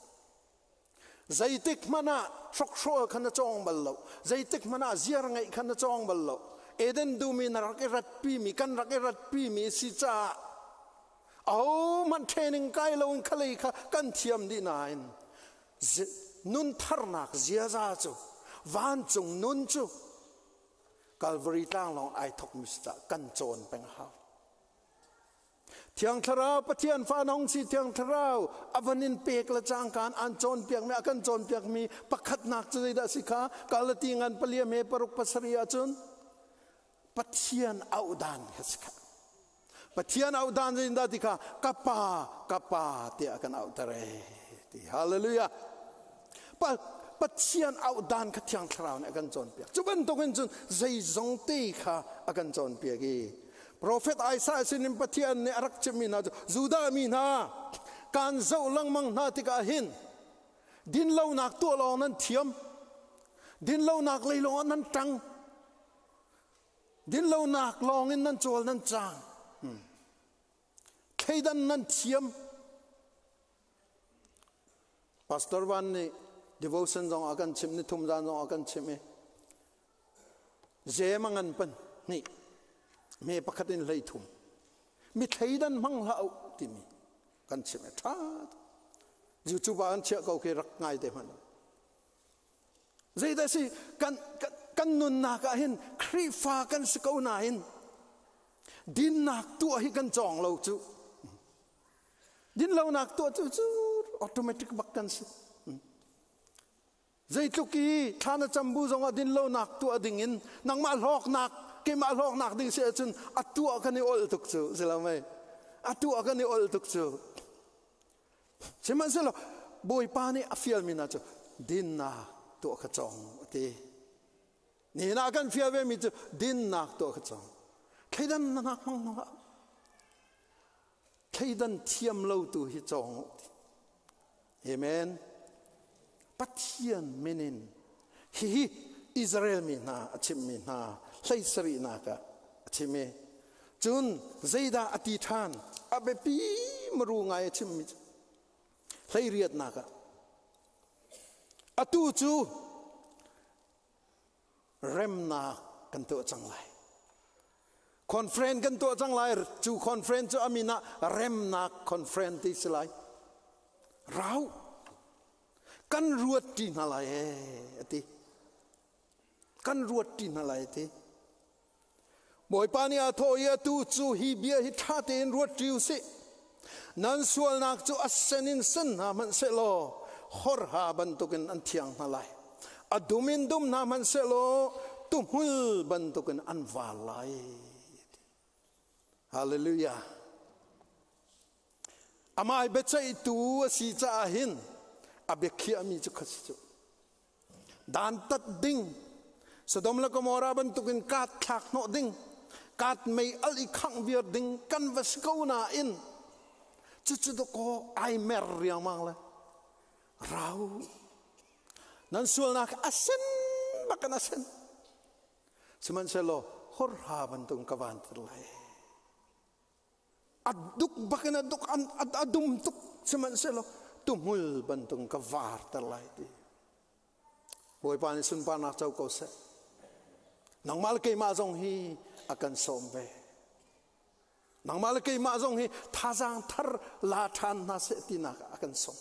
Zeitik hmanh ah hrokhrawl kha na cawng bal lo. Zeitik hmanh ah ziar ngeih kha na cawng bal lo. Eden dum i na rak i ratpimi, kan rak i ratpimi si caah ahohmanh training kai loin khalei kha kan thiam dih nain nun tharnak ziaza cu vancung nun cu Calvary tlang lawng ai thokmi si caah kan cawn peng a hau. Thiang Thlarau Pathian fa nong si Thiang Thlarau a van in pek le cangkaan an cawnpiakmi a kan cawnpiakmi pakhatnak cu zeidah si kha Galati ngan palia me paruk pasarih ahcun Pathian auhdan kha si kha Pathian auhdan zeitindah ti kha ka pa ka pa tiah kan auhter e ti hallelujah pa Pathian auhdan kha Thiang Thlarau nih a kan cawnpiak cu bantukin cun zeizong te kha a kan cawnpiak i Profet Isaiah sinin Pathian nih a rak chimmi hna cu Judah mi hna kaan zoh lengmang hna tikah hin dinlonak tuah lawng nan thiam dinlonak lei lawng ah nan ṭang dinlonak lawng in nan cawl nan caang thleidan nan thiam Pastor Van nih devotion zong a kan chimh ni thum zan zong a kan chimh i Zem a ngan pan hnih me pakhat in hlei thum mi thleidan hmang hlah u timi kan chimh e ṭha YouTube ah an chiah ko khi rak ngai te hmanh zeidah si kan kan nunnak ah hin Khrihfa kan si ko nain dinnak tuah hi kan cawng lo cu dinlonak tuah cu cu automatic bak kan si Zeitluk i thla na cam bu zongah dinlonak tuah dingin nangmah hlawknak keimah hlawknak ding si ahcun a tuah kan i ol tuk cu si lo mei a tuah kan i ol tuk cu sihmanhsehlaw Bawipa nih a fialmi hna cu dinnak tuah kha cawng a ti nihin ah kan fial ve mi cu dinnak tuah kha cawng thleidannak hmang hna thleidan thiam lo tu hi cawng u Amen. Pathian min in hihi Israel mi hna a chimhmi hna hlei sarihnak ah a chim i cun zeidah a ti ṭhan a biapi maru ngai a chimmi cu hlei riatnak ah atu cu. Remnak kan tuah cang lai. Conference kan tuah cang lai. Cu conference cu a min ah remnak conference ti si lai. Rau kan ruat ṭi hna lai ee a ti. Kan ruat ṭi hna lai a ti. Bawipa nih a thawh i atu cu hi bia hi ṭha tein ruat ṭi u sih. Nan sualnak cu a sen in sen hna hmanh sehlaw horha bantukin an thiang hna lai. A dum in dum hna hmanh sehlaw tuhmul bantukin an vaal lai. Hallelujah. Amah biaceihtu a si caah hin a biakhiahmi cu kha si cu. Dantat ding, Sodom le Gomorrah bantukin kaat thlak hnawh ding, kaat mei al i khangh viar ding kan va si ko nain cucu dawkaw ai mer riangmang le rau nan sualnak a sen bakin a sen sihmanhsehlaw horha bantukin ka van tir lai A duk bakin a duk a dum tuk sihmanhsehlaw tuhmul bantuk ka varter lai ti. Bawipa nih sunparnak co ko seh. Nangmah le keimah zong hi a kan sawm ve. Nangmah le keimah zong hi thazaang thar la ṭhan hna seh tinak a kan sawm.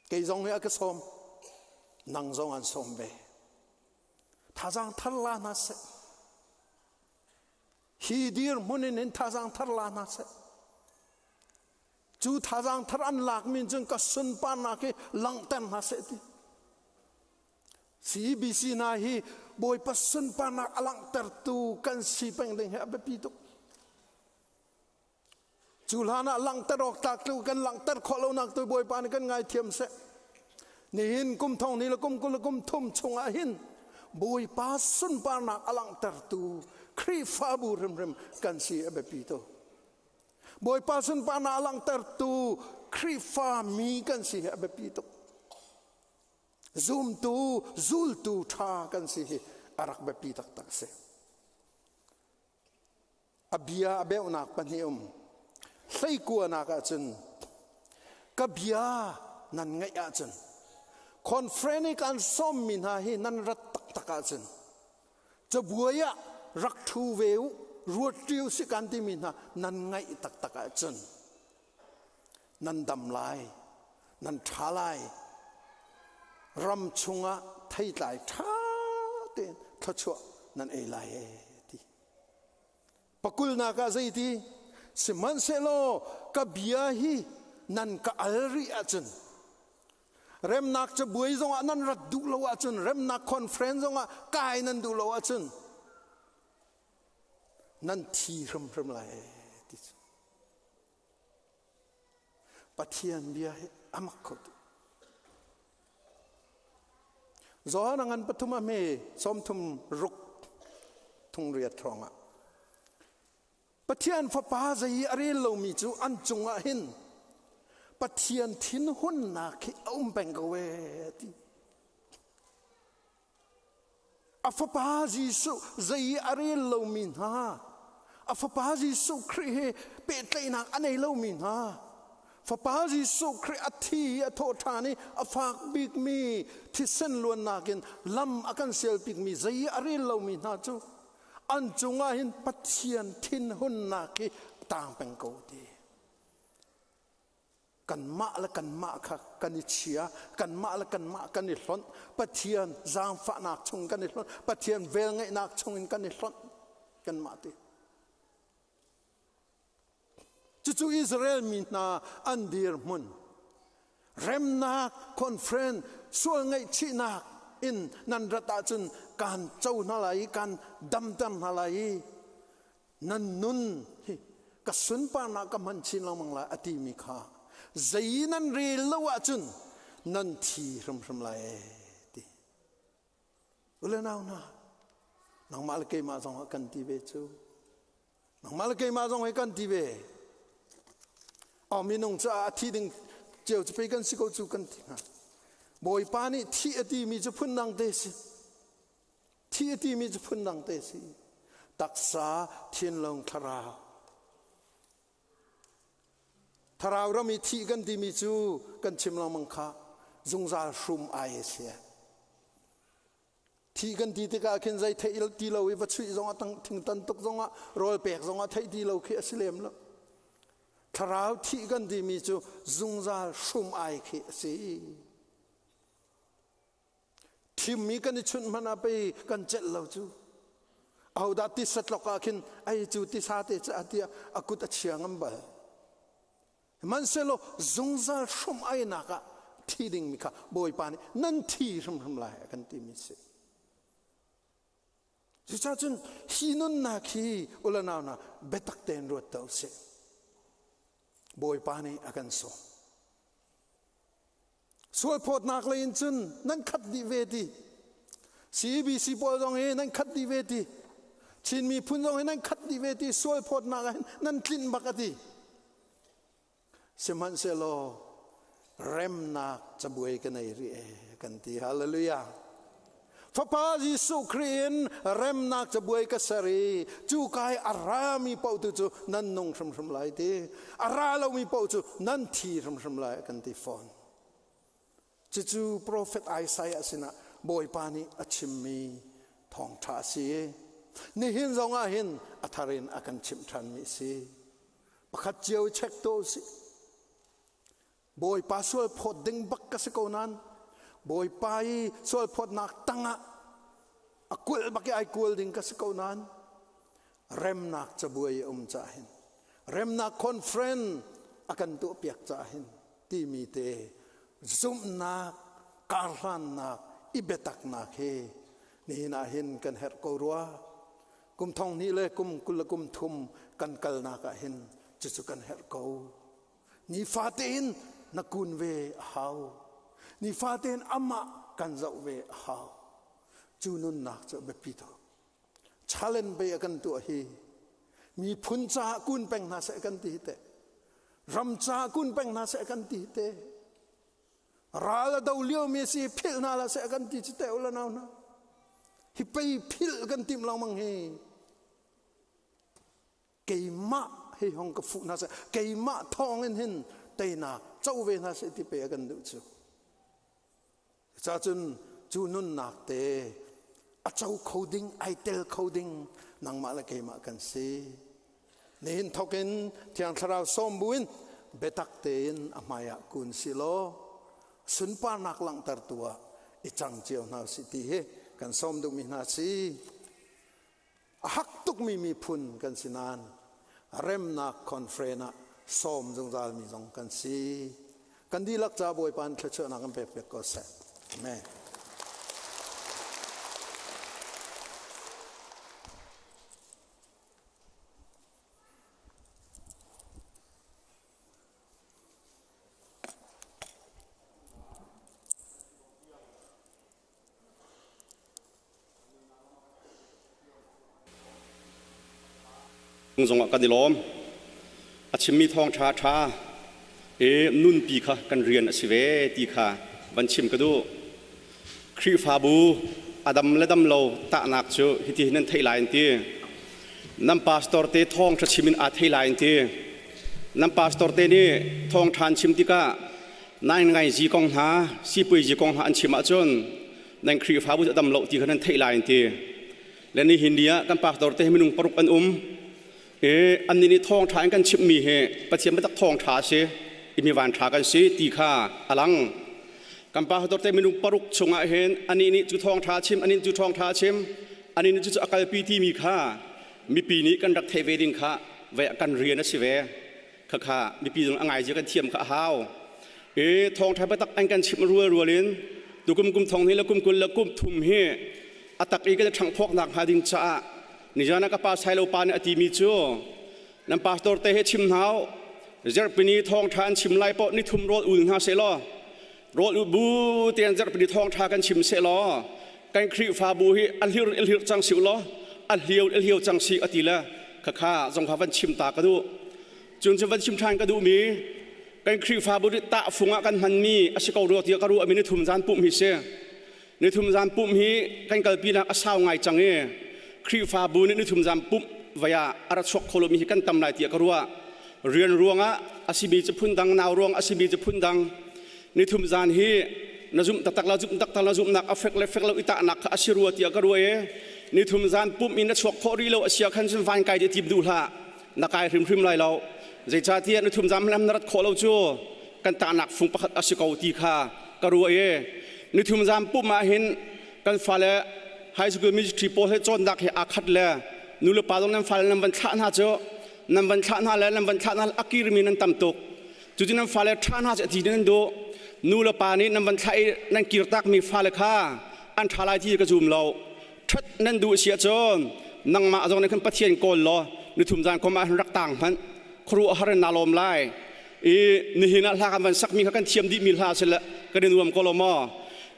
Kei zong hi a ka sawm. Nang zong an sawm ve. Thazaang thar la hna seh. Hi dirhmun in hin thazaang thar la hna seh. Cu thazaang thar an lak min cun ka sunparnak hi langhter hna seh ti. CBC hna hi Bawipa sunparnak a langhtertu kan si peng ding hi a biapi tuk. Cu hlan ah langhter awk tlak tlu kan langhter khawh lonak tu Bawipa nih kan ngaithiam seh. Nihin kum thong ni le kum 20 le kum thum chungah hin Bawipa sunparnak a langhtertu Khrihfabu hrimhrim kan si a biapi tu. Bawipa sunparnak a langhtertu Khrihfa mi kan si hi a biapi tuk. Zumtu, zultu ṭha kan si hi a rak biapi taktak si. A bia a beuhnak pahnih um. Hleikuanak ahcun ka bia nan ngaih ahcun conference i kan sawmmi hna hi nan rat taktak ahcun cabuai ah rak ṭhu ve u ruat ṭi u sih kan timi hna nan ngaih taktak ahcun nan dam lai nan ṭha lai ram chungah theitlai ṭha tein thluachuah nan ei lai ee ti Pakulnak ah zeiti? Sihmanhsehlaw ka bia hi nan ka al rih ahcun remnak cabuai zongah nan rat duh lo ahcun remnak conference zongah kai nan duh lo ahcun nan thi hrimhrim lai ti cu. Pathian bia hi a mak kho tuk. Johan a ngan pathum a hme 36 thung riat hrawng ah Pathian fapa zei i a rel lomi cu an cungah hin Pathian thinhunnak hi a um peng ko ee ti. A fapa Jesuh zei i a rel lomi hna, a fapa Jesuh Khrih he pehtlaihnak a nei lomi hna, fapa Jesuh Khrih a thi i a thawh ṭhan i a fak bikmi thisen luannak in lam a kan sial bikmi zei i a rel lomi hna cu an cungah hin Pathian thinhunnak hi tang peng ko ti. Kanmah le kanmah kha kan i chia, kanmah le kanmah kan i hlonh, Pathian zaangfahnak chung kan i hlonh, Pathian velngeihnak chungin kan i hlonh kanmah ti. Cucu Israel mi hna an dirhmun remnak conference sual ngaihchihnak in nan rat ahcun kaan co hna lai i kaan damter hna lai i nan nun hi ka sunparnak ka hman chin lengmang lai a timi kha zei nan rel lo ahcun nan thi hrimhrim lai ee ti ule nau hna nangmah le keimah zong ah kan ti ve cu nangmah le keimah zong hi kan ti ve aw minung caah a thi ding ceu cu pei kan si ko cu kan ti hna bawipa nih thi a timi cu phundang te si Thi a timi cu phundang te si. Taksa, thinlung, thlarau. Thlarau ram i thih kan timi cu kan chim lengmang kha zungzal hrum ai a si. Thlarau ram i thih kan timi cu kan chim lengmang kha zungzal hrum ai a si. Thi kan ti tikah khin zei theih ti lo i va chuih zongah thingtan tuk zongah rawl pek zongah theih ti lo khi a si lem lo. Thlarau thih kan timi cu zungzal hrum ai khi a si. Thimmi kan i chunh hmanh ah pei kan celh lo cu. Ahodah tisa tlok ah khin ai cu tisa te cu a tiah a kut a chia ngam bal. Hmanhsehlaw zungzal hrum ainak ah thi dingmi kha Bawipa nih nan thi hrimhrim lai a kan timi a si. Cucaah cun hi nunnak hi ulanau hna biatak tein ruat tuah usih. Bawipa nih a kan sawm. Sualphawtnak lei in cun nan khat dih ve ti. CBC pawl zong hi nan khat dih ve ti. Chin miphun zong hi nan khat dih ve ti. Sualphawtnak ah hin nan tlinh bak a ti. Sihmanhsehlaw remnak cabuai ka nei rih e kan ti. Hallelujah. Fapa Jesuh Khrih in remnak cabuai ka ser i cu kai a rami paoh tu cu nan nung hrimhrim lai ti. A ra lomi paoh cu nan thi hrimhrim lai kan ti fawn. Cucu profet Isaiah sinah Bawipa nih a chimmi thawngṭha a si. Nihin zongah hin a thar in a kan chimh ṭhanmi a si. Pakhat cio i check tuah usih. Bawipa sualphawt ding bak ka si ko nain Bawipa i sualphawtnak tangah a kulh bak i ai kual ding ka si ko nain remnak cabuai a um caah hin remnak conference a kan tuahpiak caah hin timi te zumhnak karhlannak i biataknak hi nihin ah hin kan herh ko rua kum thong hnih le kum 20 le kum thum kan kalnak ah hin cucu kan herh ko Nifate in na kun ve a hau. Nifate in amah kan zoh ve a hau. Cu nunnak cu biapi tuk. Challenge bei a kan tuah hi miphun caah kun peng hna seh kan ti hi teh. Ram caah kun peng hna seh kan ti hi teh. Ral a do lio mi si philh hna la seh kan ti cu teh ula nau hna. Hi pei philh kan timh lengmang hi. Keimah hei hong ka fuh hna seh keimah thawng in hin teinak co ve hna seh ti pe a kan duh cu. Cacun cu nunnak te a co kho ding ai tel kho ding nangmah le keimah kan si. Nihin thawk in Thiang Thlarau sawm buin biatak tein a hmaiah kun si law sunparnak langhtertu ah i cang cio hna usih ti hi kan sawm duhmi hna si. A hak tukmi miphun kan si nain remnak conference ah sawm zungzalmi zong kan si. Kan dihlak ca Bawipa in thluachuahnak kan pek piak ko seh. Amen. Zongah kan i lawm. A chimmi thawngṭha ṭha i nunpi kha kan rian a si ve ti kha van chim ka duh. Khrihfabu a dam le dam lo tahnak cu hitihin nan theih lai an ti. Nan pastor te thawngṭha chim in aa thei lai an ti. Nan pastor te nih thawngṭha an chim tikah naingngai kong hna, sipuaizi kong hna an chim ahcun nan Khrihfabu cu a dam lo ti kha nan theih lai an ti. Le nihin ni ah kan pastor te hi minung paruk an um. I annih nih thawngṭha in kan chimhmi hi Pathian biatak thawngṭha a si i mi vanṭha kan si ti kha a lang. Kan pastor te minung paruk chungah hin anih nih cu thawngṭha chim, anih cu thawngṭha chim, anih nih cucu a kalpi timi kha mipi nih kan rak theih ve ding kha ve kan rian a si ve. Khakha mipi zong a ngai zia kan thiam kha a hau. I thawngṭha biatak an kan chimh rual rual in tukum kum thong hi le kum 20 le kum thum hi a tak i kan i ṭhanghphawknak hnga ding caah nizan ah ka pa Sailo pa nih a timi cu nan pastor te he chim hna u zarhpini thawngṭha an chim lai paoh nithum rawl ul hna seh law rawl ul bu tein zarhpini thawngṭha kan chim seh law kan Khrihfabu hi a hlir a hlir cang si u law a hlio a hlio cang si a ti le khakha zong kha van chim ta ka duh cun cu van chim ṭhan ka duhmi kan Khrihfabu nih tahfung ah kan hmanmi a si ko rua tiah ka ruahmi nithum zan pumh hi si. Nithum zan pumh hi kan kalpinak a sau ngai cang i Khrihfabu nih nithum zan pumh vai ah a ra chuak kho lomi hi kan tam lai tiah ka ruah. Rian ruangah a simi cu phundang, nau ruang a simi cu phundang. Nithum zan hi Na zumh taktak la zumh taktak la zumhnak a fek le fek lo i tahnak kha a si rua tiah ka ruah i nithum zan pumh in na chuak khawh rih lo a sia khan cun van kai ti tim duh hlah. Na kai hrimhrim lai lo. Zeicahtiah nithum zan lam na rat khawh lo cu kan tahnak fung pakhat a si ko ti kha ka ruah i nithum zan pumh ah hin kan fale high school ministry pawl he cawnnak he aa khat le nu le pa zong nan fale nan van thlah hna cu nan van thlah hna le nan van thlah hna a kirmi nan tam tuk. Cuti nan fale ṭha hna cu a ti nan duh. Nu le pa nih nan van thlah i nan kirtakmi fale kha an ṭha lai ti ka zum lo. Ṭhat nan duh si ahcun nangmah zong nih khan Pathian kawl law nithum zan kom ah hin rak tang hmanh. Khuaruahhar in naa lawm lai. I nihin ah hla kan van sakmi kha kan thiam dihmi hla si le kan i nuam ko lo maw?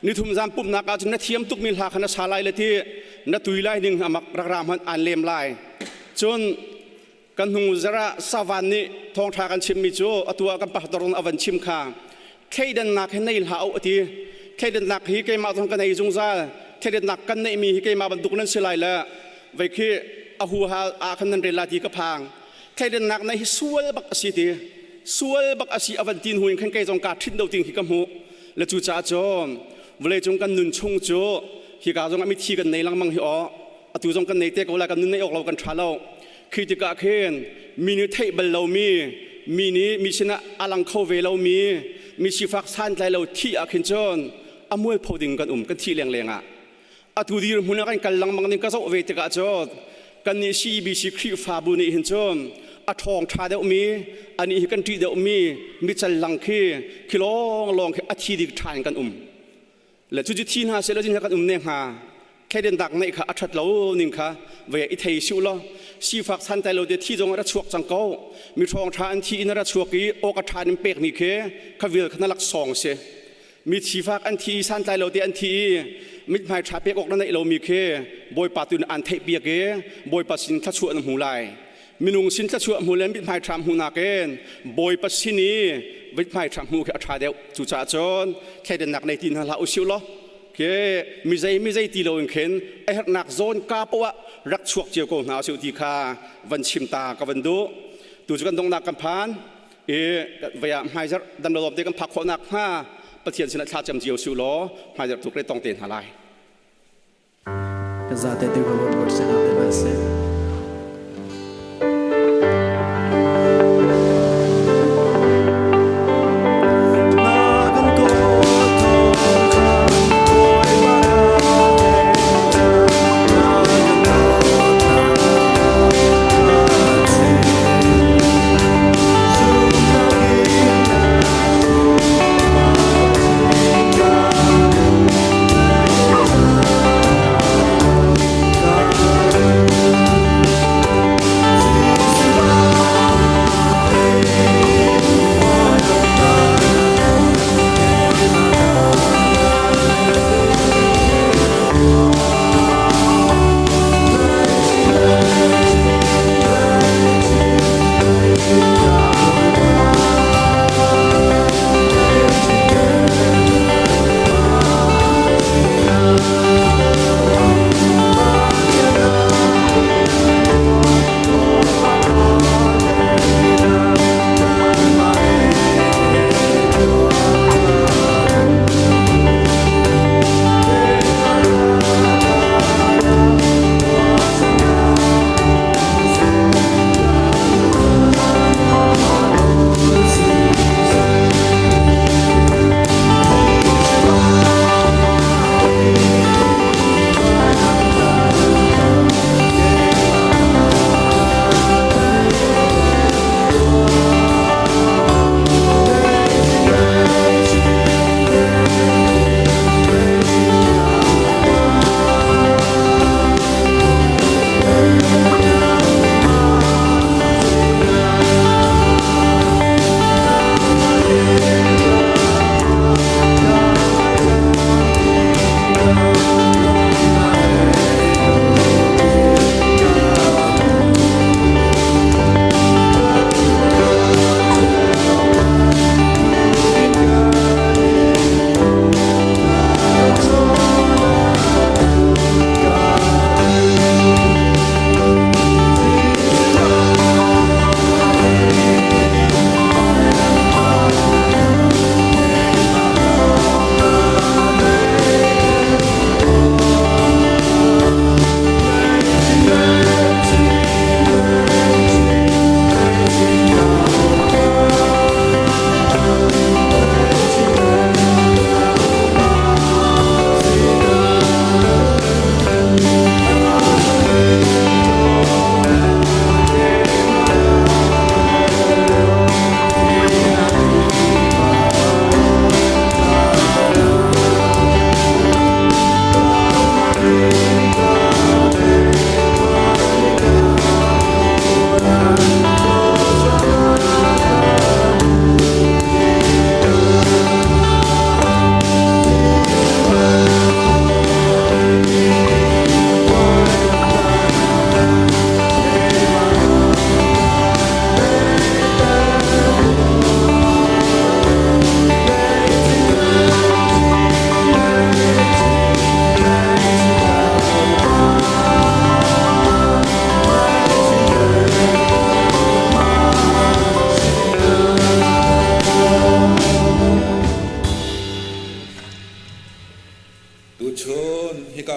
Nithum zan pumhnak ahcun na thiam tukmi hla kha na sa lai le ti na tui lai ning amak rak ra hmanh aan lem lai. Cun Kan hnung zarh ah Savan nih thawngṭha kan chimmi cu atu ah kan pastor a van chim kha thleidannak hi nei hlah u a ti. Thleidannak hi keimah zong ka nei zungzal. Thleidannak kan neihmi hi keimah bantuk nan si lai le vei khi a huha ah khan nan rel la ti ka phang. Thleidannak neih hi sual bak a si ti. Sual bak a si a van tin huin khan kei zong kaa ṭhit do ting hi ka hmuh. Le cucaah cun vawleicung kan nun chung cu hika zong ah mithi kan nei lengmang hi aw atu zong kan nei te ko lai kan nun neih awk lo kan ṭha lo. Khi tikah khin mi nih theih bal lomi, mi nih mi sinah a lang kho ve lomi, mi sifak santlai lo thih ah khin cun a mualpho ding kan um, kan thih lengleng ah. Atu dirhmun ah kan kal lengmang ding ka zoh ve tikah cun kannih CBC Khrihfabu nih hin cun a ṭhawng ṭha deuhmi, anih hi kan ṭih deuhmi mical lang khi khi lawnglawng khi a thi dik ṭha in kan um. Le cucu thi hna seh law kan um ne hnga. Thleidannak neih kha a ṭhat lo ning kha vei i thei siu law sifak santai lo te thi zong a ra chuak cang ko. Mi ṭhawng ṭha an thi in a ra chuak i awk a ṭha in pekmi khi kha vil kha na laksawng si. Mi sifak an thi i santlai lo te an thi i mithmai ṭha pek awk na neih lomi khi Bawipa tu nih aan theihpiak i Bawipa sin thluachuah na hmu lai. Minung sin thluachuah hmu le mithmai ṭha hmuh nakin Bawipa sin i mithmai ṭha hmuh khi a ṭha deuh. Cucaah cun thleidannak nei ti hna hlah usih law khi mizei mizei ti loin khin a herhnak zawn ka poah rak chuak cio ko hna usih ti kha van chim ta ka van duh. Tu cu kan donghnak kan phan i vei ah hmaizarh dam lo te kan phak khawh nak hnga Pathian sinah thla cam cio usih law hmaizarh tuk re tong te hna lai. Kan zate te ko bor se na te na se.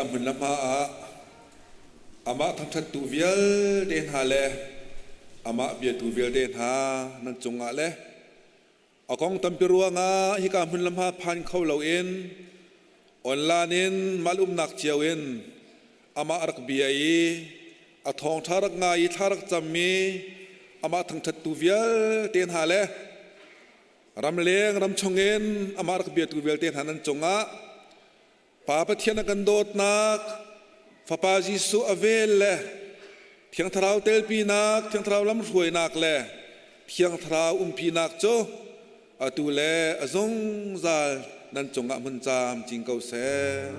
Hika hmun le hma ah amah thangṭhattu vialte hna le amah biatu vialte hna nan cungah le a kong tampi ruangah hika hmun le hma phan kho loin online in mal umnak cio in amah rak bia i a thawngṭha rak ngai i thla rak cammi amah thangṭhattu vialte hna le ramleng ramchung in amah rak biatu vialte hna nan cungah Pa Pathian a kan dawtnak, Fapa Jesuh a vel le Thiang Thlarau telpinak, Thiang Thlarau lamhruainak le Thiang Thlarau umpinak cu atu le a zungzal nan cungah hmun camcin ko seh.